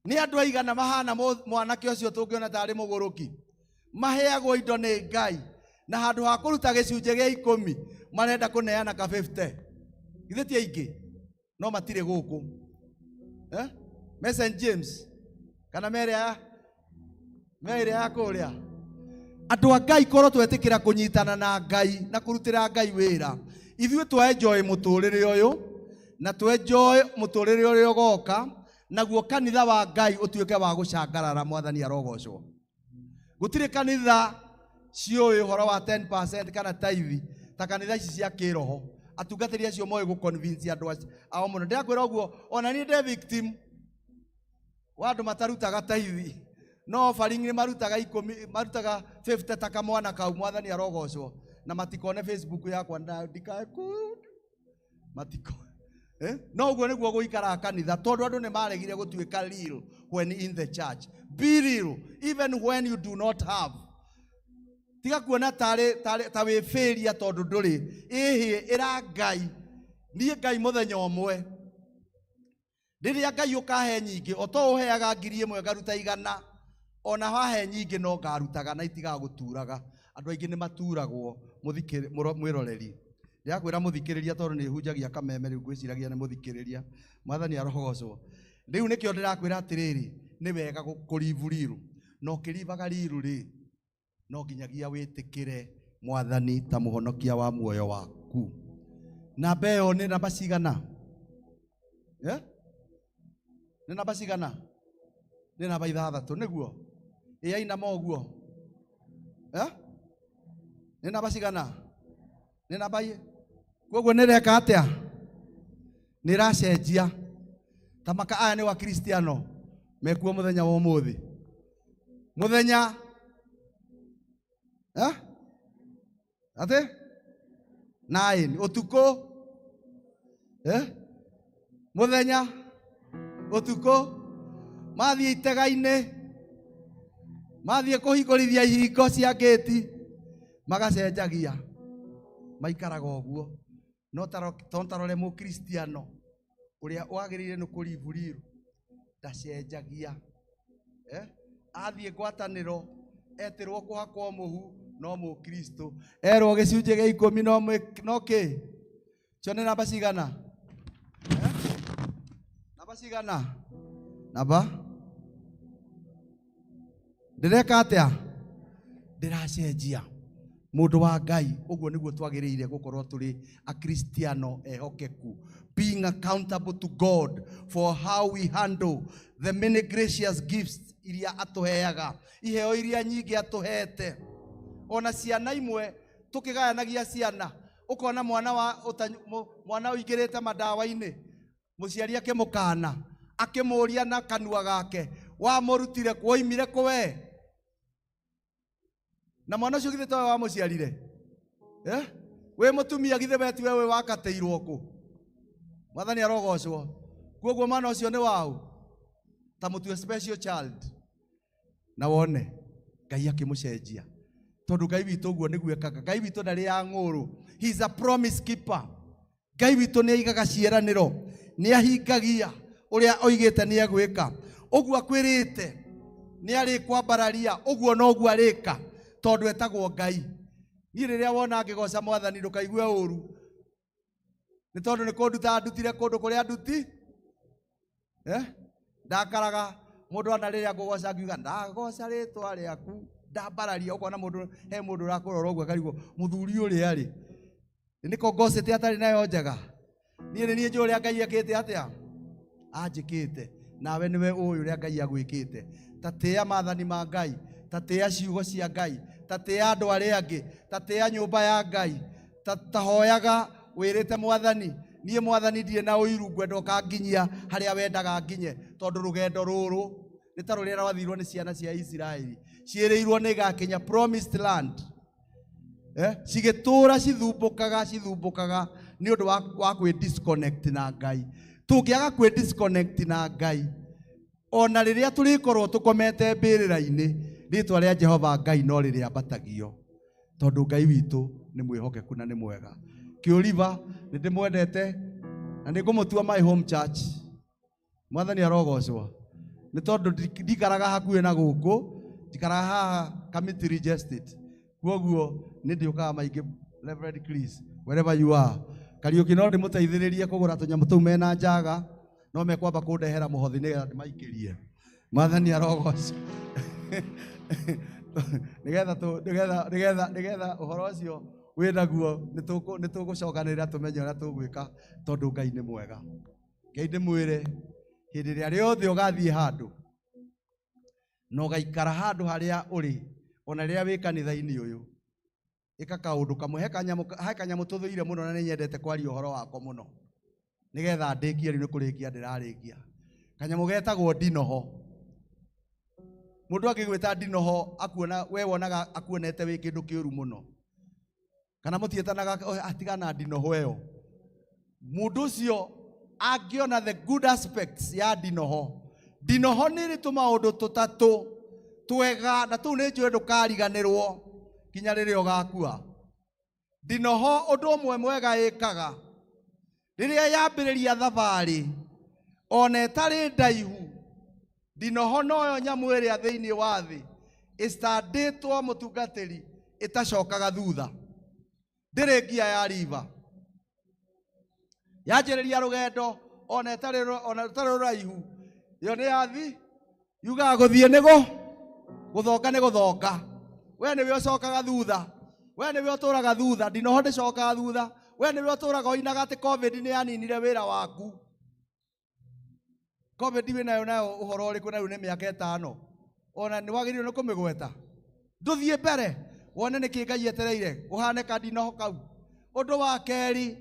Nĩ andũ aigana mahana mwanake ũcio tũngĩona tarĩ mũgũrũki? Maheagwo indo nĩ Ngai, na handũ ha kũruta gĩcunjĩ gĩa ikũmi marenda kũneana ka 50. Githĩ ti aingĩ? No matirĩ gũkũ. Me Saint James kana merĩa ya kũrĩa. Andũ a Ngai korwo twetĩkĩra kũnyitana na Ngai na kũrutĩra Ngai wĩra, ithuĩ twa enjoy mũtũrĩre ũyũ na twa enjoy mũtũrĩre ũrĩa ũgoka, Naguo kanitha wa Ngai ũtuĩke wa gũcangarara. Mwathani arogocwo. Gũtirĩ kanitha ciũĩ ũhoro wa 10% kana tithe ta kanitha ici cia kĩroho. Atungatĩri acio moĩ gũ-convince andũ ao mũno. Ndĩrakwĩra ũguo, ona niĩ ndĩ victim wa andũ matarutaga tithe. No offering nĩ marutaga 10, marutaga 50 ta kamwana kau. Mwathani arogocwo. Na matikone Facebook yakwa na ndikae matiko. No ũguo nĩguo gũikaraga kanitha, tondũ andũ nĩ maregire gũtuĩka real when in the church. Be real even when you do not have. Tiga kuona tarĩ ta wĩ failure tondũ ndũrĩ. Ĩhĩ, ĩra Ngai, niĩ Ngai mũthenya ũmwe rĩrĩa Ngai ũkahe nyingĩ, o to ũheaga 1,000 ngaruta 100, ona wahe nyingĩ no ngarutaga na itigagũturaga. Andũ aingĩ nĩ maturagwo. Mwĩroreri, ndĩrakwĩra mũthikĩrĩria, tondũ nĩ hunjagia kameme rĩu ngwĩciragia nĩ mũthikĩrĩria. Mwathani arogocwo. Rĩu nĩkĩo ndĩrakwĩra atĩrĩrĩ, nĩ wega kũrivu riru, na ũkĩrivaga riru rĩ, no nginyagia wĩtĩkĩre Mwathani ta mũhonokia wa muoyo waku. Namba ĩyo nĩ namba cigana? Nĩ namba cigana? Nĩ namba 6 nĩguo? Ĩ ainama ũguo. Nĩ namba cigana? Nĩ namba koguo nĩ reka atĩa? Nĩ ĩracenjia. Ta maka aya nĩ wa Kristiano mekuo mũthenya wa ũmũthĩ. Mũthenya Atĩ? 9 ũtukũ. Mũthenya ũtukũ mathiĩ itega-inĩ, mathiĩ kũhingũrithia ihingo cia ngĩti, magacenjagia, maikaraga ũguo. No tarore mũkristiano ũrĩa wagĩrĩire nĩ kũriburiru ndacenjagia. Athiĩ ngwatanĩro etĩrwo kũhakwo mũhu no mũkristo, erwo gĩcunjĩ gĩa 10 no kĩ? Cio nĩ namba cigana? Namba cigana? Namba? Ndĩreka atĩa? Ndĩracenjia. Mũndũ wa Ngai, ũguo nĩguo twagĩrĩire gũkorwo tũrĩ akristiano ehokeku, being accountable to God for how we handle the many gracious gifts iria atũheaga, iheo iria nyingĩ atũhete. Ona ciana imwe tũkĩgayanagia ciana, ũkona mwana wa mwana ũingĩrĩte mandawa-inĩ, mũciari akĩmũkana, akĩmũria na kanua gake, wamũrutire kũ, woimire kũ we? Na mwana ũcio githĩ towe wamũciarire? Wĩ mũtumia githĩ we tiwe wĩ wakatĩirwo kũ? Mwathani arogocwo. Koguo mwana ũcio nĩ waũ? Ta mũtue special child. Na wone Ngai akĩmũcenjia. Tondũ Ngai witũ ũguo nĩguo ekaga. Ngai witũ ndarĩ ya ng'ũrũ. He is a promise keeper. Ngai witũ nĩ aigaga ciĩranĩro, nĩ ahingagia ũrĩa oigĩte nĩ egwĩka. Ũguo akwĩrĩte nĩ arĩkwambararia, ũguo noguo arĩka, tondũ etagwo Ngai. Niĩ rĩrĩa wona ngĩgoca Mwathani ndũkaigue ũru, nĩ tondũ nĩ kũnduta ndutire kũndũ kũrĩa nduti. Ndakaraga mũndũ ona rĩrĩa ngũgoca ngiuga ndagoca rĩtwa rĩaku, ndambararia, ũkona mũndũ he mũndũ ũrakũrora ũguo akarigwo mũthuri ũrĩa rĩ, nĩko ngocete atarĩ nayo njega. Niĩ nĩ niĩ njũĩ ũrĩa Ngai ekĩte atĩa? Anjĩkĩte. Nawe nĩwe ũĩ ũrĩa Ngai agwĩkĩte. Ta tĩĩa maathani ma Ngai, ta tĩĩa ciugo cia Ngai, ta tĩĩa andũ arĩa angĩ, ta tĩĩa nyũmba ya Ngai, ta hoyaga wĩrĩte Mwathani, niĩ Mwathani ndirĩ na ũiru, ngwenda ũkanginyia harĩa wendaga nginye, tondũ rũgendo rũrũ nĩ ta rũrĩa rwathirwo nĩ ciana cia Isiraeli, ciĩrĩirwo nĩ igakinya promised land. Cigĩtũra cithumbũkaga, cithumbũkaga nĩ ũndũ wa kwĩ disconnect na Ngai. Tũngĩaga kwĩ disconnect na Ngai, ona rĩrĩa tũrĩkorwo tũkomete mbĩrĩra-inĩ, rĩtwa rĩa Jehova Ngai no rĩrĩambatagio, tondũ Ngai witũ nĩ mwĩhokeku na nĩ mwega. Kĩũriba nĩ ndĩmwendete na nĩ ngũmũtua my home church. Mwathani arogocwo. Nĩ tondũ ndikaraga hakuhĩ na gũkũ, njikaraga haha Kamiti Estate. Kwoguo nĩ ndĩũkaga maingĩ. Reverend Chris, wherever you are, Kariũki no ndĩmũteithĩrĩrie kũgũra tũnyamũ tũu mena njaga, no mekwamba kũndehera mũhothi nĩgetha ndĩmaikĩrie. Mwathani arogocwo. Nĩgetha nĩgetha nĩgetha ũhoro ũcio wĩnaguo, nĩ tũgũcokanĩrĩra tũmenye ũrĩa tũgwĩka, tondũ Ngai nĩ mwega. Ngai ndĩmwĩre Hĩndĩ ĩrĩa rĩothe ũgathiĩ handũ na ũgaikara handũ harĩa ũrĩ, ona rĩrĩa wĩ kanitha-inĩ ũyũ, ĩka kaũndũ kamwe. He kanyamũ tũthũire mũno na nĩ nyendete kwaria ũhoro wako mũno, nĩgetha ndĩkie rĩu nĩ kũrĩkia ndĩrarĩkia. Kanyamũ getagwo ndinoho. Mũndũ angĩgwĩta ndinoho akuona we wonaga akuonete wĩ kĩndũ kĩũru mũno, kana mũtiĩtanaga, "Oh, atigana ndinoho ĩyo." Mũndũ ũcio angĩona the good aspects ya ndinoho. Ndinoho nĩ ĩrĩ tũmaũndũ tũtatũ twega, na tũu nĩ njũĩ ndũkariganĩrwo kinya rĩrĩa ũgakua. Ndinoho ũndũ ũmwe mwega ĩkaga, rĩrĩa yambĩrĩria thabarĩ ona ĩtarĩ ndaihu, ndinoho noyo nyamũ ĩrĩa thĩinĩ wa thĩ ĩcandĩtwo mũtungatĩri ĩtacokaga thutha. Ndĩrĩ ngia ya riva. Yanjĩrĩria rũgendo ona ĩtarĩ rũraihu, yo nĩ yathi yugaga gũthiĩ nĩgũ gũthonga nĩ gũthonga. We nĩwe ũcokaga thutha, we nĩwe ũtũraga thutha. Ndinoho ndĩcokaga thutha. We nĩwe ũtũraga ũinaga atĩ COVID nĩ yaninire wĩra waku. COVID wĩnayo nayo ũhoro ũrĩkũ? Na rĩu nĩ mĩaka 5, ona nĩ wagĩrĩirwo nĩ kũmĩgweta. Ndũthiĩ mbere wone nĩkĩ Ngai etereire ũhane ka ndinoho kau. Ũndũ wa kerĩ,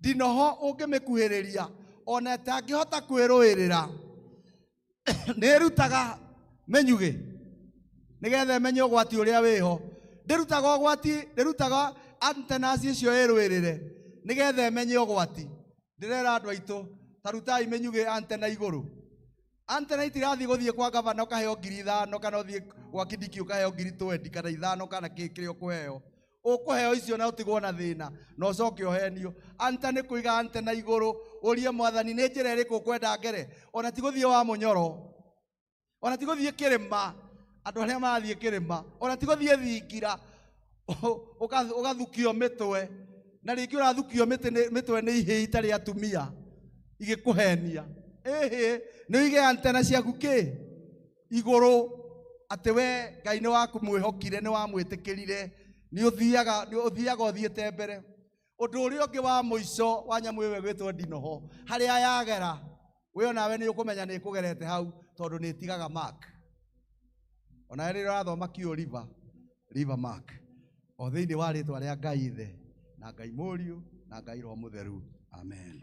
ndinoho ũngĩmĩkuhĩrĩria ona ĩtangĩhota kwĩrũĩrĩra, nĩ ĩrutaga mĩnyugĩ nĩgetha ĩmenye ũgwati ũrĩa wĩho. Ndĩrutaga ũgwati, ndĩrutaga antennas icio ĩrũĩrĩre nĩgetha ĩmenye ũgwati. Ndĩrera andũ aitũ, ta rutai mĩnyugĩ antena igũrũ. Antena itirathiĩ gũthiĩ kwa gavana ũkaheo 5,000, kana ũthiĩ gwa Kindiki ũkaheo 20,000 kana 5 kana kĩ kĩrĩa ũkũheo. Ũkũheo icio na ũtigwo na thĩna na ũcoke ũhenio. Anta nĩ kũiga antena igũrũ, ũrie mwathani nĩ njĩra ĩrĩkũ ũkwenda ngere. Ona ti gũthiĩ wa mũnyoro, ona ti gũthiĩ kĩrĩma, andũ arĩa marathiĩ kĩrĩma, ona ti gũthiĩ thingira, ũgathukio mĩtwe, na rĩngĩ ũrathukio mĩtwe nĩ ihĩĩ itarĩ atumia igĩkũhenia. Ĩhĩ, nĩ ũige antena ciaku kĩ igũrũ, atĩ we Ngai nĩ wakumwĩhokire, nĩ wamwĩtĩkĩrire, nĩ ũthiaga ũthiĩte mbere. Ũndũ ũrĩa ũngĩ wa mũico wa nyamũ ĩyo ĩgwĩtwo ndinoho, harĩa yagera we onawe nĩ ũkũmenya nĩ ĩkũgerete hau, tondũ nĩ ĩtigaga mark. Ona rĩrĩa ũrathoma kiũ river mark. O thĩinĩ wa rĩtwa rĩa Ngai Ithe na Ngai Mũriũ na Ngai Roho Mũtheru, amen.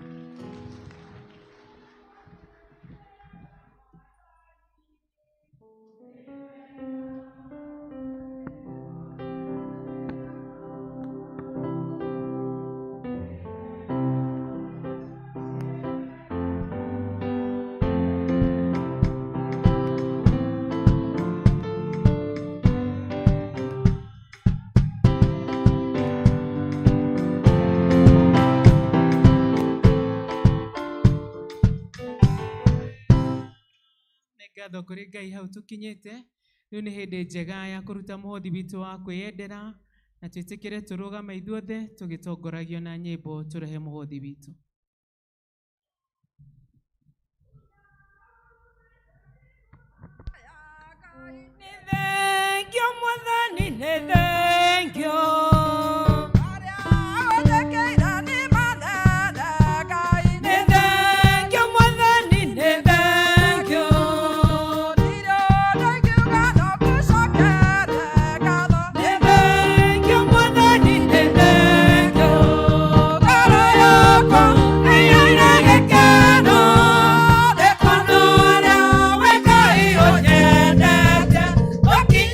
Ngatho kũrĩ Ngai hau tũkinyĩte. Rĩu nĩ hĩndĩ njega ya kũruta mũhothi witũ wa kwĩyendera, na twĩtĩkĩre tũrũgame ithuothe tũgĩtongoragio na nyĩmbo tũrehe mũhothi witũ. Nĩ thengio Mwathani, nĩ thengio. Nĩ thengio Mwathani, nĩ thengio. Nĩ thengio Mwathani, nĩ thengio. Ngoro yakwa ĩiyũire gĩkeno, nĩ kuona ũrĩa we Ngai ũnyendete. Ũkirĩrĩria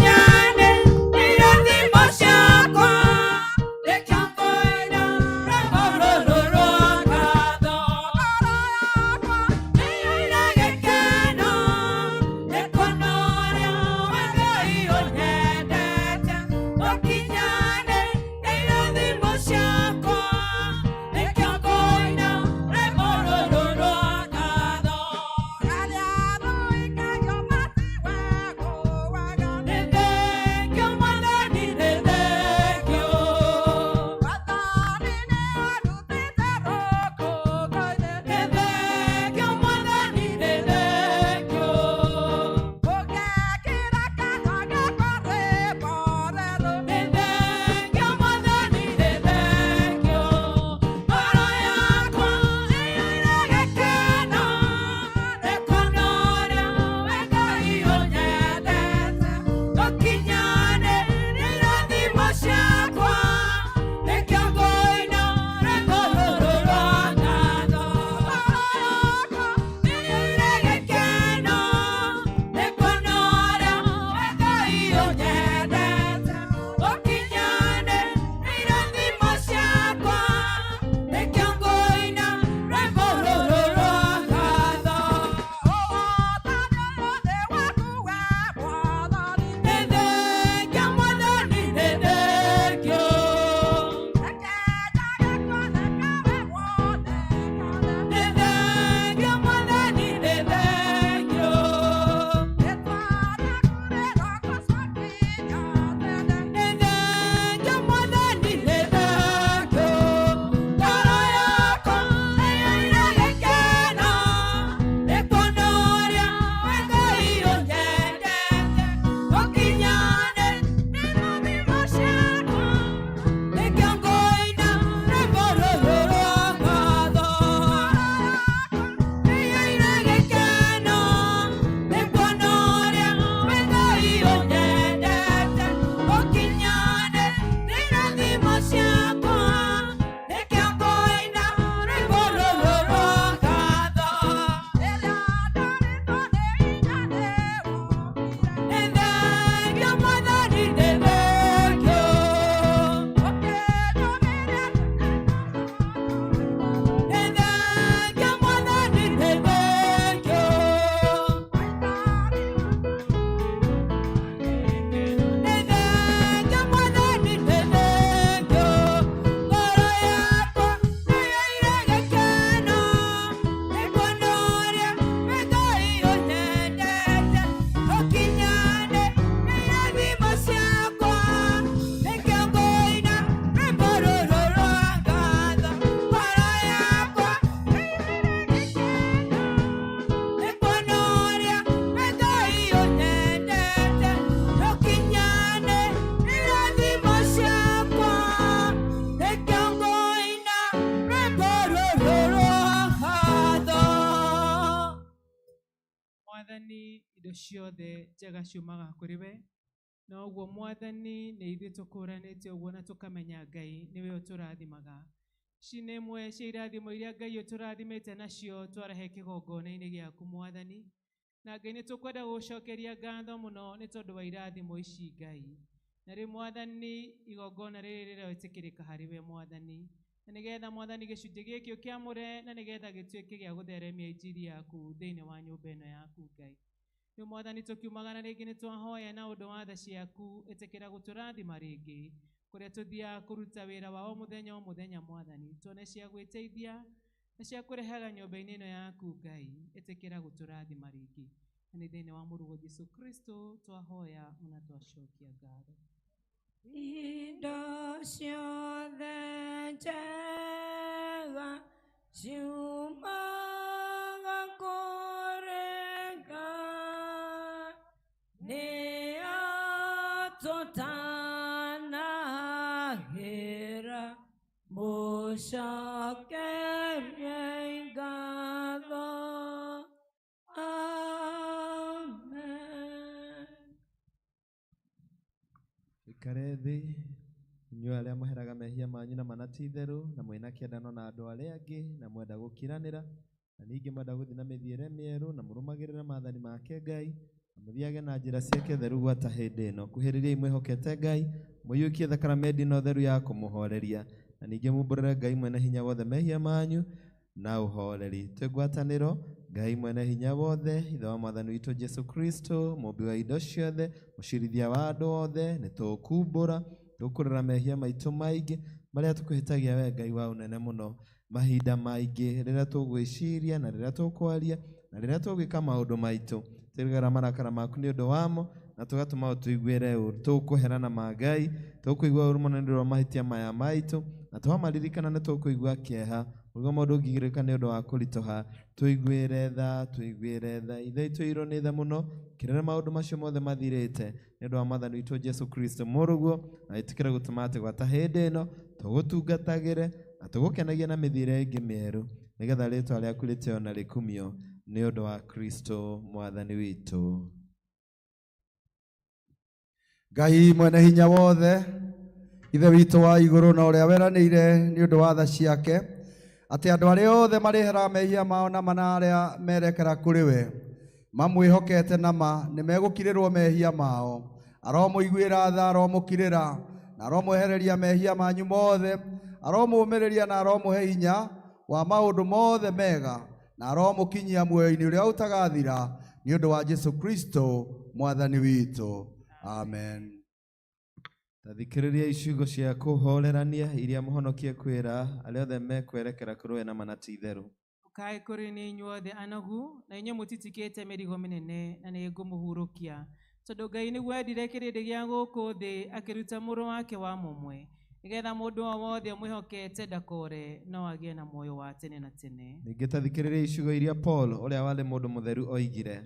Indo ciothe njega ciumaga kũrĩ we. Na ũguo Mwathani nĩ ithuĩ tũkũranĩte ũguo na tũkamenya Ngai nĩwe ũtũrathimaga. Ici nĩ imwe cia irathimo iria Ngai ũtũrathimĩte nacio twarehe kĩgongona-inĩ gĩaku Mwathani. Na Ngai nĩ tũkwenda gũgũcokeria ngatho mũno nĩ tondũ wa irathimo ici Ngai. Na rĩu Mwathani igongona rĩrĩ rĩroĩtĩkĩrĩka harĩ we Mwathani. Na nĩgetha Mwathani gĩcunjĩ gĩkĩ ũkĩamũre na nĩgetha gĩtuĩke gĩa gũtheremia injiri yaku thĩinĩ wa nyũmba ĩno yaku Ngai. Rĩu Mwathani tũkiumagara rĩngĩ nĩ twahoya na ũndũ wa tha ciaku ĩtĩkĩra gũtũrathima rĩngĩ kũrĩa tũthiaga kũruta wĩra wa o mũthenya o mũthenya Mwathani tuone cia gwĩteithia na cia kũrehaga nyũmba-inĩ ĩno yaku Ngai ĩtĩkĩra gũtũrathima rĩngĩ. Na nĩ thĩinĩ wa mũrũguo Jesũ Kristo twahoya ona twacokia ngatho. Indo ciothe njega ciumaga kũrĩ Ngai, nĩ atũtanagĩra, mũcokerie ngatho. Amen. Ikare thĩ inyuĩ arĩa mũheraga mehia manyu na mana ti itherũ na mwĩna kĩendano na andũ arĩa angĩ na mwenda gũkiranĩra na ningĩ mwenda gũthiĩ na mĩthiĩre mĩerũ na mũrũmagĩrĩre maathani make Ngai na mũthiage na njĩra ciake theru gwata hĩndĩ ĩno. Kuhĩrĩriai mwĩhokete Ngai mũiyũkie thakramenti ĩno theru ya kũmũhoreria na ningĩ mumbũrĩre Ngai mwene hinya wothe mehia manyu na ũhoreri. Twĩ ngwatanĩro Ngai mwene hinya wothe, Ithe wa Mwathani witũ Jesũ Kristo, mũmbi wa indo ciothe, mũcirithia wa andũ othe, nĩ tũkumbũra tũkũrĩra mehia maitũ maingĩ marĩa tũkũhĩtagia we Ngai wa ũnene mũno mahinda maingĩ rĩrĩa tũgwĩciria na rĩrĩa tũkwaria na rĩrĩa tũgwĩka maũndũ maitũ tũrigara marakara maku nĩ ũndũ wamo na tũgatũma ũtũiguĩre ũũru. Tũkũherana ma Ngai tũkũigua ũũru mũno nĩ ũndũ wa mahĩtia maya maitũ na twamaririkana nĩ tũkũigua kĩeha ũguo mũndũ ũngĩgirĩka nĩ ũndũ wa kũritũha. Tũiguĩre tha, tũiguĩre tha. Ithe witũ ũiyũirwo nĩ tha mũno kĩrĩra maũndũ macio mothe mathirĩte nĩ ũndũ wa Mwathani witũ Jesũ Kristo mũrũguo na wĩtĩkĩre gũtũma atĩ gwata hĩndĩ ĩno tũgũtungatagĩre na tũgũkenagie na mĩthiĩre ĩngĩ mĩerũ nĩgetha rĩtwa rĩaku rĩtĩo na rĩkumio nĩ ũndũ wa Kristo Mwathani witũ. Ngai mwene hinya wothe, Ithe witũ wa igũrũ na ũrĩa weranĩire nĩ ũndũ wa tha ciake atĩ andũ arĩa othe marĩheraga mehia mao na mana arĩa merekera kũrĩ we mamwĩhokete na ma nĩ megũkirĩrwo mehia mao. Aromũiguĩra tha, aromũkirĩra na aromwehereria mehia manyu mothe, aromũũmĩrĩria na aromũhe hinya wa maũndũ mothe mega na aromũkinyia muoyo-inĩ ũrĩa ũtagathira nĩ ũndũ wa Jesũ Kristo Mwathani witũ. Amen. Ta thikĩrĩria ciugo cia kũhorerania iria mũhonokie kwĩra arĩa othe mekwerekera kũrĩ we na mana ti itherũ. Ũkai kũrĩ niĩ inyuothe anogu na inyuĩ mũtitikĩte mĩrigo mĩnene na nĩ ngũmũhurũkia. Tondũ Ngai nĩguo endire kĩrĩndĩ gĩa gũkũ thĩ akĩruta mũrũ wake wa mũmwe nĩgetha mũndũ o wothe ũmwĩhokete ndakore no agĩe na muoyo wa tene na tene. Ningĩ ta thikĩrĩria ciugo iria Paul ũrĩa warĩ mũndũ mũtheru oigire.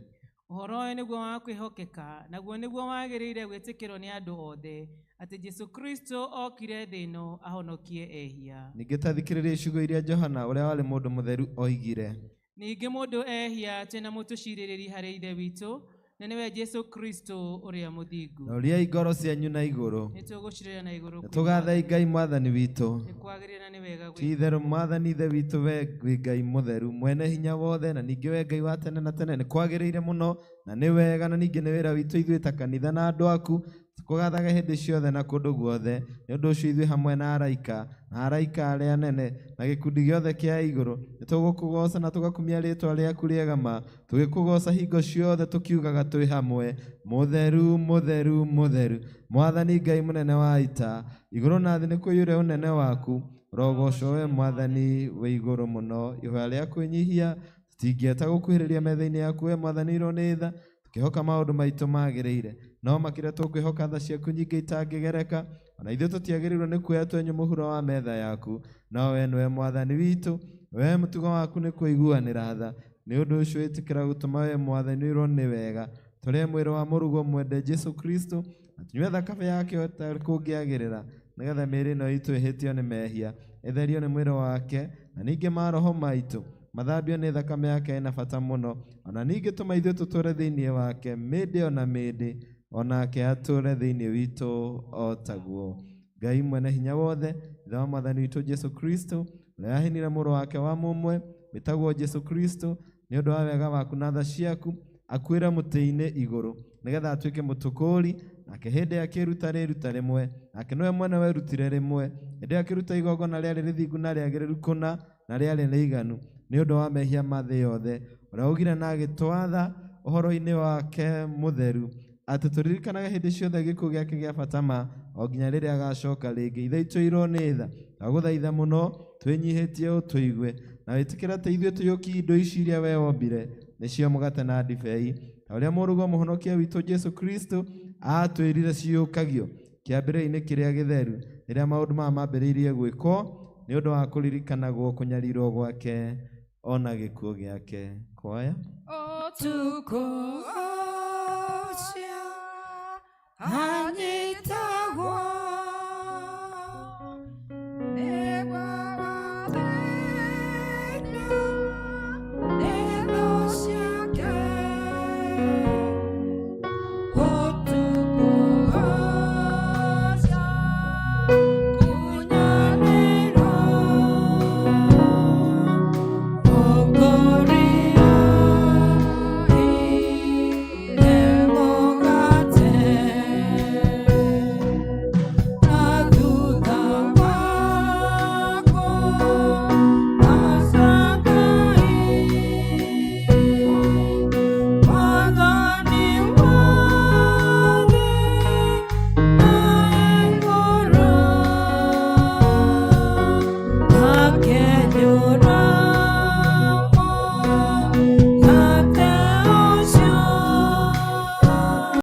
Ũhoro ũyũ nĩguo wa kwĩhokeka naguo nĩguo wagĩrĩire gwĩtĩkĩrwo nĩ andũ othe atĩ Jesũ Kristo okire thĩ ĩno ahonokie ehia. Ningĩ ta thikĩrĩria ciugo iria Johana ũrĩa warĩ mũndũ mũtheru oigire. Ningĩ mũndũ ehia twĩna mũtũcirĩrĩri harĩ Ithe witũ na nĩwe Jesũ Kristo ũrĩa mũthingu. Roriai ngoro cianyu na igũrũ. Nĩ tũgũcirĩra na igũrũ Nĩ tũgathai Ngai Mwathani witũ. Nĩ kwagĩrĩire na nĩ wega Ti itherũ Mwathani Ithe witũ we wĩ Ngai mũtheru mwene hinya wothe na ningĩ we Ngai wa tene na tene nĩ kwagĩrĩire mũno na nĩ wega na ningĩ nĩ wĩra witũ ithuĩ ta kanitha na andũ aku tũkũgathaga hĩndĩ ciothe na kũndũ guothe. Nĩ ũndũ ũcio ithuĩ hamwe na araika na araika arĩa anene na gĩkundi gĩothe kĩa igũrũ nĩ tũgũkũgoca na tũgakumia rĩtwa rĩaku rĩega ma tũgĩkũgoca hingo ciothe tũkiugaga twĩ hamwe mũtheru mũtheru mũtheru Mwathani Ngai mũnene wa ita igũrũ na thĩ nĩ kũiyũre ũnene waku rogocwo we Mwathani wĩ igũrũ mũno. Ihoya rĩa kwĩnyihia tũtingĩeta gũkuhĩrĩria metha-inĩ yaku we Mwathani irwo nĩ tha tũkĩhoka maũndũ maitũ magĩrĩire no makĩria tũkwĩhoka tha ciaku nyingĩ itangĩgereka ona ithuĩ tũtiagĩrĩirwo nĩ kuoya twenyũ mũhuro wa metha yaku no we nĩwe Mwathani witũ we mũtugo waku nĩ kũiguanĩra tha nĩ ũndũ ũcio ĩtĩkĩra gũtũma we Mwathani ũirwo nĩ wega tũrĩe mwĩrĩ wa mũrũguo mwende Jesũ Kristo na tũnyue thakame yake o ta kũngĩagĩrĩra nĩgetha mĩĩrĩ ĩno itũ ĩhĩtio nĩ mehia ĩtherio nĩ mwĩrĩ wake na ningĩ maroho maitũ Mathambio nĩ thakame yake ĩna bata mũno. Ona ningĩ tũma ithuĩ tũtũũre thĩinĩ wake mĩndĩ ona mĩndĩ, onake atũũre thĩinĩ witũ o taguo. Ngai mwene hinya wothe, Ithe wa Mwathani witũ Jesu Kristo, ũrĩa waheanire mũrũ wake wa mũmwe wĩtagwo Jesu Kristo, nĩ ũndũ wa wega waku na tha ciaku, akuĩre mũtĩ-inĩ igũrũ nĩgetha atuĩke mũtũkũũri. Nake hĩndĩ akĩruta rĩruta rĩmwe, nake nĩwe mwene werutire rĩmwe, hĩndĩ ĩyo akĩruta igongona rĩarĩ rĩthingu na rĩagĩrĩru kũna na rĩarĩ rĩiganu nĩ ũndũ wa mehia ma thĩ yothe, ũrĩa waugire na agĩtwatha ũhoro-inĩ wake mũtheru atĩ tũririkanage hĩndĩ ciothe gĩkuũ gĩake gĩa bata ma o nginya rĩrĩa agacoka rĩngĩ. Ithe witũ nĩ tha, twagũthaitha mũno twĩnyihĩtie ũtũigue na wĩtĩkĩre atĩ ithuĩ tũiyũkie indo ici iria we wombire, nĩcio mũgate na ndibei, ta ũrĩa mũrũguo mũhonokia witũ Jesu Kristo aatwĩrire ciyũkagio kĩambĩrĩria-inĩ kĩrĩa gĩtheru, rĩrĩa maũndũ maya mambĩrĩirie gwĩkwo nĩ ũndũ wa kũririkanagwo kũnyarirwo gwake ona gĩkuũ gĩake. Kwaya. Ũtukũ ũcio anyị